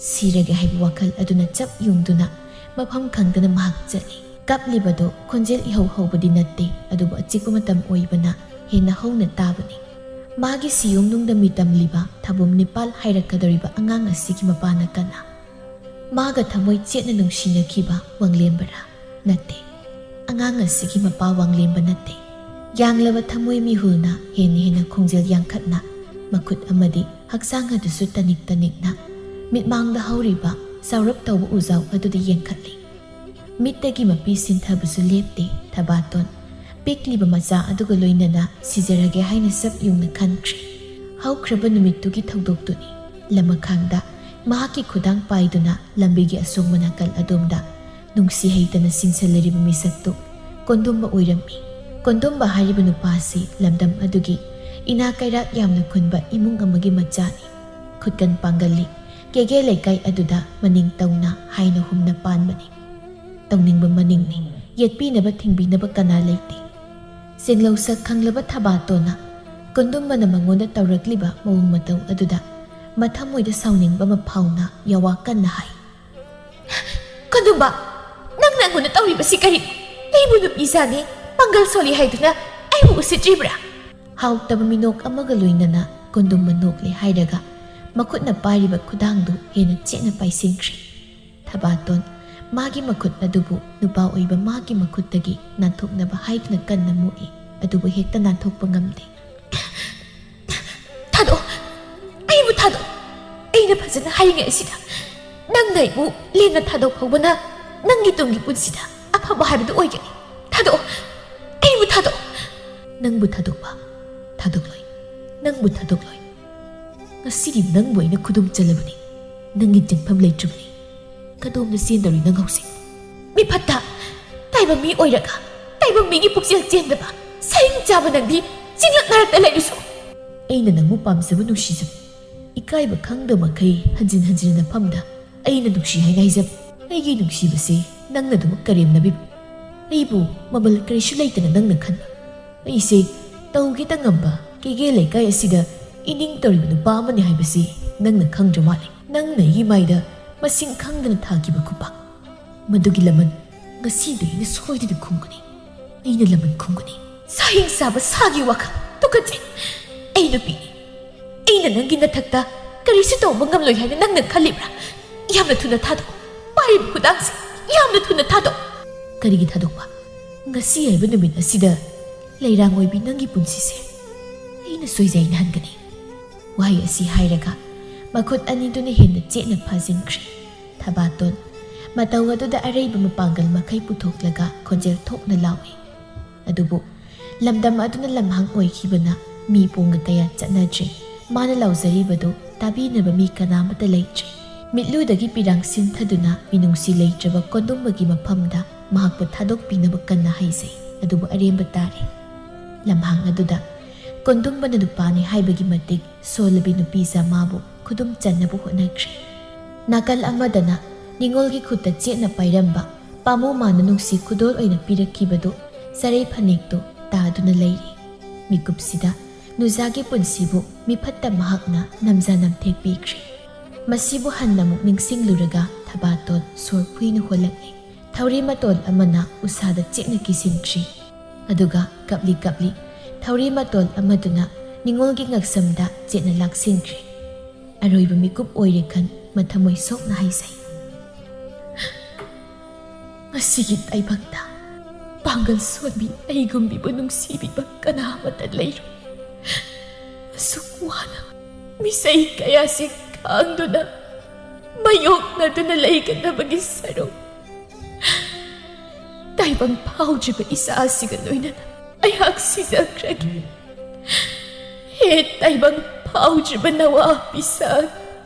ꯁꯤꯔꯒꯦ ꯍꯥꯏꯕ ꯋꯥꯈꯜ ꯑꯗꯨꯅ ꯆꯞ ꯌꯨꯡꯗꯨꯅ ꯃꯐꯝ ꯈꯪꯗꯅ ꯃꯍꯥꯛ ꯆꯠꯂꯤ꯫ ꯀꯞꯂꯤꯕꯗꯨ ꯈꯣꯟꯖꯦꯜ ꯏꯍꯧ ꯍꯧꯕꯗꯤ ꯅꯠꯇꯦ, ꯑꯗꯨꯕꯨ ꯑꯆꯤꯛꯄ ꯃꯇꯝ ꯑꯣꯏꯕꯅ ꯍꯦꯟꯅ ꯍꯧꯅ ꯇꯥꯕꯅꯤ꯫ ꯃꯥꯒꯤ ꯁꯤꯌꯣꯝꯅꯨꯡꯗ ꯃꯤꯇꯝꯂꯤꯕ ꯊꯥꯕꯨꯝ ꯅꯤꯄꯥꯜ ꯍꯥꯏꯔꯛꯀꯗꯧꯔꯤꯕ ꯑꯉꯥꯡ ꯑꯁꯤꯒꯤ ꯃꯄꯥꯅ ꯀꯅꯥ? ꯃꯥꯒ ꯊꯃꯣꯏ ꯆꯦꯠꯅ ꯅꯨꯡꯁꯤꯅꯈꯤꯕ ꯋꯥꯡꯂꯦꯝꯕꯔꯥ? ꯅꯠꯇꯦ, ꯑꯉꯥꯡ ꯑꯁꯤꯒꯤ ꯃꯄꯥ ꯋꯥꯡꯂꯦꯝꯕ ꯅꯠꯇꯦ꯫ ꯌꯥꯡꯂꯕ ꯊꯃꯣꯏ ꯃꯤꯍꯨꯜꯅ ꯍꯦꯟꯅ ꯍꯦꯟꯅ ꯈꯣꯡꯖꯦꯜ ꯌꯥꯡꯈꯠꯅ ꯃꯈꯨꯠ ꯑꯃꯗꯤ ꯍꯛꯆꯥꯡ ꯑꯗꯨꯁꯨ ꯇꯅꯤꯛ ꯇꯅꯤꯛꯅ ꯃꯤꯠꯃꯥꯡꯗ ꯍꯧꯔꯤꯕ ꯆꯥꯎꯔꯞ ꯇꯧꯕ ꯎꯖꯥꯎ ꯑꯗꯨꯗ ꯌꯦꯡꯈꯠꯂꯤ꯫ ꯃꯤꯠꯇꯒꯤ ꯃꯄꯤ ꯁꯤꯟꯊꯕꯁꯨ ꯂꯦꯞꯇꯦ꯫ ꯊꯕꯥꯇꯣꯟ ꯄꯤꯛꯂꯤꯕ ꯃꯆꯥ ꯑꯗꯨꯒ ꯂꯣꯏꯅꯅ ꯁꯤꯖꯔꯒꯦ ꯍꯥꯏꯅ ꯆꯞ ꯌꯨꯡꯅ ꯈꯟꯈ꯭ꯔꯦ꯫ ꯍꯧꯈ꯭ꯔꯕ ꯅꯨꯃꯤꯠꯇꯨꯒꯤ ꯊꯧꯗꯣꯛꯇꯨꯅꯤ꯫ ꯂꯃꯈꯥꯡꯗ ꯃꯍꯥꯛꯀꯤ ꯈꯨꯗꯥꯡ ꯄꯥꯏꯗꯨꯅ ꯂꯝꯕꯤꯒꯤ ꯑꯁꯣꯡꯕ ꯅꯥꯀꯜ ꯑꯗꯣꯝꯗ ꯅꯨꯡꯁꯤ ꯍꯩꯇꯅ ꯆꯤꯡꯁꯤꯜꯂꯔꯤꯕ ꯃꯤꯁꯛꯇꯨ ꯀꯣꯟꯗꯨꯝꯕ ꯑꯣꯏꯔꯝꯃꯤ꯫ ꯀꯣꯟꯗꯨꯝꯕ ꯍꯥꯏꯔꯤꯕ ꯅꯨꯄꯥ ꯑꯁꯤ ꯂꯝꯗꯝ ꯑꯗꯨꯒꯤ ꯏꯅꯥ ꯀꯩꯔꯥꯛ ꯌꯥꯝꯅ ꯈꯨꯟꯕ ꯏꯃꯨꯡ ꯑꯃꯒꯤ ꯃꯆꯥꯅꯤ꯫ ꯈꯨꯠꯀꯟ ꯄꯥꯡꯒꯜꯂꯤ꯫ ꯀꯦꯒꯦ ꯂꯩꯀꯥꯏ ꯑꯗꯨꯗ ꯃꯅꯤꯡ ꯇꯧꯅ ꯍꯥꯏꯅ ꯍꯨꯝꯅ ꯄꯥꯟꯕꯅꯤ꯫ ꯇꯧꯅꯤꯡꯕ ꯃꯅꯤꯡꯅꯤ꯫ ꯌꯦꯠꯄꯤꯅꯕ ꯊꯤꯡꯕꯤꯅꯕ ꯀꯅꯥ ꯂꯩꯇꯦ꯫ ꯆꯤꯡꯂꯧ ꯁꯛ ꯈꯪꯂꯕ ꯊꯕꯥꯇꯣꯟꯅ ꯀꯣꯟꯗꯨꯝꯕꯅ ꯃꯉꯣꯟꯗ ꯇꯧꯔꯛꯂꯤꯕ ꯃꯑꯣꯡ ꯃꯇꯧ ꯑꯗꯨꯗ ꯃꯊꯃꯣꯏꯗ ꯁꯥꯎꯅꯤꯡꯕ ꯑꯃ ꯐꯥꯎꯅ ꯌꯥꯋꯥ ꯀꯟꯅ ꯍꯥꯏ꯫ "ꯀꯣꯟꯗꯨꯝꯕ, ꯅꯪꯅ ꯑꯩꯉꯣꯟꯗ ꯇꯧꯔꯤꯕꯁꯤ ꯀꯔꯤ? ꯑꯩꯕꯨ ꯅꯨꯄꯤ ꯆꯥꯅꯤ, ꯄꯥꯡꯒꯜ ꯁꯣꯜꯂꯤ ꯍꯥꯏꯗꯨꯅ ꯑꯩꯕꯨ ꯎꯁꯤꯠꯇ꯭ꯔꯤꯕ꯭ꯔꯥ?" ꯍꯥꯎꯇꯕ ꯃꯤꯅꯣꯛ ꯑꯃꯒ ꯂꯣꯏꯅꯅ ꯀꯣꯟꯗꯨꯝꯕ ꯅꯣꯛꯂꯦ ꯍꯥꯏꯔꯒ ꯃꯈꯨꯠꯅ ꯄꯥꯏꯔꯤꯕ ꯈꯨꯗꯥꯡꯗꯨ ꯍꯦꯟꯅ ꯆꯦꯠꯅ ꯄꯥꯏꯁꯤꯟꯈ꯭ꯔꯦ꯫ ꯊꯕꯥꯇꯣꯟ ꯃꯥꯒꯤ ꯃꯈꯨꯠ ꯑꯗꯨꯕꯨ ꯅꯨꯄꯥ ꯑꯣꯏꯕ ꯃꯥꯒꯤ ꯃꯈꯨꯠꯇꯒꯤ ꯅꯥꯟꯊꯣꯛꯅꯕ ꯍꯥꯏꯗꯨꯅ ꯀꯟꯅ ꯃꯨꯛꯏ, ꯑꯗꯨꯕꯨ ꯍꯦꯛꯇ ꯅꯥꯟꯊꯣꯛꯄ ꯉꯝꯗꯦ꯫ "ꯊꯥꯗꯣꯛꯑꯣ, ꯑꯩꯕꯨ ꯊꯥꯗꯣꯛꯑꯣ꯫ ꯑꯩꯅ ꯐꯖꯅ ꯍꯥꯏꯔꯤꯉꯩ ꯑꯁꯤꯗ ꯅꯪꯅ ꯑꯩꯕꯨ ꯂꯦꯟꯅ ꯊꯥꯗꯣꯛ ꯐꯥꯎꯕꯅ ꯅꯪꯒꯤ ꯇꯨꯡꯒꯤ ꯄꯨꯟꯁꯤꯗ ꯑꯐꯕ ꯍꯥꯏꯕꯗꯨ ꯑꯣꯏꯒꯅꯤ꯫ ꯊꯥꯗꯣꯛꯑꯣ, ꯑꯩꯕꯨ ꯊꯥꯗꯣꯛꯑꯣ꯫" "ꯅꯪꯕꯨ ꯊꯥꯗꯣꯛꯄ? ꯊꯥꯗꯣꯛꯂꯣꯏ, ꯅꯪꯕꯨ ꯊꯥꯗꯣꯛꯂꯣꯏ꯫ ꯉꯁꯤꯗꯤ ꯅꯪꯕꯨ ꯑꯩꯅ ꯈꯨꯗꯨꯝ ꯆꯜꯂꯕꯅꯤ꯫ ꯅꯪꯒꯤ ꯆꯪꯐꯝ ꯂꯩꯇ꯭ꯔꯕꯅꯤ꯫ ꯀꯗꯣꯝꯗ ꯆꯦꯟꯗꯧꯔꯤ ꯅꯪ ꯍꯧꯖꯤꯛ?" "ꯃꯤꯐꯠꯇ, ꯇꯥꯏꯕꯪ ꯃꯤ ꯑꯣꯏꯔꯒ ꯇꯥꯏꯕꯪ ꯃꯤꯒꯤ ꯄꯨꯛꯆꯦꯜ ꯆꯦꯟꯗꯕ ꯁꯔꯦꯡ ꯆꯥꯕ ꯅꯪꯗꯤ ꯆꯤꯡꯂꯛ ꯅꯥꯔꯛꯇ ꯂꯩꯔꯨꯁꯨ꯫ ꯑꯩꯅ ꯅꯪꯕꯨ ꯄꯥꯝꯖꯕ ꯅꯨꯡꯁꯤꯖꯕ ꯏꯀꯥꯏꯕ ꯈꯪꯗꯕ ꯃꯈꯩ ꯍꯟꯖꯤꯟ ꯍꯟꯖꯤꯟ ꯅꯐꯝꯗ ꯑꯩꯅ ꯅꯨꯡꯁꯤ ꯍꯥꯏꯅ ꯍꯥꯏꯖꯕ꯫ ꯑꯩꯒꯤ ꯅꯨꯡꯁꯤꯕꯁꯦ ꯅꯪꯅ ꯑꯗꯨꯃꯛ ꯀꯔꯦꯝꯅꯕꯤꯕ꯫ ꯑꯩꯕꯨ ꯃꯃꯜ ꯀꯔꯤꯁꯨ ꯂꯩꯇꯅ ꯅꯪꯅ ꯈꯟꯕ꯫ ꯑꯩꯁꯦ ꯇꯧꯒꯦꯇ ꯉꯝꯕ ꯀꯦꯒꯦ ꯂꯩꯀꯥꯏ ꯑꯁꯤꯗ ꯏꯅꯤꯡ ꯇꯧꯔꯤꯕ ꯅꯨꯄꯥ ꯑꯃꯅꯤ ꯍꯥꯏꯕꯁꯤ ꯅꯪꯅ ꯈꯪꯗ꯭ꯔ ꯃꯥꯜꯂꯦ꯫ ꯅꯪꯅ ꯑꯩꯒꯤ ꯃꯥꯏꯗ ꯃꯁꯤꯡ ꯈꯪꯗꯅ ꯊꯥꯈꯤꯕ ꯈꯨꯄꯥꯛ, ꯃꯗꯨꯒꯤ ꯂꯃꯟ ꯉꯁꯤꯗꯤ ꯑꯩꯅ ꯁꯣꯏꯗꯅ ꯈꯨꯝꯒꯅꯤ꯫ ꯑꯩꯅ ꯂꯃꯟ ꯈꯨꯝꯒꯅꯤ꯫ ꯁꯥꯍꯤꯡ ꯁꯥꯕ ꯁꯥꯒꯤ ꯋꯥꯈꯜ, ꯇꯨꯀꯠꯆꯩ꯫ ꯑꯩ ꯅꯨꯄꯤꯅꯤ꯫ ꯑꯩꯅ ꯅꯪꯒꯤ ꯅꯊꯛꯇ ꯀꯔꯤꯁꯨ ꯇꯧꯕ ꯉꯝꯂꯣꯏ ꯍꯥꯏꯅ ꯅꯪꯅ ꯈꯜꯂꯤꯕ꯭ꯔꯥ? ꯌꯥꯝꯅ ꯊꯨꯅ ꯊꯥꯗꯣꯛ꯫ ꯄꯥꯏꯔꯤꯕ ꯈꯨꯗꯥꯡꯁꯦ ꯌꯥꯝꯅ ꯊꯨꯅ ꯊꯥꯗꯣꯛ꯫ ꯀꯔꯤꯒꯤ ꯊꯥꯗꯣꯛꯄ? ꯉꯁꯤ ꯍꯥꯏꯕ ꯅꯨꯃꯤꯠ ꯑꯁꯤꯗ ꯂꯩꯔꯥꯡ ꯑꯣꯏꯕꯤ ꯅꯪꯒꯤ ꯄꯨꯟꯁꯤꯁꯦ ꯑꯩꯅ ꯁꯣꯏꯖꯩꯅ ꯍꯟꯒꯅꯤ꯫ ꯋꯥꯍꯩ ꯑꯁꯤ ꯍꯥꯏꯔꯒ ꯃꯈꯨꯠ ꯑꯅꯤꯗꯨꯅ ꯍꯦꯟꯅ ꯆꯦꯠꯅ ꯐꯥꯖꯤꯟꯈ꯭ꯔꯦ꯫ ꯊꯕꯥꯇꯣꯟ ꯃꯇꯧ ꯑꯗꯨꯗ ꯑꯔꯩꯕ ꯃꯄꯥꯡꯒꯜ ꯃꯈꯩ ꯄꯨꯊꯣꯛꯂꯒ ꯈꯣꯟꯖꯦꯜ ꯊꯣꯛꯅ ꯂꯥꯎꯏ꯫ ꯑꯗꯨꯕꯨ ꯂꯝꯗꯝ ꯑꯗꯨꯅ ꯂꯝꯍꯥꯡ ꯑꯣꯏꯈꯤꯕꯅ ꯃꯤ ꯄꯣꯡꯒ ꯀꯌꯥ ꯆꯠꯅꯗ꯭ꯔꯦ꯫ ꯃꯥꯅ ꯂꯥꯎꯖꯔꯤꯕꯗꯨ ꯇꯥꯕꯤꯅꯕ ꯃꯤ ꯀꯅꯥꯃꯠꯇ ꯂꯩꯇ꯭ꯔꯦ꯫ ꯃꯤꯠꯂꯨꯗꯒꯤ ꯄꯤꯔꯥꯡ ꯁꯤꯟꯊꯗꯨꯅ ꯃꯤꯅꯨꯡꯁꯤ ꯂꯩꯇ꯭ꯔꯕ ꯀꯣꯟꯗꯨꯝꯕꯒꯤ ꯃꯐꯝꯗ ꯃꯍꯥꯛꯄꯨ ꯊꯥꯗꯣꯛꯄꯤꯅꯕ ꯀꯟꯅ ꯍꯥꯏꯖꯩ꯫ ꯑꯗꯨꯕꯨ ꯑꯔꯦꯝꯕ ꯇꯥꯔꯦ꯫ ꯂꯝꯍꯥꯡ ꯑꯗꯨꯗ ꯀꯣꯟꯗꯨꯝꯕꯅ ꯅꯨꯄꯥꯅꯤ ꯍꯥꯏꯕꯒꯤ ꯃꯇꯤꯛ ꯁꯣꯜꯂꯕꯤ ꯅꯨꯄꯤ ꯖꯃꯥꯕꯨ ꯈꯨꯗꯨꯝ ꯆꯟꯅꯕ ꯍꯣꯠꯅꯈ꯭ꯔꯦ꯫ ꯅꯥꯀꯜ ꯑꯃꯗꯅ ꯅꯤꯉꯣꯜꯒꯤ ꯈꯨꯠꯇ ꯆꯦꯠꯅ ꯄꯥꯏꯔꯝꯕ ꯄꯥꯃꯨ ꯃꯥꯅ ꯅꯨꯡꯁꯤ ꯈꯨꯗꯣꯜ ꯑꯣꯏꯅ ꯄꯤꯔꯛꯈꯤꯕꯗꯨ ꯆꯔꯩ ꯐꯅꯦꯛꯇꯨ ꯇꯥꯗꯨꯅ ꯂꯩꯔꯤ꯫ ꯃꯤꯀꯨꯞꯁꯤꯗ ꯅꯨꯖꯥꯒꯤ ꯄꯨꯟꯁꯤꯕꯨ ꯃꯤꯐꯠꯇ ꯃꯍꯥꯛꯅ ꯅꯝꯖ ꯅꯝꯊꯦꯛ ꯄꯤꯈ꯭ꯔꯦ꯫ ꯃꯁꯤꯕꯨ ꯍꯟꯅ ꯑꯃꯨꯛ ꯅꯤꯡꯁꯤꯡꯂꯨꯔꯒ ꯊꯕꯥꯇꯣꯟ ꯁꯣꯔ ꯐꯨꯏꯅ ꯍꯣꯜꯂꯛꯂꯦ꯫ ꯊꯧꯔꯤ ꯃꯇꯣꯜ ꯑꯃꯅ ꯎꯁꯥꯗ ꯆꯦꯠꯅ ꯀꯤꯁꯤꯟꯈ꯭ꯔꯤ꯫ ꯑꯗꯨꯒ ꯀꯞꯂꯤ ꯀꯞꯂꯤ ꯊꯧꯔꯤ ꯃꯇꯣꯜ ꯑꯃꯗꯨꯅ ꯅꯤꯉꯣꯜꯒꯤ ꯉꯛꯁꯝꯗ ꯆꯦꯠꯅ ꯂꯥꯛꯁꯤꯟꯈ꯭ꯔꯦ꯫ ꯑꯔꯣꯏꯕ ꯃꯤꯀꯨꯞ ꯑꯣꯏꯔꯦ ꯈꯟ ꯃꯊꯃꯣꯏ ꯁꯣꯛꯅ ꯍꯥꯏꯖꯩ꯫ ꯉꯁꯤꯒꯤ ꯇꯥꯏꯕꯪꯗ ꯄꯥꯡꯒꯜ ꯁꯣꯟꯕꯤ ꯑꯩꯒꯨꯝꯕꯤꯕꯨ ꯅꯨꯡꯁꯤꯕꯤꯕ ꯀꯅꯥ ꯑꯃꯠꯇ ꯂꯩꯔꯣꯏ꯫ ꯑꯁꯨꯛ ꯋꯥꯅ ꯃꯤꯁꯩ ꯀꯌꯥꯁꯤ ꯈꯥꯡꯗꯨꯅ ꯃꯥꯌꯣꯛꯅꯗꯨꯅ ꯂꯩꯒꯗꯕꯒꯤ ꯁꯔꯨꯛ ꯇꯥꯏꯕꯪ ꯐꯥꯎꯗ꯭ꯔꯤꯕ ꯏꯆꯥꯁꯤꯒ ꯂꯣꯏꯅꯅ ꯑꯩꯍꯥꯛ ꯁꯤꯖꯈ꯭ꯔꯒꯦ꯫ ꯍꯦ ꯇꯥꯏꯕꯪ ꯐꯥꯎꯗ꯭ꯔꯤꯕ ꯅꯋꯥ ꯄꯤꯁꯛ,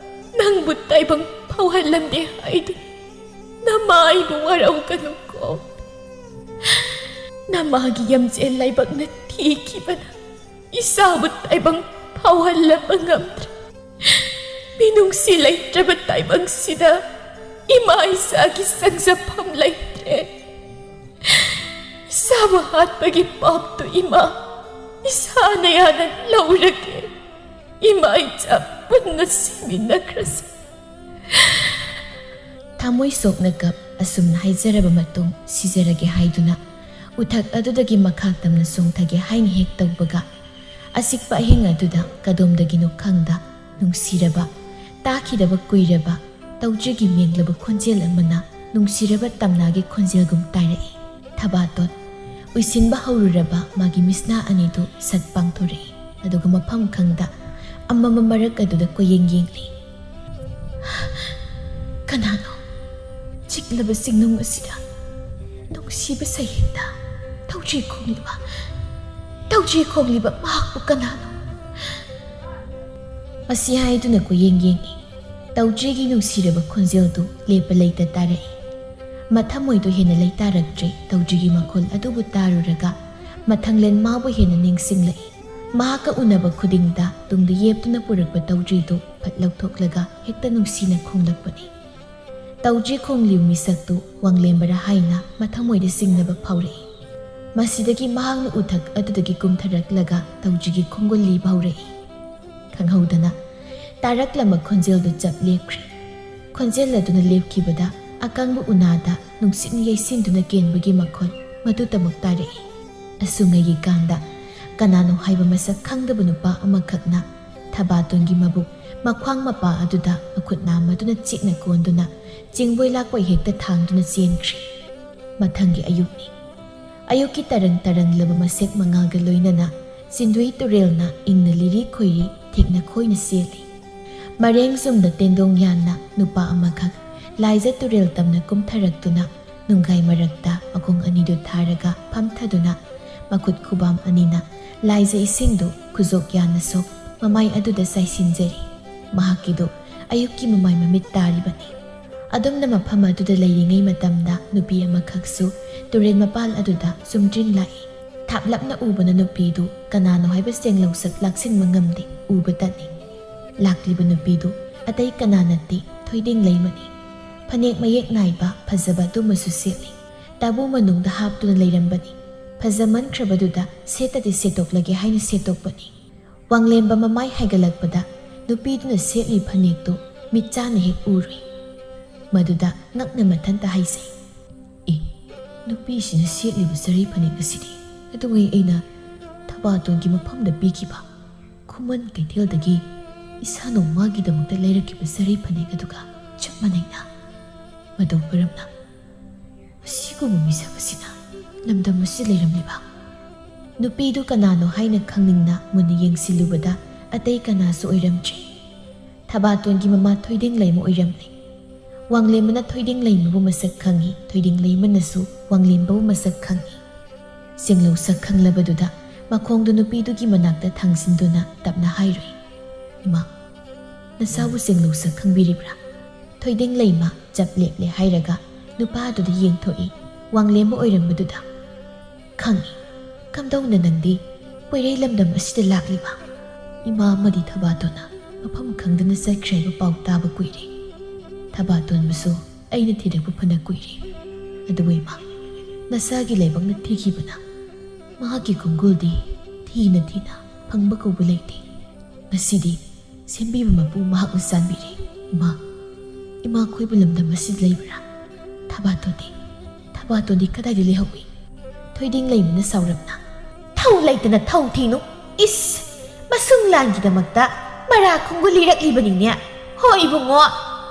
ꯅꯪꯕꯨ ꯇꯥꯏꯕꯪ ꯐꯥꯎꯍꯜꯂꯝꯗꯦ ꯍꯥꯏꯗꯨꯅ ꯅꯃꯥꯏꯕꯨ ꯋꯥꯔꯧꯒꯅꯨꯀꯣ꯫ ꯅꯃꯥꯒꯤ ꯌꯥꯝꯖꯦꯜ ꯂꯥꯏꯕꯛꯅ ꯊꯤꯈꯤꯕꯅ ꯏꯆꯥꯕꯨ ꯇꯥꯏꯕꯪ ꯐꯥꯎꯍꯜꯂꯝꯕ ꯉꯝꯗ꯭ꯔꯦ꯫ ꯃꯤꯅꯨꯡꯁꯤ ꯂꯩꯇ꯭ꯔꯕ ꯇꯥꯏꯕꯪꯁꯤꯗ ꯏꯃꯥ ꯏꯆꯥꯒꯤ ꯆꯪꯖꯐꯝ ꯂꯩꯇ꯭ꯔꯦ꯫ ꯏꯆꯥꯕꯨ ꯍꯥꯠꯄꯒꯤ ꯄꯥꯞꯇꯨ ꯏꯃꯥ ꯏꯁꯥꯅ ꯌꯥꯅ ꯂꯧꯔꯒꯦ꯫ ꯏꯃꯥ ꯏꯆꯥ ꯄꯨꯟꯅ ꯁꯤꯃꯤꯟꯅꯈ꯭ꯔꯁꯤ꯫ ꯊꯃꯣꯏ ꯁꯣꯛꯅ ꯀꯞ ꯑꯁꯨꯝꯅ ꯍꯥꯏꯖꯔꯕ ꯃꯇꯨꯡ, ꯁꯤꯖꯔꯒꯦ ꯍꯥꯏꯗꯨꯅ ꯎꯊꯛ ꯑꯗꯨꯗꯒꯤ ꯃꯈꯥ ꯇꯝꯅ ꯆꯣꯡꯊꯒꯦ ꯍꯥꯏꯅ ꯍꯦꯛ ꯇꯧꯕꯒ, ꯑꯆꯤꯛꯄ ꯑꯍꯤꯡ ꯑꯗꯨꯗ ꯀꯗꯣꯝꯗꯒꯤꯅꯣ ꯈꯪꯗ ꯅꯨꯡꯁꯤꯔꯕ, ꯇꯥꯈꯤꯗꯕ ꯀꯨꯏꯔꯕ ꯇꯧꯗ꯭ꯔꯤꯒꯤ ꯃꯦꯡꯂꯕ ꯈꯣꯟꯖꯦꯜ ꯑꯃꯅ ꯅꯨꯡꯁꯤꯔꯕ ꯇꯝꯅꯥꯒꯤ ꯈꯣꯟꯖꯦꯜꯒꯨꯝ ꯇꯥꯔꯛꯏ꯫ ꯊꯕꯥꯇꯣꯟ꯫ ꯎꯏꯁꯤꯟꯕ ꯍꯧꯔꯨꯔꯕ ꯃꯥꯒꯤ ꯃꯤꯠꯁꯅꯥ ꯑꯅꯤꯗꯨ ꯁꯠ ꯄꯥꯡꯊꯣꯔꯛꯏ, ꯑꯗꯨꯒ ꯃꯐꯝ ꯈꯪꯗ ꯑꯃꯝꯕ ꯃꯔꯛ ꯑꯗꯨꯗ ꯀꯣꯏꯌꯦꯡ ꯌꯦꯡꯂꯤ꯫ ꯀꯅꯥꯅꯣ? ꯆꯤꯛꯂꯕ ꯆꯤꯡꯅꯨꯡ ꯑꯁꯤꯗ ꯅꯨꯡꯁꯤꯕ ꯁꯩꯍꯦꯛꯇ ꯇꯧꯗ꯭ꯔꯤ ꯈꯣꯡꯂꯤꯕ, ꯇꯧꯗ꯭ꯔꯤ ꯈꯣꯡꯂꯤꯕ ꯃꯍꯥꯛꯄꯨ ꯀꯅꯥꯅꯣ? ꯑꯁꯤ ꯍꯥꯏꯗꯨꯅ ꯀꯣꯏꯌꯦꯡ ꯌꯦꯡꯉꯤ꯫ ꯇꯧꯗ꯭ꯔꯤꯒꯤ ꯅꯨꯡꯁꯤꯔꯕ ꯈꯣꯟꯖꯦꯜꯗꯨ ꯂꯦꯞꯄ ꯂꯩꯇ ꯇꯥꯔꯛꯏ꯫ ꯃꯊꯃꯣꯏꯗꯨ ꯍꯦꯟꯅ ꯂꯩꯇꯥꯔꯛꯇ꯭ꯔꯦ ꯇꯧꯗ꯭ꯔꯤꯒꯤ ꯃꯈꯣꯜ ꯑꯗꯨꯕꯨ ꯇꯥꯔꯨꯔꯒ꯫ ꯃꯊꯪꯂꯦꯟ ꯃꯥꯕꯨ ꯍꯦꯟꯅ ꯅꯤꯡꯁꯤꯡꯂꯛꯏ꯫ ꯃꯍꯥꯛꯀ ꯎꯅꯕ ꯈꯨꯗꯤꯡꯗ ꯇꯨꯡꯗ ꯌꯦꯞꯇꯨꯅ ꯄꯨꯔꯛꯄ ꯇꯧꯗ꯭ꯔꯤꯗꯨ ꯐꯠ ꯂꯧꯊꯣꯛꯂꯒ ꯍꯦꯛꯇ ꯅꯨꯡꯁꯤꯅ ꯈꯣꯡꯂꯛꯄꯅꯤ꯫ ꯇꯧꯗ꯭ꯔꯤ ꯈꯣꯡꯂꯤꯕ ꯃꯤꯁꯛꯇꯨ ꯋꯥꯡꯂꯦꯝꯕꯔꯥ ꯍꯥꯏꯅ ꯃꯊꯃꯣꯏꯗ ꯆꯤꯡꯅꯕ ꯐꯥꯎꯔꯛꯏ꯫ ꯃꯁꯤꯗꯒꯤ ꯃꯍꯥꯛꯅ ꯎꯊꯛ ꯑꯗꯨꯗꯒꯤ ꯀꯨꯝꯊꯔꯛꯂꯒ ꯇꯧꯗ꯭ꯔꯤꯒꯤ ꯈꯣꯡꯒꯨꯜ ꯂꯤꯕ ꯍꯧꯔꯛꯏ꯫ ꯈꯪꯍꯧꯗꯅ ꯇꯥꯔꯛꯂꯝꯕ ꯈꯣꯟꯖꯦꯜꯗꯨ ꯆꯞ ꯂꯦꯞꯈ꯭ꯔꯦ꯫ ꯈꯣꯟꯖꯦꯜ ꯑꯗꯨꯅ ꯂꯦꯞꯈꯤꯕꯗ ꯑꯀꯪꯕ ꯎꯅꯥꯗ ꯅꯨꯡꯁꯤꯠꯅ ꯌꯩꯁꯤꯟꯗꯨꯅ ꯀꯦꯟꯕꯒꯤ ꯃꯈꯣꯜ ꯃꯗꯨꯇꯃꯛ ꯇꯥꯔꯛꯏ꯫ ꯑꯁꯨꯡꯉꯩꯒꯤ ꯀꯥꯟꯗ ꯀꯅꯥꯅꯣ ꯍꯥꯏꯕ ꯃꯁꯛ ꯈꯪꯗꯕ ꯅꯨꯄꯥ ꯑꯃꯈꯛꯅ ꯊꯕꯥꯇꯣꯟꯒꯤ ꯃꯕꯨꯛ ꯃꯈ꯭ꯋꯥꯡ ꯃꯄꯥ ꯑꯗꯨꯗ ꯃꯈꯨꯠ ꯅꯥꯝꯃꯗꯨꯅ ꯆꯤꯛꯅ ꯀꯣꯟꯗꯨꯅ ꯆꯤꯡꯕꯣꯏ ꯂꯥꯛꯄꯣꯏ ꯍꯦꯛꯇ ꯊꯥꯡꯗꯨꯅ ꯆꯦꯟꯈ꯭ꯔꯤ꯫ ꯃꯊꯪꯒꯤ ꯑꯌꯨꯛꯅꯤ꯫ ꯑꯌꯨꯛꯀꯤ ꯇꯔꯪ ꯇꯔꯪꯂꯕ ꯃꯁꯦꯛ ꯃꯉꯥꯜꯒ ꯂꯣꯏꯅꯅ ꯆꯤꯟꯗꯨꯏ ꯇꯨꯔꯦꯜꯅ ꯏꯪꯅ ꯂꯤꯔꯤ ꯈꯣꯏꯔꯤ ꯊꯦꯛꯅ ꯈꯣꯏꯅ ꯆꯦꯜꯂꯤ꯫ ꯃꯔꯦꯡ ꯆꯨꯝꯗ ꯇꯦꯟꯗꯣꯡ ꯌꯥꯟꯅ ꯅꯨꯄꯥ ꯑꯃꯈꯛ ꯂꯥꯏꯖ ꯇꯨꯔꯦꯜ ꯇꯝꯅ ꯀꯨꯝꯊꯔꯛꯇꯨꯅ ꯅꯨꯡꯒꯥꯏ ꯃꯔꯛꯇ ꯑꯒꯣꯡ ꯑꯅꯤꯗꯨ ꯊꯥꯔꯒ ꯐꯝꯊꯗꯨꯅ ꯃꯈꯨꯠ ꯈꯨꯕꯥꯝ ꯑꯅꯤꯅ ꯂꯥꯏꯖ ꯏꯁꯤꯡꯗꯨ ꯈꯨꯖꯣꯛ ꯌꯥꯟꯅ ꯁꯣꯛ ꯃꯃꯥꯏ ꯑꯗꯨꯗ ꯆꯥꯏꯁꯤꯟꯖꯔꯤ꯫ ꯃꯍꯥꯛꯀꯤꯗꯨ ꯑꯌꯨꯛꯀꯤ ꯃꯃꯥꯏ ꯃꯃꯤꯠ ꯇꯥꯔꯤꯕꯅꯤ꯫ ꯑꯗꯨꯝꯅ ꯃꯐꯝ ꯑꯗꯨꯗ ꯂꯩꯔꯤꯉꯩ ꯃꯇꯝꯗ ꯅꯨꯄꯤ ꯑꯃꯈꯛꯁꯨ ꯇꯨꯔꯦꯜ ꯃꯄꯥꯜ ꯑꯗꯨꯗ ꯆꯨꯝꯗ꯭ꯔꯤꯡ ꯂꯥꯛꯏ꯫ ꯊꯥꯞꯂꯞꯅ ꯎꯕꯅ ꯅꯨꯄꯤꯗꯨ ꯀꯅꯥꯅꯣ ꯍꯥꯏꯕ ꯆꯦꯡꯂꯧꯁꯛ ꯂꯥꯛꯁꯤꯟꯕ ꯉꯝꯗꯦ, ꯎꯕ ꯇꯠꯅꯤ꯫ ꯂꯥꯛꯂꯤꯕ ꯅꯨꯄꯤꯗꯨ ꯑꯇꯩ ꯀꯅꯥ ꯅꯠꯇꯦ, ꯊꯣꯏꯗꯤꯡ ꯂꯩꯃꯅꯤ꯫ ꯐꯅꯦꯛ ꯃꯌꯦꯛ ꯅꯥꯏꯕ ꯐꯖꯕ ꯑꯗꯨꯃꯁꯨ ꯁꯦꯠꯂꯤ꯫ ꯇꯥꯕꯨ ꯃꯅꯨꯡꯗ ꯍꯥꯞꯇꯨꯅ ꯂꯩꯔꯝꯕꯅꯤ꯫ ꯐꯖꯃꯟꯈ꯭ꯔꯕꯗꯨꯗ ꯁꯦꯠꯇꯗꯤ ꯁꯦꯠꯇꯣꯛꯂꯒꯦ ꯍꯥꯏꯅ ꯁꯦꯠꯇꯣꯛꯄꯅꯤ꯫ ꯋꯥꯡꯂꯦꯝꯕ ꯃꯃꯥꯏ ꯍꯥꯏꯒꯠꯂꯛꯄꯗ ꯅꯨꯄꯤꯗꯨꯅ ꯁꯦꯠꯂꯤ ꯐꯅꯦꯛꯇꯨ ꯃꯤꯠꯆꯥꯅ ꯍꯦꯛ ꯎꯔꯨꯏ꯫ ꯃꯗꯨꯗ ꯉꯛꯅ ꯃꯊꯟꯇ ꯍꯥꯏꯖꯩ, "ꯑꯦ, ꯅꯨꯄꯤꯁꯤꯅ ꯁꯦꯠꯂꯤꯕ ꯆꯔꯩ ꯐꯅꯦꯛ ꯑꯁꯤꯗꯤ ꯀꯩꯗꯧꯉꯩ ꯑꯩꯅ ꯊꯕꯥꯇꯣꯟꯒꯤ ꯃꯐꯝꯗ ꯄꯤꯈꯤꯕ ꯈꯨꯃꯟ ꯀꯩꯊꯦꯜꯗꯒꯤ ꯏꯁꯥꯅꯧ ꯃꯥꯒꯤꯗꯃꯛꯇ ꯂꯩꯔꯛꯈꯤꯕ ꯆꯔꯩ ꯐꯅꯦꯛ ꯑꯗꯨꯒ ꯆꯞ ꯃꯥꯟꯅꯩꯅ? ꯃꯗꯧ ꯀꯔꯝꯅ? ꯑꯁꯤꯒꯨꯝꯕ ꯃꯤꯁꯛ ꯑꯁꯤꯅ ꯂꯝꯗꯝ ꯑꯁꯤꯗ ꯂꯩꯔꯝꯂꯤꯕ?" ꯅꯨꯄꯤꯗꯨ ꯀꯅꯥꯅꯣ ꯍꯥꯏꯅ ꯈꯪꯅꯤꯡꯅ ꯃꯨꯟꯅ ꯌꯦꯡꯁꯤꯜꯂꯨꯕꯗ ꯑꯇꯩ ꯀꯅꯥꯁꯨ ꯑꯣꯏꯔꯝꯗ꯭ꯔꯦ꯫ ꯊꯕꯥꯇꯣꯟꯒꯤ ꯃꯃꯥ ꯊꯣꯏꯗꯤꯡꯂꯩꯃ ꯑꯣꯏꯔꯝꯂꯦ꯫ ꯋꯥꯡꯂꯦꯝꯕꯅ ꯊꯣꯏꯗꯤꯡꯂꯩꯃꯕꯨ ꯃꯁꯛ ꯈꯪꯏ, ꯊꯣꯏꯗꯤꯡꯂꯩꯃꯅꯁꯨ ꯋꯥꯡꯂꯦꯝꯕꯕꯨ ꯃꯁꯛ ꯈꯪꯏ꯫ ꯆꯦꯡꯂꯧ ꯁꯛ ꯈꯪꯂꯕꯗꯨꯗ ꯃꯈꯣꯡꯗꯨ ꯅꯨꯄꯤꯗꯨꯒꯤ ꯃꯅꯥꯛꯇ ꯊꯥꯡꯖꯤꯟꯗꯨꯅ ꯇꯞꯅ ꯍꯥꯏꯔꯨꯏ, "ꯏꯃꯥ, ꯅꯆꯥꯕꯨ ꯆꯦꯡꯂꯧ ꯁꯛ ꯈꯪꯕꯤꯔꯤꯕ꯭ꯔꯥ?" ꯊꯣꯏꯗꯤꯡꯂꯩꯃ ꯆꯞ ꯂꯦꯞꯂꯦ ꯍꯥꯏꯔꯒ ꯅꯨꯄꯥꯗꯨꯗ ꯌꯦꯡꯊꯣꯛꯏ꯫ ꯋꯥꯡꯂꯦꯝꯕ ꯑꯣꯏꯔꯝꯕꯗꯨꯗ, "ꯈꯪꯏ꯫ ꯀꯝꯗꯧꯅ ꯅꯪꯗꯤ ꯄꯣꯏꯔꯩ ꯂꯝꯗꯝ ꯑꯁꯤꯗ ꯂꯥꯛꯂꯤꯕ? ꯏꯃꯥ ꯑꯃꯗꯤ ꯊꯕꯥꯇꯣꯟꯅ ꯃꯐꯝ ꯈꯪꯗꯅ ꯆꯠꯈ꯭ꯔꯦ ꯍꯥꯏꯕ ꯄꯥꯎ ꯇꯥꯕ ꯀꯨꯏꯔꯦ꯫ ꯊꯕꯥꯇꯣꯟꯕꯨꯁꯨ ꯑꯩꯅ ꯊꯤꯔꯛꯄ ꯐꯅ ꯀꯨꯏꯔꯦ꯫ ꯑꯗꯨꯕꯨ ꯏꯃꯥ, ꯅꯆꯥꯒꯤ ꯂꯥꯏꯕꯛꯅ ꯊꯤꯈꯤꯕꯅ ꯃꯍꯥꯛꯀꯤ ꯈꯣꯡꯒꯨꯜꯗꯤ ꯊꯤꯅ ꯊꯤꯅ ꯐꯪꯕ ꯀꯧꯕ ꯂꯩꯇꯦ꯫ ꯉꯁꯤꯗꯤ ꯁꯦꯝꯕꯤꯕ ꯃꯄꯨ ꯃꯍꯥꯛꯅ ꯆꯥꯟꯕꯤꯔꯦ꯫ ꯏꯃꯥ, ꯏꯃꯥ ꯈꯣꯏꯕꯨ ꯂꯝꯗꯝ ꯑꯁꯤꯗ ꯂꯩꯕ꯭ꯔꯥ? ꯊꯕꯥꯇꯣꯟꯗꯤ, ꯊꯕꯥꯇꯣꯟꯗꯤ ꯀꯗꯥꯏꯗ ꯂꯩꯍꯧꯏ?" ꯊꯣꯏꯗꯤꯡꯂꯩꯃꯅ ꯁꯥꯎꯔꯞꯅ, "ꯊꯧ ꯂꯩꯇꯅ ꯊꯧ ꯊꯤꯅꯨ꯫ ꯏꯁ, ꯃꯁꯨꯡ ꯂꯥꯟꯒꯤꯗꯃꯛꯇ ꯃꯔꯥ ꯈꯣꯡꯒꯨꯜ ꯂꯤꯔꯛꯂꯤꯕꯅꯤꯅꯦ꯫ ꯍꯣ ꯏꯕꯨꯡꯉꯣ,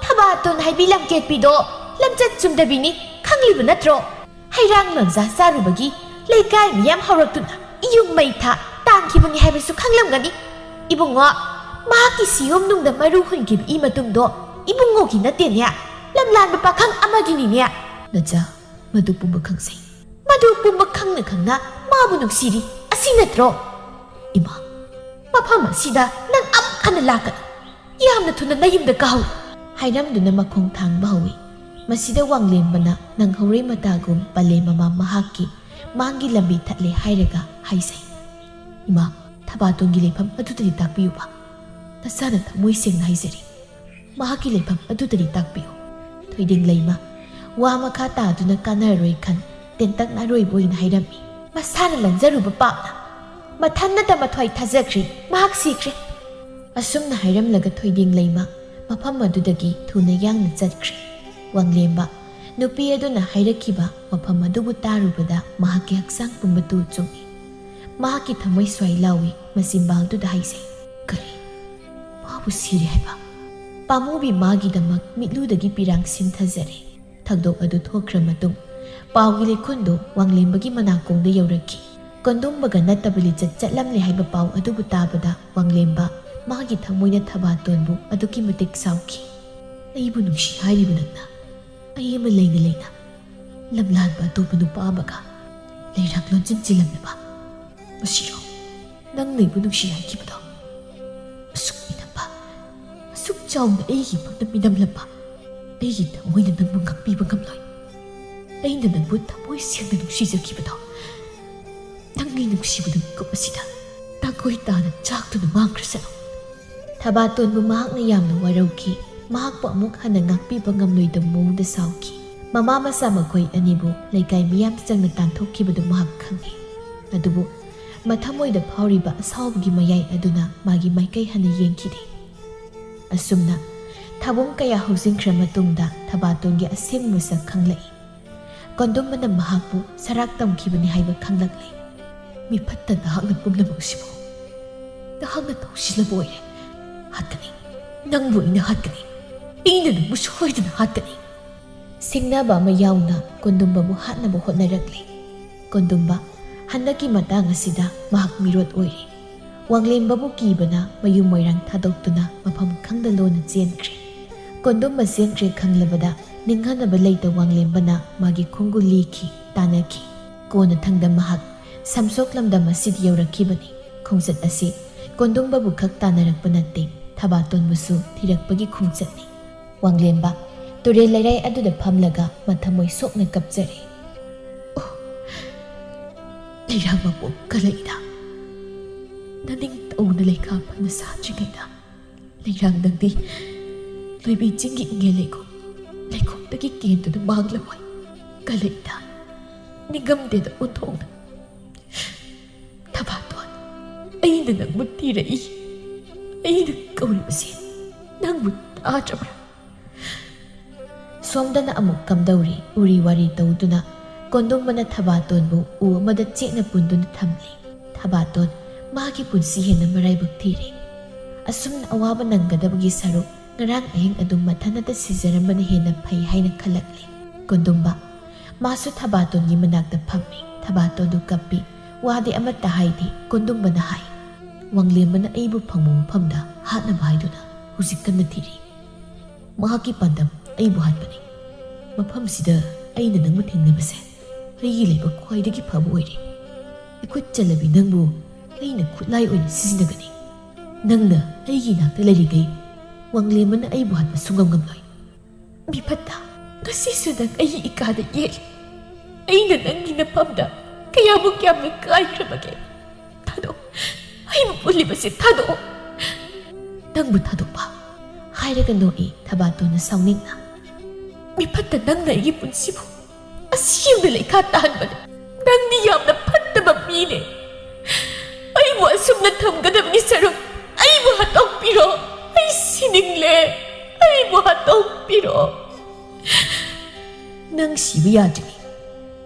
ꯊꯕꯥꯇꯣꯟ ꯍꯥꯏꯕꯤ ꯂꯝꯀꯦꯠꯄꯤꯗꯣ ꯂꯝꯆꯠ ꯆꯨꯝꯗꯕꯤꯅꯤ, ꯈꯪꯂꯤꯕ ꯅꯠꯇ꯭ꯔꯣ? ꯍꯩꯔꯥꯡ ꯂꯣꯟꯖꯥ ꯆꯥꯔꯨꯕꯒꯤ ꯂꯩꯀꯥꯏ ꯃꯤꯌꯥꯝ ꯍꯧꯔꯛꯇꯨꯅ ꯌꯨꯝ ꯃꯩ ꯊꯥ ꯇꯥꯟꯈꯤꯕꯅꯤ ꯍꯥꯏꯕꯁꯨ ꯈꯪꯂꯝꯒꯅꯤ꯫ ꯏꯕꯨꯡꯉꯣ, ꯃꯍꯥꯛꯀꯤ ꯁꯤꯌꯣꯝꯅꯨꯡꯗ ꯃꯔꯨ ꯍꯨꯟꯈꯤꯕ ꯏ ꯃꯇꯨꯡꯗꯣ ꯏꯕꯨꯡꯉꯣꯒꯤ ꯅꯠꯇꯦꯅꯦ, ꯂꯝꯂꯥꯟꯕ ꯄꯥꯈꯪ ꯑꯃꯒꯤꯅꯤꯅꯦ꯫" "ꯅꯆꯥ, ꯃꯗꯨ ꯄꯨꯝꯕ ꯈꯪꯖꯩ꯫" "ꯃꯗꯨ ꯄꯨꯝꯕ ꯈꯪꯅ ꯈꯪꯅ ꯃꯥꯕꯨ ꯅꯨꯡꯁꯤꯔꯤ, ꯑꯁꯤ ꯅꯠꯇ꯭ꯔꯣ?" "ꯏꯃꯥ, ꯃꯐꯝ ꯑꯁꯤꯗ ꯅꯪ ꯑꯃꯨꯛ ꯍꯟꯅ ꯂꯥꯛꯀꯅꯨ꯫ ꯌꯥꯝꯅ ꯊꯨꯅ ꯅꯌꯨꯝꯗ ꯀꯥꯍꯧ꯫" ꯍꯥꯏꯔꯝꯗꯨꯅ ꯃꯈꯣꯡ ꯊꯥꯡꯕ ꯍꯧꯏ꯫ ꯃꯁꯤꯗ ꯋꯥꯡꯂꯦꯝꯕꯅ ꯅꯪꯍꯧꯔꯣꯏ ꯃꯇꯥꯒꯨꯝ ꯄꯂꯦꯝ ꯃꯃꯥ ꯃꯍꯥꯛꯀꯤ ꯃꯥꯡꯒꯤ ꯂꯝꯕꯤ ꯊꯠꯂꯦ ꯍꯥꯏꯔꯒ ꯍꯥꯏꯖꯩ, "ꯏꯃꯥ, ꯊꯕꯥꯇꯣꯟꯒꯤ ꯂꯩꯐꯝ ꯑꯗꯨꯗꯗꯤ ꯇꯥꯛꯄꯤꯌꯨꯕ꯫ ꯅꯆꯥꯅ ꯊꯃꯣꯏ ꯁꯦꯡꯅ ꯍꯥꯏꯖꯔꯤ, ꯃꯍꯥꯛꯀꯤ ꯂꯩꯐꯝ ꯑꯗꯨꯗꯗꯤ ꯇꯥꯛꯄꯤꯌꯨ꯫" ꯊꯣꯏꯗꯤꯡꯂꯩꯃ ꯋꯥ ꯃꯈꯥ ꯇꯥꯗꯨꯅ ꯀꯥꯟꯅꯔꯔꯣꯏ ꯈꯟ ꯇꯦꯟꯇꯛꯅ ꯑꯔꯣꯏꯕ ꯑꯣꯏꯅ ꯍꯥꯏꯔꯝꯃꯤ꯫ ꯃꯁꯥꯅ ꯂꯪꯖꯔꯨꯕ ꯄꯥꯞꯅ꯫ ꯃꯊꯟꯅꯇ ꯃꯊ꯭ꯋꯥꯏ ꯊꯥꯖꯈ꯭ꯔꯦ꯫ ꯃꯍꯥꯛ ꯁꯤꯈ꯭ꯔꯦ꯫ ꯑꯁꯨꯝꯅ ꯍꯥꯏꯔꯝꯂꯒ ꯊꯣꯏꯗꯤꯡ ꯂꯩꯃ ꯃꯐꯝ ꯑꯗꯨꯗꯒꯤ ꯊꯨꯅ ꯌꯥꯡꯅ ꯆꯠꯈ꯭ꯔꯦ꯫ ꯋꯥꯡꯂꯦꯝꯕ ꯅꯨꯄꯤ ꯑꯗꯨꯅ ꯍꯥꯏꯔꯛꯈꯤꯕ ꯃꯐꯝ ꯑꯗꯨꯕꯨ ꯇꯥꯔꯨꯕꯗ ꯃꯍꯥꯛꯀꯤ ꯍꯛꯆꯥꯡ ꯄꯨꯝꯕ ꯇꯨ ꯆꯨꯡꯏ꯫ ꯃꯍꯥꯛꯀꯤ ꯊꯃꯣꯏ ꯁ꯭ꯋꯥꯏ ꯂꯥꯎꯏ, ꯃꯆꯤꯟꯕꯥꯜꯗꯨꯗ ꯍꯥꯏꯖꯩ, "ꯀꯔꯤ? ꯃꯥꯕꯨ ꯁꯤꯔꯦ ꯍꯥꯏꯕ?" ꯄꯥꯝꯃꯨꯕꯤ ꯃꯥꯒꯤꯗꯃꯛ ꯃꯤꯠꯂꯨꯗꯒꯤ ꯄꯤꯔꯥꯡ ꯁꯤꯟꯊꯖꯔꯦ꯫ ꯊꯧꯗꯣꯛ ꯑꯗꯨ ꯊꯣꯛꯈ꯭ꯔ ꯃꯇꯨꯡ ꯄꯥꯎꯒꯤ ꯂꯩꯈꯨꯟꯗꯨ ꯋꯥꯡꯂꯦꯝꯕꯒꯤ ꯃꯅꯥꯀꯣꯡꯗ ꯌꯧꯔꯛꯈꯤ꯫ ꯀꯣꯟꯗꯨꯝꯕꯒ ꯅꯠꯇꯕ ꯂꯤꯆꯠ ꯆꯠꯂꯝꯂꯦ ꯍꯥꯏꯕ ꯄꯥꯎ ꯑꯗꯨꯕꯨ ꯇꯥꯕꯗ ꯋꯥꯡꯂꯦꯝꯕ ꯃꯥꯒꯤ ꯊꯃꯣꯏꯅ ꯊꯕꯥꯇꯣꯟꯕꯨ ꯑꯗꯨꯛꯀꯤ ꯃꯇꯤꯛ ꯁꯥꯎꯈꯤ꯫ "ꯑꯩꯕꯨ ꯅꯨꯡꯁꯤ ꯍꯥꯏꯔꯤꯕ ꯅꯪꯅ ꯑꯩ ꯑꯃ ꯂꯩꯅ ꯂꯩꯅ ꯂꯝꯂꯥꯟꯕ ꯑꯇꯣꯞꯄ ꯅꯨꯄꯥ ꯑꯃꯒ ꯂꯩꯔꯥꯛ ꯂꯣꯟꯁꯤꯟ ꯆꯦꯜꯂꯝꯂꯕ? ꯃꯁꯤꯔꯣ ꯅꯪꯅ ꯑꯩꯕꯨ ꯅꯨꯡꯁꯤ ꯍꯥꯏꯈꯤꯕꯗꯣ? ꯑꯁꯨꯛ ꯃꯤꯅꯝꯕ, ꯑꯁꯨꯛ ꯆꯥꯎꯅ ꯑꯩꯒꯤ ꯏꯃꯨꯡꯗ ꯃꯤꯅꯝꯂꯝꯕ ꯑꯩꯒꯤ ꯊꯃꯣꯏꯅ ꯅꯪꯕꯨ ꯉꯥꯛꯄꯤꯕ ꯉꯝꯂꯣꯏ꯫ ꯑꯩꯅ ꯅꯪꯕꯨ ꯊꯃꯣꯏ ꯁꯦꯡꯅ ꯅꯨꯡꯁꯤꯖꯈꯤꯕꯗꯣ ꯅꯪꯒꯤ ꯅꯨꯡꯁꯤꯕꯗꯨ ꯃꯤꯀꯨꯞ ꯑꯁꯤꯗ ꯇꯥꯡꯒꯣꯏ ꯇꯥꯅ ꯆꯥꯛꯇꯨꯅ ꯃꯥꯡꯈ꯭ꯔꯁꯅꯨ꯫" ꯊꯕꯥꯇꯣꯟꯕꯨ ꯃꯍꯥꯛꯅ ꯌꯥꯝꯅ ꯋꯥꯔꯧꯈꯤ꯫ ꯃꯍꯥꯛꯄꯨ ꯑꯃꯨꯛ ꯍꯟꯅ ꯉꯥꯛꯄꯤꯕ ꯉꯝꯂꯣꯏꯗꯕ ꯃꯑꯣꯡꯗ ꯁꯥꯎꯈꯤ꯫ ꯃꯃꯥ ꯃꯆꯥ ꯃꯈꯣꯏ ꯑꯅꯤꯕꯨ ꯂꯩꯀꯥꯏ ꯃꯤꯌꯥꯝ ꯆꯪꯅ ꯇꯥꯟꯊꯣꯛꯈꯤꯕꯗꯨ ꯃꯍꯥꯛ ꯈꯪꯏ꯫ ꯑꯗꯨꯕꯨ ꯃꯊꯃꯣꯏꯗ ꯐꯥꯎꯔꯤꯕ ꯑꯁꯥꯎꯕꯒꯤ ꯃꯌꯥꯏ ꯑꯗꯨꯅ ꯃꯥꯒꯤ ꯃꯥꯏꯀꯩ ꯍꯟꯅ ꯌꯦꯡꯈꯤꯗꯦ꯫ ꯑꯁꯨꯝꯅ ꯊꯧꯑꯣꯡ ꯀꯌꯥ ꯍꯧꯖꯤꯟꯈ꯭ꯔ ꯃꯇꯨꯡꯗ ꯊꯕꯥꯇꯣꯟꯒꯤ ꯑꯁꯦꯡꯕ ꯃꯁꯛ ꯈꯪꯂꯛꯏ꯫ ꯀꯣꯟꯗꯨꯝꯕꯅ ꯃꯍꯥꯛꯄꯨ ꯁꯔꯥꯛ ꯇꯝꯈꯤꯕꯅꯤ ꯍꯥꯏꯕ ꯈꯪꯂꯛꯂꯦ꯫ "ꯃꯤꯐꯠꯇ ꯅꯍꯥꯛꯅ ꯄꯨꯝꯅꯃꯛ ꯑꯁꯤꯕꯨ ꯅꯍꯥꯛꯅ ꯇꯧꯁꯤꯜꯂꯕ ꯑꯣꯏꯔꯦ꯫ ꯍꯥꯠꯀꯅꯤ꯫ ꯅꯪꯕꯨ ꯑꯩꯅ ꯍꯥꯠꯀꯅꯤ꯫ ꯑꯩꯅ ꯅꯪꯕꯨ ꯁꯣꯏꯗꯅ ꯍꯥꯠꯀꯅꯤ꯫" ꯁꯤꯡꯅꯕ ꯑꯃ ꯌꯥꯎꯅ ꯀꯣꯟꯗꯨꯝꯕꯕꯨ ꯍꯥꯠꯅꯕ ꯍꯣꯠꯅꯔꯛꯂꯤ꯫ ꯀꯣꯟꯗꯨꯝꯕ ꯍꯟꯗꯛꯀꯤ ꯃꯇꯥꯡ ꯑꯁꯤꯗ ꯃꯍꯥꯛ ꯃꯤꯔꯣꯠ ꯑꯣꯏꯔꯤ꯫ ꯋꯥꯡꯂꯦꯝꯕꯕꯨ ꯀꯤꯕꯅ ꯃꯌꯨꯝ ꯃꯣꯏꯔꯥꯡ ꯊꯥꯗꯣꯛꯇꯨꯅ ꯃꯐꯝ ꯈꯪꯗ ꯂꯣꯟꯅ ꯆꯦꯟꯈ꯭ꯔꯦ꯫ ꯀꯣꯟꯗꯨꯝꯕ ꯆꯦꯟꯈ꯭ꯔꯦ ꯈꯪꯂꯕꯗ ꯅꯤꯡꯍꯟꯅꯕ ꯂꯩꯇ ꯋꯥꯡꯂꯦꯝꯕꯅ ꯃꯥꯒꯤ ꯈꯣꯡꯒꯨꯜ ꯂꯤꯈꯤ, ꯇꯥꯟꯅꯈꯤ꯫ ꯀꯣꯟꯅꯊꯪꯗ ꯃꯍꯥꯛ ꯁꯝꯁꯣꯛ ꯂꯝꯗꯝ ꯑꯁꯤꯗ ꯌꯧꯔꯛꯈꯤꯕꯅꯤ꯫ ꯈꯣꯡꯆꯠ ꯑꯁꯤ ꯀꯣꯟꯗꯨꯝꯕꯕꯨ ꯈꯛ ꯇꯥꯟꯅꯔꯛꯄ ꯅꯠꯇꯦ, ꯊꯕꯥꯇꯣꯟꯕꯨꯁꯨ ꯊꯤꯔꯛꯄꯒꯤ ꯈꯣꯡꯆꯠꯅꯤ꯫ ꯋꯥꯡꯂꯦꯝꯕ ꯇꯨꯔꯦꯜ ꯂꯩꯔꯥꯏ ꯑꯗꯨꯗ ꯐꯝꯂꯒ ꯃꯊꯃꯣꯏ ꯁꯣꯛꯅ ꯀꯞꯆꯔꯤ꯫ ꯑꯣ, ꯂꯩꯔꯥꯡ ꯃꯄꯣꯝ ꯀꯂꯛꯏꯗ, ꯅꯅꯤꯡ ꯇꯧꯅ ꯂꯩꯈꯥ ꯐꯅ ꯁꯥꯗ꯭ꯔꯤꯉꯩꯗ ꯂꯩꯔꯥꯡ ꯅꯪꯗꯤ ꯂꯣꯏꯕꯤ ꯆꯤꯡꯒꯤ ꯏꯉꯦꯜ ꯂꯩꯈꯣꯝ, ꯂꯩꯈꯣꯝꯗꯒꯤ ꯀꯦꯟꯗꯨꯅ ꯃꯥꯡꯂꯝꯃꯣꯏ꯫ ꯀꯂꯛꯏꯗ, ꯅꯤꯡꯉꯝꯗꯦꯗ ꯑꯣꯟꯊꯣꯛꯅ꯫ ꯅꯪꯕꯨ ꯊꯤꯔꯛꯏ꯫ ꯑꯩꯅ ꯀꯧꯔꯤꯕꯁꯤ ꯅꯪꯕꯨ ꯇꯥꯗ꯭ꯔꯕ꯭ꯔꯥ? ꯁꯣꯝꯗꯅ ꯑꯃꯨꯛ ꯀꯝꯗꯧꯔꯤ ꯎꯔꯤ ꯋꯥꯔꯤ ꯇꯧꯗꯨꯅ ꯀꯣꯟꯗꯨꯝꯕꯅ ꯊꯕꯥꯇꯣꯟꯕꯨ ꯎ ꯑꯃꯗ ꯆꯦꯠꯅ ꯄꯨꯟꯗꯨꯅ ꯊꯝꯂꯤ꯫ ꯊꯕꯥꯇꯣꯟ ꯃꯥꯒꯤ ꯄꯨꯟꯁꯤ ꯍꯦꯟꯅ ꯃꯔꯥꯏꯕꯛ ꯊꯤꯔꯦ꯫ ꯑꯁꯨꯝꯅ ꯑꯋꯥꯕ ꯅꯪꯒꯗꯕꯒꯤ ꯁꯔꯨꯛ ꯉꯔꯥꯡ ꯑꯍꯤꯡ ꯑꯗꯨꯝ ꯃꯊꯟꯇ ꯁꯤꯖꯔꯝꯕꯅ ꯍꯦꯟꯅ ꯐꯩ ꯍꯥꯏꯅ ꯈꯜꯂꯛꯂꯤ꯫ ꯀꯣꯟꯗꯨꯝꯕ ꯃꯥꯁꯨ ꯊꯕꯥꯇꯣꯟꯒꯤ ꯃꯅꯥꯛꯇ ꯐꯝꯃꯤ꯫ ꯊꯕꯥꯇꯣꯟꯗꯨ ꯀꯞꯄꯤ꯫ ꯋꯥꯗꯤ ꯑꯃꯠꯇ ꯍꯥꯏꯗꯦ꯫ ꯀꯣꯟꯗꯨꯝꯕꯅ ꯍꯥꯏ, "ꯋꯥꯡꯂꯦꯝꯕꯅ ꯑꯩꯕꯨ ꯐꯪꯕ ꯃꯐꯝꯗ ꯍꯥꯠꯅꯕ ꯍꯥꯏꯗꯨꯅ ꯍꯧꯖꯤꯛ ꯀꯟꯅ ꯊꯤꯔꯤ꯫ ꯃꯍꯥꯛꯀꯤ ꯄꯥꯟꯗꯝ ꯑꯩꯕꯨ ꯍꯥꯠꯄꯅꯤ꯫ ꯃꯐꯝꯁꯤꯗ ꯑꯩꯅ ꯅꯪꯕꯨ ꯊꯦꯡꯅꯕꯁꯦ ꯑꯩꯒꯤ ꯂꯥꯏꯕꯛ ꯈ꯭ꯋꯥꯏꯗꯒꯤ ꯐꯕ ꯑꯣꯏꯔꯦ꯫ ꯏꯈꯨꯠ ꯆꯜꯂꯕꯤ ꯅꯪꯕꯨ ꯑꯩꯅ ꯈꯨꯠꯂꯥꯏ ꯑꯣꯏꯅ ꯁꯤꯖꯤꯟꯅꯒꯅꯤ꯫ ꯅꯪꯅ ꯑꯩꯒꯤ ꯏꯅꯥꯛꯇ ꯂꯩꯔꯤꯈꯩ ꯋꯥꯡꯂꯦꯝꯕꯅ ꯑꯩꯕꯨ ꯍꯥꯠꯄ ꯁꯨꯡꯉꯝ ꯉꯝꯂꯣꯏ꯫ ꯃꯤꯐꯠꯇ, ꯉꯁꯤꯁꯨ ꯅꯪ ꯑꯩꯒꯤ ꯏꯀꯥꯗ ꯌꯦꯠꯂꯤ꯫ ꯑꯩꯅ ꯅꯪꯒꯤ ꯅꯐꯝꯗ ꯀꯌꯥꯃꯨꯛ ꯌꯥꯝꯅ ꯀꯥꯏꯈ꯭ꯔꯕꯒꯦ? ꯊꯥꯗꯣꯛ, ꯑꯩꯕꯨ ꯄꯨꯜꯂꯤꯕꯁꯦ ꯊꯥꯗꯣꯛꯑꯣ꯫ ꯅꯪꯕꯨ ꯊꯥꯗꯣꯛꯄ?" ꯍꯥꯏꯔꯒ ꯅꯣꯛꯏ ꯊꯕꯥꯇꯣꯟꯅ ꯁꯥꯎꯅꯤꯡꯅ꯫ "ꯃꯤꯐꯠꯇ, ꯅꯪꯅ ꯑꯩꯒꯤ ꯄꯨꯟꯁꯤꯕꯨ ꯑꯁꯦꯡꯕ ꯂꯩꯈꯥ ꯇꯥꯍꯟꯕꯅꯦ꯫ ꯅꯪꯗꯤ ꯌꯥꯝꯅ ꯐꯠꯇꯕ ꯃꯤꯅꯦ꯫ ꯑꯩꯕꯨ ꯑꯁꯨꯝꯅ ꯊꯝꯒꯗꯕꯒꯤ ꯁꯔꯨꯛ ꯑꯩꯕꯨ ꯍꯥꯠꯇꯣꯛꯄꯤꯔꯣ꯫ ꯑꯩ ꯁꯤꯅꯤꯡꯂꯦ꯫ ꯑꯩꯕꯨ ꯍꯥꯠꯇꯣꯛꯄꯤꯔꯣ꯫" "ꯅꯪ ꯁꯤꯕ ꯌꯥꯗ꯭ꯔꯤ꯫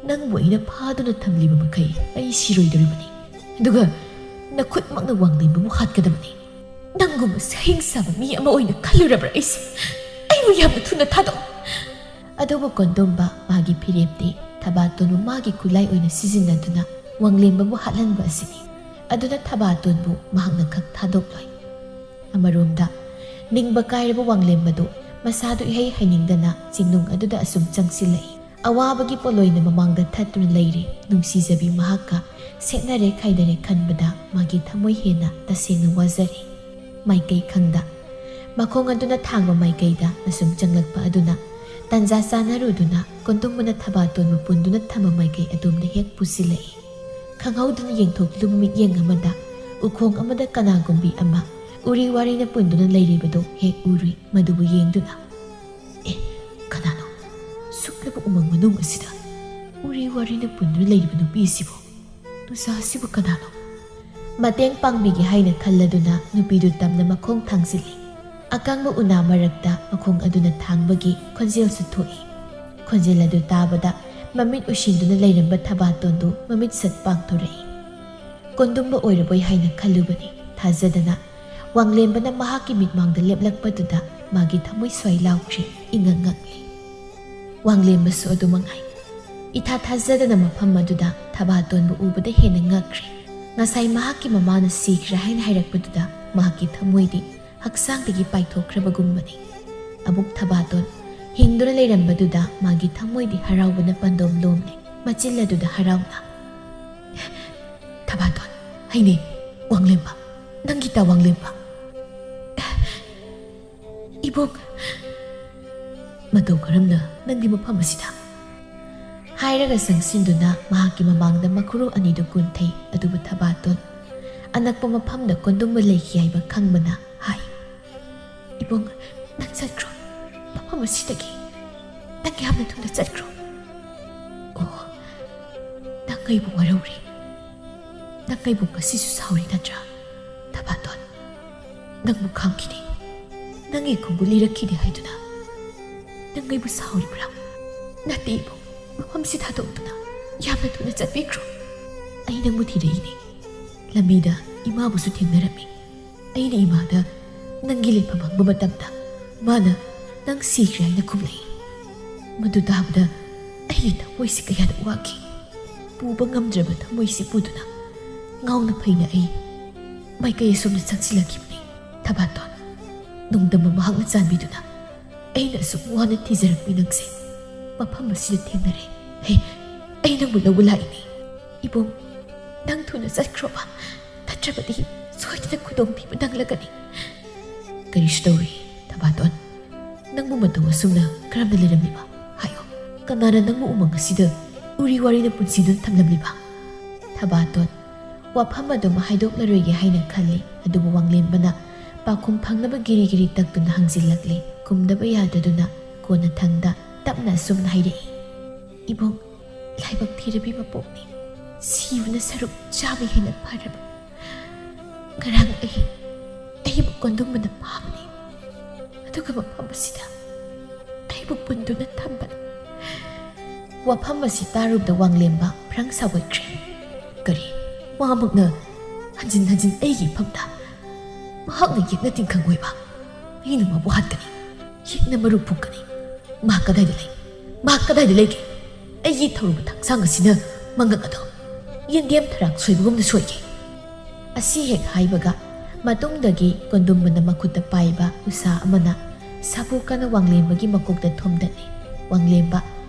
ꯅꯪꯕꯨ ꯑꯩꯅ ꯐꯥꯗꯨꯅ ꯊꯝꯂꯤꯕ ꯃꯈꯩ ꯑꯩ ꯁꯤꯔꯣꯏꯗꯧꯔꯤꯕꯅꯤ꯫ ꯑꯗꯨꯒ ꯅꯈꯨꯠꯃꯛꯅ ꯋꯥꯡꯂꯦꯝꯕꯕꯨ ꯍꯥꯠꯀꯗꯕꯅꯤ꯫ ꯅꯪꯒꯨꯝꯕ ꯁꯍꯤꯡ ꯁꯥꯕ ꯃꯤ ꯑꯃ ꯑꯣꯏꯅ ꯈꯜꯂꯨꯔꯕ꯭ꯔꯥ ꯑꯩꯁꯦ? ꯑꯩꯕꯨ ꯌꯥꯝꯅ ꯊꯨꯅ ꯊꯥꯗꯣꯛꯑꯣ꯫" ꯑꯗꯨꯕꯨ ꯀꯣꯟꯗꯣꯝꯕ ꯃꯥꯒꯤ ꯐꯤꯔꯦꯞꯇꯤ ꯊꯕꯥꯇꯣꯟꯕꯨ ꯃꯥꯒꯤ ꯈꯨꯠꯂꯥꯏ ꯑꯣꯏꯅ ꯁꯤꯖꯤꯟꯅꯗꯨꯅ ꯋꯥꯡꯂꯦꯝꯕꯕꯨ ꯍꯥꯠꯍꯟꯕ ꯑꯁꯤꯅꯤ꯫ ꯑꯗꯨꯅ ꯊꯕꯥꯇꯣꯟꯕꯨ ꯃꯍꯥꯛꯅ ꯈꯛ ꯊꯥꯗꯣꯛꯂꯣꯏ꯫ ꯑꯃꯔꯣꯝꯗ ꯅꯤꯡꯕ ꯀꯥꯏꯔꯕ ꯋꯥꯡꯂꯦꯝꯕꯗꯨ ꯃꯁꯥꯗꯨ ꯏꯍꯩ ꯍꯩꯅꯤꯡꯗꯅ ꯆꯤꯡꯅꯨꯡ ꯑꯗꯨꯗ ꯑꯁꯨꯝ ꯆꯪꯁꯤꯜꯂꯛꯏ꯫ ꯑꯋꯥꯕꯒꯤ ꯄꯣꯠꯂꯣꯏꯅ ꯃꯃꯥꯡꯗ ꯊꯠꯇꯨꯅ ꯂꯩꯔꯤ ꯅꯨꯡꯁꯤꯖꯕꯤ ꯃꯍꯥꯛꯀ ꯁꯦꯠꯅꯔꯦ ꯈꯥꯏꯅꯔꯦ ꯈꯟꯕꯗ ꯃꯥꯒꯤ ꯊꯃꯣꯏ ꯍꯦꯟꯅ ꯇꯁꯦꯡꯅ ꯋꯥꯖꯔꯤ꯫ ꯃꯥꯏꯀꯩ ꯈꯪꯗ ꯃꯈꯣꯡ ꯑꯗꯨꯅ ꯊꯥꯡꯕ ꯃꯥꯏꯀꯩꯗ ꯑꯁꯨꯝ ꯆꯪꯂꯛꯄ ꯑꯗꯨꯅ ꯇꯟꯖꯥ ꯆꯥꯅꯔꯨꯗꯨꯅ ꯀꯣꯟꯗꯨꯝꯕꯅ ꯊꯕꯥꯇꯣꯟꯕꯨ ꯄꯨꯟꯗꯨꯅ ꯊꯝꯕ ꯃꯥꯏꯀꯩ ꯑꯗꯣꯝꯗ ꯍꯦꯛ ꯄꯨꯁꯤꯜꯂꯛꯏ꯫ ꯈꯪꯍꯧꯗꯅ ꯌꯦꯡꯊꯣꯛꯂꯨ ꯃꯤꯠꯌꯦꯡ ꯑꯃꯗ ꯎꯈꯣꯡ ꯑꯃꯗ ꯀꯅꯥꯒꯨꯝꯕꯤ ꯑꯃ ꯎꯔꯤ ꯋꯥꯔꯤꯅ ꯄꯨꯟꯗꯨꯅ ꯂꯩꯔꯤꯕꯗꯨ ꯍꯦꯛ ꯎꯔꯨꯏ꯫ ꯃꯗꯨꯕꯨ ꯌꯦꯡꯗꯨꯅ, "ꯑꯦ, ꯀꯅꯥꯅꯣ? ꯁꯨꯛꯂꯕ ꯎꯃꯪ ꯃꯅꯨꯡ ꯑꯁꯤꯗ ꯎꯔꯤ ꯋꯥꯔꯤꯅ ꯄꯨꯟꯗꯨꯅ ꯂꯩꯔꯤꯕ ꯅꯨꯄꯤ ꯑꯁꯤꯕꯨ? ꯅꯨꯡꯁꯥ ꯑꯁꯤꯕꯨ ꯀꯅꯥꯅꯣ?" ꯃꯇꯦꯡ ꯄꯥꯡꯕꯤꯒꯦ ꯍꯥꯏꯅ ꯈꯜꯂꯗꯨꯅ ꯅꯨꯄꯤꯗꯨ ꯇꯝꯅ ꯃꯈꯣꯡ ꯊꯥꯡꯖꯤꯜꯂꯤ꯫ ꯑꯀꯪꯕ ꯎꯅꯥ ꯃꯔꯛꯇ ꯃꯈꯣꯡ ꯑꯗꯨꯅ ꯊꯥꯡꯕꯒꯤ ꯈꯣꯟꯖꯦꯜꯁꯨ ꯊꯣꯛꯏ꯫ ꯈꯣꯟꯖꯦꯜ ꯑꯗꯨ ꯇꯥꯕꯗ ꯃꯃꯤꯠ ꯎꯏꯁꯤꯟꯗꯨꯅ ꯂꯩꯔꯝꯕ ꯊꯕꯥꯇꯣꯟꯗꯨ ꯃꯃꯤꯠ ꯁꯠ ꯄꯥꯡꯊꯣꯔꯛꯏ꯫ ꯀꯣꯟꯗꯨꯝꯕ ꯑꯣꯏꯔꯕꯣꯏ ꯍꯥꯏꯅ ꯈꯜꯂꯨꯕꯅꯤ꯫ ꯊꯥꯖꯗꯅ ꯋꯥꯡꯂꯦꯝꯕꯅ ꯃꯍꯥꯛꯀꯤ ꯃꯤꯠꯃꯥꯡꯗ ꯂꯦꯞꯂꯛꯄꯗꯨꯗ ꯃꯥꯒꯤ ꯊꯃꯣꯏ ꯁ꯭ꯋꯥꯏ ꯂꯥꯎꯈ꯭ꯔꯦ, ꯏꯉꯛ ꯉꯛꯂꯦ꯫ ꯋꯥꯡꯂꯦꯝꯕꯁꯨ ꯑꯗꯨ ꯃꯉꯥꯏ꯫ ꯏꯊꯥ ꯊꯥꯖꯗꯅ ꯃꯐꯝ ꯑꯗꯨꯗ ꯊꯕꯥꯇꯣꯟꯕꯨ ꯎꯕꯗ ꯍꯦꯟꯅ ꯉꯛꯈ꯭ꯔꯦ꯫ ꯉꯁꯥꯏ ꯃꯍꯥꯛꯀꯤ ꯃꯃꯥꯅ ꯁꯤꯈ꯭ꯔꯦ ꯍꯥꯏꯅ ꯍꯥꯏꯔꯛꯄꯗꯨꯗ ꯃꯍꯥꯛꯀꯤ ꯊꯃꯣꯏꯗꯤ ꯍꯛꯆꯥꯡꯗꯒꯤ ꯄꯥꯏꯊꯣꯛꯈ꯭ꯔꯕꯒꯨꯝꯕꯅꯤ꯫ ꯑꯕꯨꯛ ꯊꯕꯥꯇꯣꯟ ꯍꯤꯡꯗꯨꯅ ꯂꯩꯔꯝꯕꯗꯨꯗ ꯃꯥꯒꯤ ꯊꯃꯣꯏꯗꯤ ꯍꯔꯥꯎꯕꯅ ꯄꯟꯗꯣꯝ ꯂꯣꯝꯂꯦ꯫ ꯃꯆꯤꯜ ꯑꯗꯨꯗ ꯍꯔꯥꯎꯅ, "ꯊꯕꯥꯇꯣꯟ, ꯍꯩꯅꯦ, ꯋꯥꯡꯂꯦꯝꯕ, ꯅꯪꯒꯤ ꯇꯥ ꯋꯥꯡꯂꯦꯝꯕ꯫ ꯏꯕꯨꯡ, ꯃꯇꯧ ꯀꯔꯝꯅ ꯅꯪꯗꯤ ꯃꯐꯝ ꯑꯁꯤꯗ?" ꯍꯥꯏꯔꯒ ꯆꯪꯁꯤꯟꯗꯨꯅ ꯃꯍꯥꯛꯀꯤ ꯃꯃꯥꯡꯗ ꯃꯈꯨꯔꯨ ꯑꯅꯤꯗꯨ ꯀꯨꯟꯊꯩ꯫ ꯑꯗꯨꯕꯨ ꯊꯕꯥꯇꯣꯟ ꯑꯅꯛꯄ ꯃꯐꯝꯗ ꯀꯣꯟꯗꯨꯝꯕ ꯂꯩꯈꯤ ꯍꯥꯏꯕ ꯈꯪꯕꯅ ꯍꯥꯏ, "ꯏꯕꯨꯡ, ꯅꯪ ꯆꯠꯈ꯭ꯔꯣ꯫ ꯃꯐꯝ ꯑꯁꯤꯗꯒꯤ ꯅꯪ ꯌꯥꯝꯅ ꯊꯨꯅ ꯆꯠꯈ꯭ꯔꯣ꯫ ꯑꯣ, ꯅꯪ ꯑꯩꯕꯨ ꯋꯥꯔꯧꯔꯦ꯫ ꯅꯪ ꯑꯩꯕꯨ ꯉꯁꯤꯁꯨ ꯁꯥꯎꯔꯤ ꯅꯠꯇ꯭ꯔꯥ? ꯊꯕꯥꯇꯣꯟ, ꯅꯪꯕꯨ ꯈꯥꯝꯈꯤꯅꯤ꯫ ꯅꯪꯒꯤ ꯈꯣꯡꯒꯨꯜ ꯂꯤꯔꯛꯈꯤꯅꯤ ꯍꯥꯏꯗꯨꯅ ꯅꯪ ꯑꯩꯕꯨ ꯁꯥꯎꯔꯤꯕ꯭ꯔꯥ?" "ꯅꯠꯇꯦ ꯏꯕꯨꯡ, ꯃꯐꯝꯁꯤ ꯊꯥꯗꯣꯛꯇꯨꯅ ꯌꯥꯝꯅ ꯊꯨꯅ ꯆꯠꯄꯤꯈ꯭ꯔꯣ꯫ ꯑꯩ ꯅꯪꯕꯨ ꯊꯤꯔꯛꯏꯅꯦ꯫ ꯂꯝꯕꯤꯗ ꯏꯃꯥꯕꯨꯁꯨ ꯊꯦꯡꯅꯔꯝꯃꯤ꯫ ꯑꯩꯅ ꯏꯃꯥꯗ ꯅꯪꯒꯤ ꯂꯩꯐꯝ ꯍꯪꯕ ꯃꯇꯝꯗ ꯃꯥꯅ ꯅꯪ ꯁꯤꯈ꯭ꯔꯦ ꯍꯥꯏꯅ ꯈꯨꯝꯂꯛꯏ꯫ ꯃꯗꯨ ꯇꯥꯕꯗ ꯑꯩꯒꯤ ꯊꯃꯣꯏꯁꯤ ꯀꯌꯥꯗ ꯋꯥꯈꯤ꯫ ꯄꯨꯕ ꯉꯝꯗ꯭ꯔꯕ ꯊꯃꯣꯏꯁꯤ ꯄꯨꯗꯨꯅ ꯉꯥꯎꯅ ꯐꯩꯅ ꯑꯩ ꯃꯥꯏꯀꯩ ꯑꯁꯣꯝꯗ ꯆꯪꯁꯤꯜꯂꯛꯈꯤꯕꯅꯤ꯫ ꯊꯕꯥꯇꯣꯟ, ꯅꯣꯡꯗꯝꯕ ꯃꯍꯥꯛꯅ ꯆꯥꯟꯕꯤꯗꯨꯅ ꯑꯩꯅ ꯑꯁꯨꯛ ꯋꯥꯅ ꯊꯤꯖꯔꯛꯄꯤ ꯅꯪꯁꯦ ꯃꯐꯝ ꯑꯁꯤꯗ ꯊꯦꯡꯅꯔꯦ꯫ ꯑꯩ, ꯑꯩ ꯅꯪꯕꯨ ꯂꯧꯕ ꯂꯥꯛꯏꯅꯦ꯫ ꯏꯕꯨꯡ, ꯅꯪ ꯊꯨꯅ ꯆꯠꯈ꯭ꯔꯣꯕ, ꯅꯠꯇ꯭ꯔꯕꯗꯤ ꯁꯣꯏꯗꯅ ꯈꯨꯗꯣꯡꯊꯤꯕ ꯅꯪꯂꯛꯀꯅꯤ꯫" "ꯀꯔꯤꯁꯨ ꯇꯧꯔꯣꯏ, ꯊꯕꯥꯇꯣꯟ꯫ ꯅꯪꯕꯨ ꯃꯇꯧ ꯑꯁꯨꯝꯅ ꯀꯔꯝꯅ ꯂꯩꯔꯝꯂꯤꯕ? ꯍꯥꯏꯌꯨ, ꯀꯅꯥꯅ ꯅꯪꯕꯨ ꯎꯃꯪ ꯑꯁꯤꯗ ꯎꯔꯤ ꯋꯥꯔꯤꯅ ꯄꯨꯟꯁꯤꯗꯨꯅ ꯊꯝꯂꯝꯂꯤꯕ?" ꯊꯕꯥꯇꯣꯟ ꯋꯥꯐꯝ ꯑꯗꯨꯝ ꯍꯥꯏꯗꯣꯛꯂꯔꯣꯏꯒꯦ ꯍꯥꯏꯅ ꯈꯜꯂꯤ꯫ ꯑꯗꯨꯕꯨ ꯋꯥꯡꯂꯦꯝꯕꯅ ꯄꯥꯎꯈꯨꯝ ꯐꯪꯅꯕ ꯒꯤꯔꯤ ꯒꯤꯔꯤ ꯇꯛꯇꯨꯅ ꯍꯪꯖꯤꯜꯂꯛꯂꯤ꯫ ꯈꯨꯝꯗꯕ ꯌꯥꯗꯗꯨꯅ ꯀꯣꯟꯅꯊꯪꯗ ꯇꯞꯅ ꯑꯁꯨꯝꯅ ꯍꯥꯏꯔꯛꯏ, "ꯏꯕꯨꯡ, ꯂꯥꯏꯕꯛ ꯊꯤꯔꯕꯤ ꯃꯄꯣꯛꯅꯤ꯫ ꯁꯤꯕꯅ ꯁꯔꯨꯛ ꯆꯥꯝꯃ ꯍꯦꯟꯅ ꯐꯔꯕ꯫ ꯉꯔꯥꯡ ꯑꯩ ꯑꯩꯕꯨ ꯀꯣꯟꯗꯨꯝꯕꯅ ꯐꯥꯕꯅꯤ, ꯑꯗꯨꯒ ꯃꯐꯝ ꯑꯁꯤꯗ ꯑꯩꯕꯨ ꯄꯨꯟꯗꯨꯅ ꯊꯝꯕꯅꯤ꯫ ꯋꯥꯐꯝ ꯑꯁꯤ ꯇꯥꯔꯨꯕꯗ ꯋꯥꯡꯂꯦꯝꯕ ꯐ꯭ꯔꯪ ꯁꯥꯕꯣꯏꯈ꯭ꯔꯦ꯫ ꯀꯔꯤ? ꯃꯍꯥꯛꯃꯛꯅ ꯍꯟꯖꯤꯟ ꯍꯟꯖꯤꯟ ꯑꯩꯒꯤ ꯏꯐꯝꯗ? ꯃꯍꯥꯛꯅ ꯌꯦꯛꯅ ꯇꯤꯡꯈꯪ ꯑꯣꯏꯕ, ꯑꯩꯅ ꯃꯥꯕꯨ ꯍꯥꯠꯀꯅꯤ꯫ ꯌꯦꯛꯅ ꯃꯔꯨ ꯐꯨꯛꯀꯅꯤ꯫ ꯃꯍꯥꯛ ꯀꯗꯥꯏꯗ ꯂꯩ? ꯃꯍꯥꯛ ꯀꯗꯥꯏꯗ ꯂꯩꯒꯦ? ꯑꯩꯒꯤ ꯊꯧꯔꯨꯕ ꯊꯥꯡꯁꯥꯡ ꯑꯁꯤꯅ ꯃꯉꯛ ꯑꯗꯣ ꯌꯦꯟꯗꯦꯝ ꯊꯔꯥꯛ ꯁꯣꯏꯕꯒꯨꯝꯅ ꯁꯣꯏꯒꯦ꯫ ꯑꯁꯤ ꯍꯦꯛ ꯍꯥꯏꯕꯒ ꯃꯇꯨꯡꯗꯒꯤ ꯀꯣꯟꯗꯨꯝꯕꯅ ꯃꯈꯨꯠꯇ ꯄꯥꯏꯕ ꯎꯁꯥ ꯑꯃꯅ ꯁꯥꯐꯨ ꯀꯟꯅ ꯋꯥꯡꯂꯦꯝꯕꯒꯤ ꯃꯀꯣꯛꯇ ꯊꯣꯝꯗꯠꯂꯤ꯫ ꯋꯥꯡꯂꯦꯝꯕ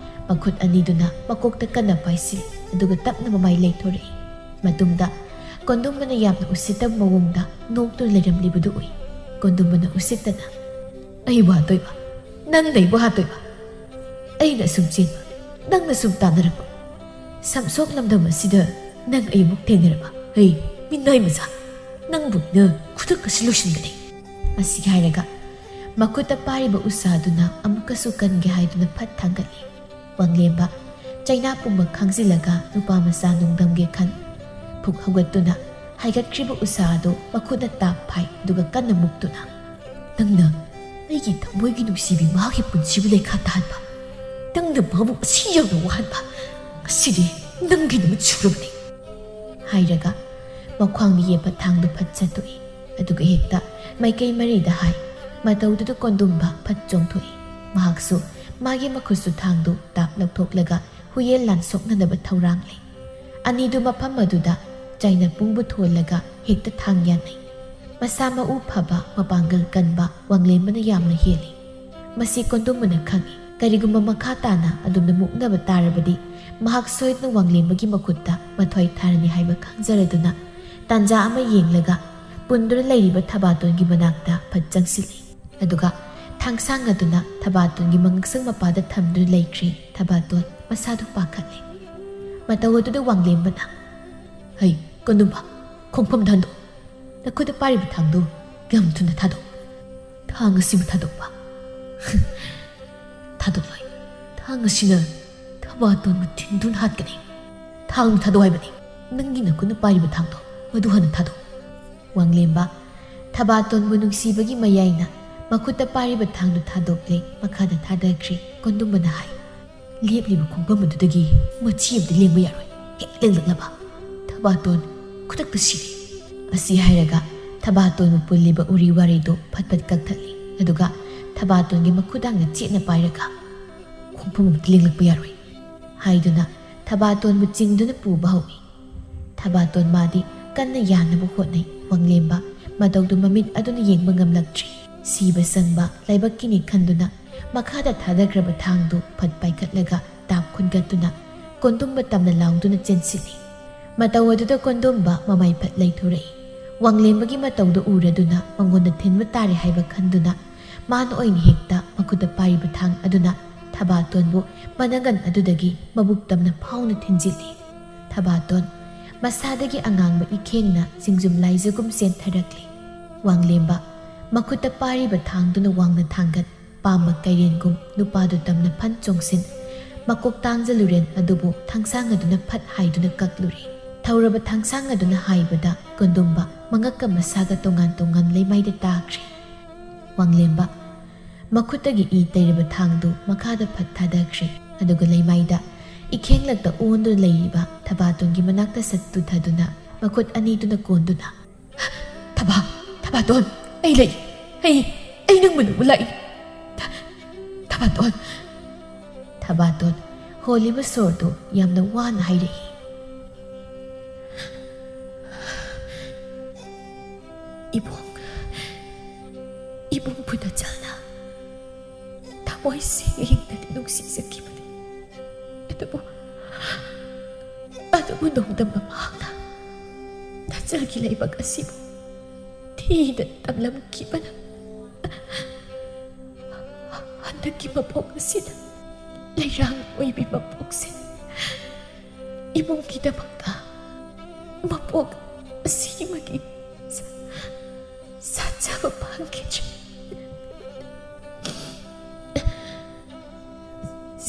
ꯃꯈꯨꯠ ꯑꯅꯤꯗꯨꯅ ꯃꯀꯣꯛꯇ ꯀꯟꯅ ꯄꯥꯏꯁꯤꯜꯂꯤ, ꯑꯗꯨꯒ ꯇꯞꯅ ꯃꯃꯥꯏ ꯂꯩꯊꯣꯔꯛꯏ꯫ ꯃꯇꯨꯡꯗ ꯀꯣꯟꯗꯨꯝꯕꯅ ꯌꯥꯝꯅ ꯎꯁꯤꯠꯇꯕ ꯃꯑꯣꯡꯗ ꯅꯣꯛꯇꯨꯅ ꯂꯩꯔꯝꯂꯤꯕꯗꯨ ꯎꯏ꯫ ꯀꯣꯟꯗꯨꯝꯕꯅ ꯎꯁꯤꯠꯇꯅ, "ꯑꯩꯕꯨ ꯍꯥꯠꯇꯣꯏꯕ? ꯅꯪꯅ ꯑꯩꯕꯨ ꯍꯥꯠꯇꯣꯏꯕ? ꯑꯩꯅ ꯑꯁꯨꯝ ꯆꯦꯟꯕ, ꯅꯪꯅ ꯁꯨꯝ ꯇꯥꯟꯅꯔꯛꯄ꯫ ꯁꯝꯁꯣꯛ ꯂꯝꯗꯝ ꯑꯁꯤꯗ ꯅꯪ ꯑꯩ ꯑꯃꯨꯛ ꯊꯦꯡꯅꯔꯕ? ꯍꯩ, ꯃꯤꯅꯥꯏ ꯃꯆꯥ, ꯅꯪꯕꯨ ꯑꯩꯅ ꯈꯨꯗꯛ ꯑꯁꯤ ꯂꯣꯏꯁꯤꯟꯒꯅꯤ!" ꯑꯁꯤ ꯍꯥꯏꯔꯒ ꯃꯈꯨꯠꯇ ꯄꯥꯏꯔꯤꯕ ꯎꯁꯥꯗꯨꯅ ꯑꯃꯨꯛꯀꯁꯨ ꯀꯟꯒꯦ ꯍꯥꯏꯗꯨꯅ ꯐꯠ ꯊꯥꯡꯒꯠꯂꯤ꯫ ꯋꯥꯡꯂꯦꯝꯕ ꯆꯩꯅꯥ ꯄꯨꯝꯕ ꯈꯥꯡꯖꯤꯜꯂꯒ ꯅꯨꯄꯥ ꯃꯆꯥ ꯅꯣꯡꯗꯝꯒꯦ ꯈꯟ꯫ ꯐꯨꯛ ꯍꯧꯒꯠꯇꯨꯅ ꯍꯥꯏꯒꯠꯈ꯭ꯔꯤꯕ ꯎꯁꯥ ꯑꯗꯨ ꯃꯈꯨꯠꯅ ꯇꯥꯞ ꯐꯥꯏ, ꯑꯗꯨꯒ ꯀꯟꯅ ꯃꯨꯛꯇꯨꯅ, "ꯅꯪꯅ ꯑꯩꯒꯤ ꯊꯃꯣꯏꯒꯤ ꯅꯨꯡꯁꯤꯕꯤ ꯃꯍꯥꯛꯀꯤ ꯄꯨꯟꯁꯤꯕꯨ ꯂꯩꯈꯥ ꯇꯥꯍꯟꯕ, ꯅꯪꯅ ꯃꯥꯕꯨ ꯑꯁꯤ ꯌꯧꯅ ꯋꯥꯍꯟꯕ, ꯉꯁꯤꯗꯤ ꯅꯪꯒꯤ ꯅꯨꯃꯤꯠ ꯁꯨꯔꯕꯅꯤ!" ꯍꯥꯏꯔꯒ ꯃꯈ꯭ꯋꯥꯡꯗ ꯌꯦꯞꯄ ꯊꯥꯡꯗꯨ ꯐꯠ ꯆꯠꯇꯣꯛꯏ꯫ ꯑꯗꯨꯒ ꯍꯦꯛꯇ ꯃꯥꯏꯀꯩ ꯃꯔꯤꯗ ꯍꯥꯏ꯫ ꯃꯇꯧꯗꯨꯗ ꯀꯣꯟꯗꯨꯝꯕ ꯐꯠ ꯆꯣꯡꯊꯣꯛꯏ꯫ ꯃꯍꯥꯛꯁꯨ ꯃꯥꯒꯤ ꯃꯈꯨꯠꯁꯨ ꯊꯥꯡꯗꯨ ꯇꯥꯞ ꯂꯧꯊꯣꯛꯂꯒ ꯍꯨꯌꯦꯟ ꯂꯥꯟꯁꯣꯛꯅꯅꯕ ꯊꯧꯔꯥꯡꯂꯦ꯫ ꯑꯅꯤꯗꯨ ꯃꯐꯝ ꯑꯗꯨꯗ ꯆꯥꯏꯅ ꯄꯨꯡꯕꯨ ꯊꯣꯜꯂꯒ ꯍꯦꯛꯇ ꯊꯥꯡ ꯌꯥꯟꯅꯩ꯫ ꯃꯁꯥ ꯃꯎ ꯐꯕ, ꯃꯄꯥꯡꯒꯜ ꯀꯟꯕ ꯋꯥꯡꯂꯦꯝꯕꯅ ꯌꯥꯝꯅ ꯍꯦꯜꯂꯤ꯫ ꯃꯁꯤ ꯀꯣꯟꯗꯨꯝꯕꯅ ꯈꯪꯏ꯫ ꯀꯔꯤꯒꯨꯝꯕ ꯃꯈꯥ ꯇꯥꯅ ꯑꯗꯨꯝꯅ ꯃꯨꯛꯅꯕ ꯇꯥꯔꯕꯗꯤ ꯃꯍꯥꯛ ꯁꯣꯏꯗꯅ ꯋꯥꯡꯂꯦꯝꯕꯒꯤ ꯃꯈꯨꯠꯇ ꯃꯊ꯭ꯋꯥꯏ ꯊꯥꯔꯅꯤ ꯍꯥꯏꯕ ꯈꯪꯖꯔꯗꯨꯅ ꯇꯥꯟꯖꯥ ꯑꯃ ꯌꯦꯡꯂꯒ ꯄꯨꯟꯗꯨꯅ ꯂꯩꯔꯤꯕ ꯊꯕꯥꯇꯣꯟꯒꯤ ꯃꯅꯥꯛꯇ ꯐꯠ ꯆꯪꯁꯤꯜꯂꯤ꯫ ꯑꯗꯨꯒ ꯊꯥꯡꯁꯥꯡ ꯑꯗꯨꯅ ꯊꯕꯥꯇꯣꯟꯒꯤ ꯃꯉꯛꯁꯪ ꯃꯄꯥꯗ ꯊꯝꯗꯨꯅ ꯂꯩꯈ꯭ꯔꯤ꯫ ꯊꯕꯥꯇꯣꯟ ꯃꯁꯥꯗꯨ ꯄꯥꯈꯠꯂꯦ꯫ ꯃꯇꯧ ꯑꯗꯨꯗ ꯋꯥꯡꯂꯦꯝꯕꯅ, "ꯍꯩ, ꯀꯣꯟꯗꯨꯝꯕ, ꯈꯣꯡꯐꯝꯗ ꯍꯟꯗꯣꯛ꯫ ꯅꯈꯨꯠꯇ ꯄꯥꯏꯔꯤꯕ ꯊꯥꯡꯗꯨ ꯌꯥꯝ ꯊꯨꯅ ꯊꯥꯗꯣꯛ꯫ ꯊꯥꯡ ꯑꯁꯤꯕꯨ ꯊꯥꯗꯣꯛꯄ꯫ ꯊꯥꯗꯣꯛꯂꯣꯏ꯫ ꯊꯥꯡ ꯑꯁꯤꯅ ꯊꯕꯥꯇꯣꯟꯕꯨ ꯊꯤꯟꯗꯨꯅ ꯍꯥꯠꯀꯅꯤ꯫ ꯊꯥꯡ ꯊꯥꯗꯣꯛ ꯍꯥꯏꯕꯅꯤ꯫ ꯅꯪꯒꯤ ꯅꯈꯨꯠꯅ ꯄꯥꯏꯔꯤꯕ ꯊꯥꯡꯗꯣ ꯃꯗꯨ ꯍꯥꯟꯅ ꯊꯥꯗꯣꯛ꯫ ꯋꯥꯡꯂꯦꯝꯕ ꯊꯕꯥꯇꯣꯟꯕꯨ ꯅꯨꯡꯁꯤꯕꯒꯤ ꯃꯌꯥꯏꯅ ꯃꯈꯨꯠꯇ ꯄꯥꯏꯔꯤꯕ ꯊꯥꯡꯗꯨ ꯊꯥꯗꯣꯛꯂꯦ, ꯃꯈꯥꯗ ꯊꯥꯗꯈ꯭ꯔꯦ꯫ ꯀꯣꯟꯗꯨꯝꯕꯅ ꯍꯥꯏ, "ꯂꯦꯞꯂꯤꯕ ꯈꯣꯡꯐꯝ ꯑꯗꯨꯗꯒꯤ ꯃꯆꯤ ꯑꯃꯗꯤ ꯂꯦꯡꯕ ꯌꯥꯔꯣꯏ꯫ ꯍꯦꯛ ꯂꯦꯡꯂꯛꯂꯕ ꯊꯕꯥꯇꯣꯟ ꯈꯨꯗꯛꯇ ꯁꯤꯔꯦ꯫" ꯑꯁꯤ ꯍꯥꯏꯔꯒ ꯊꯕꯥꯇꯣꯟꯕꯨ ꯄꯨꯜꯂꯤꯕ ꯎꯔꯤ ꯋꯥꯔꯤꯗꯨ ꯐꯠ ꯐꯠ ꯀꯛꯊꯠꯂꯤ꯫ ꯑꯗꯨꯒ ꯊꯕꯥꯇꯣꯟꯒꯤ ꯃꯈꯨꯗꯥꯡꯅ ꯆꯦꯠꯅ ꯄꯥꯏꯔꯒ, "ꯈꯣꯡꯐꯝ ꯑꯃꯗꯤ ꯂꯦꯡꯂꯛꯄ ꯌꯥꯔꯣꯏ" ꯍꯥꯏꯗꯨꯅ ꯊꯕꯥꯇꯣꯟꯕꯨ ꯆꯤꯡꯗꯨꯅ ꯄꯨꯕ ꯍꯧꯏ꯫ ꯊꯕꯥꯇꯣꯟ ꯃꯥꯗꯤ ꯀꯟꯅ ꯌꯥꯟꯅꯕ ꯍꯣꯠꯅꯩ꯫ ꯋꯥꯡꯂꯦꯝꯕ ꯃꯇꯧꯗꯨ ꯃꯃꯤꯠ ꯑꯗꯨꯅ ꯌꯦꯡꯕ ꯉꯝꯂꯛꯇ꯭ꯔꯤ꯫ ꯁꯤꯕ ꯆꯪꯕ ꯂꯥꯏꯕꯛꯀꯤꯅꯤ ꯈꯟꯗꯨꯅ ꯃꯈꯥꯗ ꯊꯥꯗꯈ꯭ꯔꯕ ꯊꯥꯡꯗꯨ ꯐꯠ ꯄꯥꯏꯈꯠꯂꯒ ꯇꯥꯞ ꯈꯨꯟꯒꯠꯇꯨꯅ ꯀꯣꯟꯗꯨꯝꯕ ꯇꯝꯅ ꯂꯥꯎꯗꯨꯅ ꯆꯦꯟꯁꯤꯜꯂꯤ꯫ ꯃꯇꯧ ꯑꯗꯨꯗ ꯀꯣꯟꯗꯨꯝꯕ ꯃꯃꯥꯏ ꯐꯠ ꯂꯩꯊꯣꯔꯛꯏ꯫ ꯋꯥꯡꯂꯦꯝꯕꯒꯤ ꯃꯇꯧꯗꯨ ꯎꯔꯗꯨꯅ ꯃꯉꯣꯟꯗ ꯊꯤꯟꯕ ꯇꯥꯔꯦ ꯍꯥꯏꯕ ꯈꯟꯗꯨꯅ ꯃꯥꯅ ꯑꯣꯏꯅ ꯍꯦꯛꯇ ꯃꯈꯨꯠꯇ ꯄꯥꯏꯔꯤꯕ ꯊꯥꯡ ꯑꯗꯨꯅ ꯊꯕꯥꯇꯣꯟꯕꯨ ꯃꯅꯪꯒꯟ ꯑꯗꯨꯗꯒꯤ ꯃꯕꯨꯛ ꯇꯝꯅ ꯐꯥꯎꯅ ꯊꯤꯟꯖꯤꯜꯂꯤ꯫ ꯊꯕꯥꯇꯣꯟ ꯃꯁꯥꯗꯒꯤ ꯑꯉꯥꯡꯕ ꯏꯈꯦꯡꯅ ꯆꯤꯡꯖꯨꯝ ꯂꯥꯏꯖꯒꯨꯝ ꯆꯦꯟꯊꯔꯛꯂꯤ꯫ ꯋꯥꯡꯂꯦꯝꯕ ꯃꯈꯨꯠꯇ ꯄꯥꯏꯔꯤꯕ ꯊꯥꯡꯗꯨꯅ ꯋꯥꯡꯅ ꯊꯥꯡꯒꯠ, ꯄꯥꯝꯕ ꯀꯩꯔꯦꯟꯒꯨꯝ ꯅꯨꯄꯥꯗꯨ ꯇꯝꯅ ꯐꯟ ꯆꯣꯡꯁꯤꯟ, ꯃꯀꯣꯛ ꯇꯥꯡꯖꯂꯨꯔꯦꯟ ꯑꯗꯨꯕꯨ ꯊꯥꯡꯁꯥꯡ ꯑꯗꯨꯅ ꯐꯠ ꯍꯥꯏꯗꯨꯅ ꯀꯛꯂꯨꯔꯦ꯫ ꯊꯧꯔꯕ ꯊꯥꯡꯁꯥꯡ ꯑꯗꯨꯅ ꯍꯥꯏꯕꯗ ꯀꯣꯟꯗꯨꯝꯕ ꯃꯉꯛꯀ ꯃꯁꯥꯒ ꯇꯣꯉꯥꯟ ꯇꯣꯉꯥꯟ ꯂꯩꯃꯥꯏꯗ ꯇꯥꯈ꯭ꯔꯦ꯫ ꯋꯥꯡꯂꯦꯝꯕ ꯃꯈꯨꯠꯇꯒꯤ ꯏ ꯇꯩꯔꯕ ꯊꯥꯡꯗꯨ ꯃꯈꯥꯗ ꯐꯠ ꯊꯥꯗꯈ꯭ꯔꯦ꯫ ꯑꯗꯨꯒ ꯂꯩꯃꯥꯏꯗ ꯏꯈꯦꯡꯂꯛꯇ ꯑꯣꯟꯗꯨꯅ ꯂꯩꯔꯤꯕ ꯊꯕꯥꯇꯣꯟꯒꯤ ꯃꯅꯥꯛꯇ ꯁꯠ ꯇꯨꯊꯗꯨꯅ ꯃꯈꯨꯠ ꯑꯅꯤꯗꯨꯅ ꯀꯣꯟꯗꯨꯅ, "ꯊꯕꯥ, ꯊꯕꯥꯇꯣꯟ, ꯑꯩ ꯂꯩ꯫ ꯑꯩ, ꯑꯩ ꯅꯪꯕꯨ ꯂꯧꯕ ꯂꯥꯛꯏ꯫ ꯊ-, ꯊꯕꯥꯇꯣꯟ꯫" ꯊꯕꯥꯇꯣꯟ ꯍꯣꯜꯂꯤꯕ ꯁꯣꯔꯗꯨ ꯌꯥꯝꯅ ꯋꯥꯅ ꯍꯥꯏꯔꯛꯏ꯫ "ꯏꯕꯨꯡ, ꯏꯕꯨꯡ ꯄꯨꯅꯆꯜꯅ ꯊꯃꯣꯏ ꯁꯦꯡꯅꯗꯤ ꯅꯨꯡꯁꯤꯖꯈꯤꯕꯅꯤ꯫ ꯑꯗꯨꯕꯨ, ꯑꯗꯨꯕꯨ ꯅꯣꯡꯗꯝꯕ ꯃꯍꯥꯛꯅ ꯅꯆꯜꯒꯤ ꯂꯩꯕꯥꯛ ꯑꯁꯤꯕꯨ ꯊꯤꯅ ꯇꯝꯂꯝꯈꯤꯕꯅ ꯍꯟꯗꯛꯀꯤ ꯃꯄꯣꯛ ꯑꯁꯤꯗ ꯂꯩꯔꯥꯡ ꯑꯣꯏꯕꯤ ꯃꯄꯣꯛꯁꯦ ꯏꯕꯨꯡꯒꯤꯗꯃꯛꯇ ꯃꯄꯣꯛ ꯑꯁꯤꯃꯒꯤ ꯁ-, ꯁꯥꯖꯕ ꯐꯪꯈꯤꯗ꯭ꯔꯦ꯫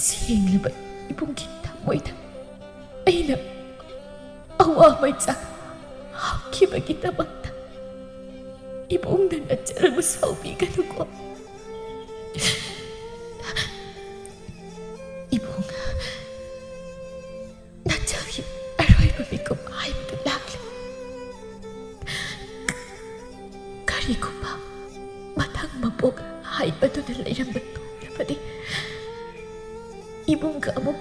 ꯁꯦꯡꯂꯕ ꯏꯕꯨꯡꯒꯤ ꯊꯃꯣꯏꯗ ꯑꯩꯅ ꯑꯋꯥ ꯃꯩꯆꯥꯛ ꯍꯥꯞꯈꯤꯕꯒꯤꯗꯃꯛꯇ ꯏꯕꯨꯡꯅ ꯅꯆꯜꯕꯨ ꯁꯥꯎꯕꯤꯒꯅꯨꯀꯣ꯫ ꯏꯕꯨꯡ, ꯅꯆꯜꯒꯤ ꯑꯔꯣꯏꯕ ꯃꯤꯀꯨꯞ ꯍꯥꯏꯕꯗꯨ ꯂꯥꯛꯂꯦ꯫ ꯀꯔꯤꯒꯨꯝꯕ ꯃꯊꯪ ꯃꯄꯣꯛ ꯍꯥꯏꯕꯗꯨꯅ ꯂꯩꯔꯝꯕ ꯇꯣꯛꯂꯕꯗꯤ, ꯏꯕꯨꯡꯒ ꯑꯃꯨꯛ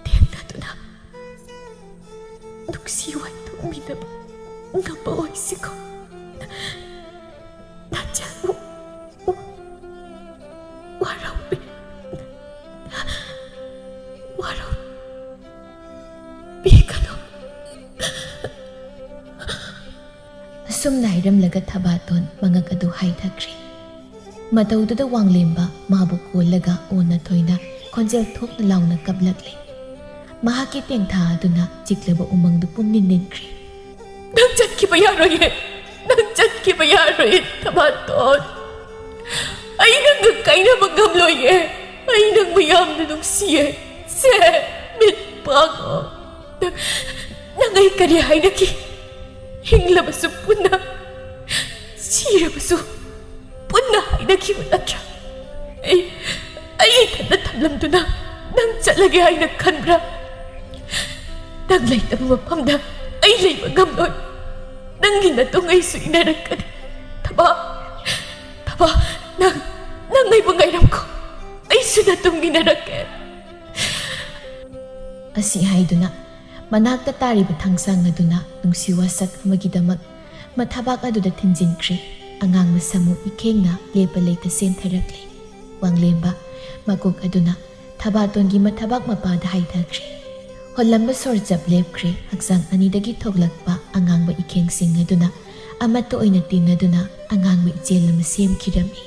ꯊꯦꯡꯅꯗꯨꯅ ꯅꯨꯡꯁꯤ ꯋꯥꯏꯊꯣꯛꯃꯤꯟꯅꯕ ꯉꯝꯕ ꯑꯣꯏꯁꯤꯀꯣ꯫ ꯅꯆꯜꯕꯨ ꯋꯥꯔꯧꯕꯤ-, ꯋꯥꯔꯧꯕꯤꯒꯅꯨ꯫ ꯑꯁꯨꯝꯅ ꯍꯥꯏꯔꯝꯂꯒ ꯊꯕꯥꯇꯣꯟ ꯃꯉꯛ ꯑꯗꯨ ꯍꯥꯏꯊꯈ꯭ꯔꯦ꯫ ꯃꯇꯧꯗꯨꯗ ꯋꯥꯡꯂꯦꯝꯕ ꯃꯥꯕꯨ ꯀꯣꯜꯂꯒ ꯑꯣꯟꯅ ꯊꯣꯏꯅ ꯈꯣꯟꯖꯦꯜ ꯊꯣꯛꯅ ꯂꯥꯎꯅ ꯀꯞꯂꯛꯂꯦ꯫ ꯃꯍꯥꯛꯀꯤ ꯇꯦꯡꯊꯥ ꯑꯗꯨꯅ ꯆꯤꯛꯂꯕ ꯎꯃꯪꯗꯨ ꯄꯨꯝꯅꯤꯟ ꯅꯤꯟꯈ꯭ꯔꯦ꯫ "ꯅꯪ ꯆꯠꯈꯤꯕ ꯌꯥꯔꯣꯏꯌꯦ! ꯅꯪ ꯆꯠꯈꯤꯕ ꯌꯥꯔꯣꯏꯌꯦ, ꯊꯕꯥꯇꯣꯟ! ꯑꯩ ꯅꯪꯒ ꯀꯥꯏꯅꯕ ꯉꯝꯂꯣꯏꯌꯦ! ꯑꯩ ꯅꯪꯕꯨ ꯌꯥꯝꯅ ꯅꯨꯡꯁꯤꯌꯦ! ꯁꯦ, ꯃꯤꯠ ꯄꯥꯡꯉꯣ! ꯅꯪ, ꯅꯪ ꯑꯩ ꯀꯔꯤ ꯍꯥꯏꯅꯈꯤ? ꯍꯤꯡꯂꯕꯁꯨ ꯄꯨꯟꯅ, ꯁꯤꯔꯕꯁꯨ ꯄꯨꯟꯅ ꯍꯥꯏꯅꯈꯤꯕ ꯅꯠꯇ꯭ꯔꯥ? ꯑꯩ, ꯑꯩ ꯏꯊꯟꯗ ꯊꯝꯂꯝꯗꯨꯅ ꯅꯪ ꯆꯠꯂꯒꯦ ꯍꯥꯏꯅ ꯈꯟꯕ꯭ꯔꯥ? ꯅꯪ ꯂꯩꯇꯕ ꯃꯐꯝꯗ ꯑꯩ ꯂꯩꯕ ꯉꯝꯂꯣꯏ꯫ ꯅꯪꯒꯤ ꯅꯇꯨꯡ ꯑꯩꯁꯨ ꯏꯟꯅꯔꯛꯀꯅꯤ꯫ ꯊꯕꯥ, ꯊꯕꯥ, ꯅꯪ, ꯅꯪ ꯑꯩꯕꯨ ꯉꯥꯏꯔꯝꯈꯣ꯫ ꯑꯩꯁꯨ ꯅꯇꯨꯡ ꯏꯟꯅꯔꯛꯀꯦ꯫" ꯑꯁꯤ ꯍꯥꯏꯗꯨꯅ ꯃꯅꯥꯛꯇ ꯇꯥꯔꯤꯕ ꯊꯥꯡꯁꯥꯡ ꯑꯗꯨꯅ ꯅꯨꯡꯁꯤ ꯋꯥꯁꯛ ꯑꯃꯒꯤꯗꯃꯛ ꯃꯊꯕꯥꯛ ꯑꯗꯨꯗ ꯊꯤꯟꯖꯤꯟꯈ꯭ꯔꯦ꯫ ꯑꯉꯥꯡꯕ ꯁꯃꯨ ꯏꯈꯦꯡꯅ ꯂꯦꯞꯄ ꯂꯩꯇ ꯆꯦꯟꯊꯔꯛꯂꯦ꯫ ꯋꯥꯡꯂꯦꯝꯕ ꯃꯀꯣꯛ ꯑꯗꯨꯅ ꯊꯕꯥꯇꯣꯟꯒꯤ ꯃꯊꯕꯥꯛ ꯃꯄꯥꯗ ꯍꯥꯏꯊꯈ꯭ꯔꯦ꯫ ꯍꯣꯜꯂꯝꯕ ꯁꯣꯔ ꯆꯞ ꯂꯦꯞꯈ꯭ꯔꯦ꯫ ꯍꯛꯆꯥꯡ ꯑꯅꯤꯗꯒꯤ ꯊꯣꯛꯂꯛꯄ ꯑꯉꯥꯡꯕ ꯏꯈꯦꯡꯁꯤꯡ ꯑꯗꯨꯅ ꯑꯃꯠꯇ ꯑꯣꯏꯅ ꯇꯤꯟꯅꯗꯨꯅ ꯑꯉꯥꯡꯕ ꯏꯆꯦꯜ ꯑꯃ ꯁꯦꯝꯈꯤꯔꯝꯃꯤ꯫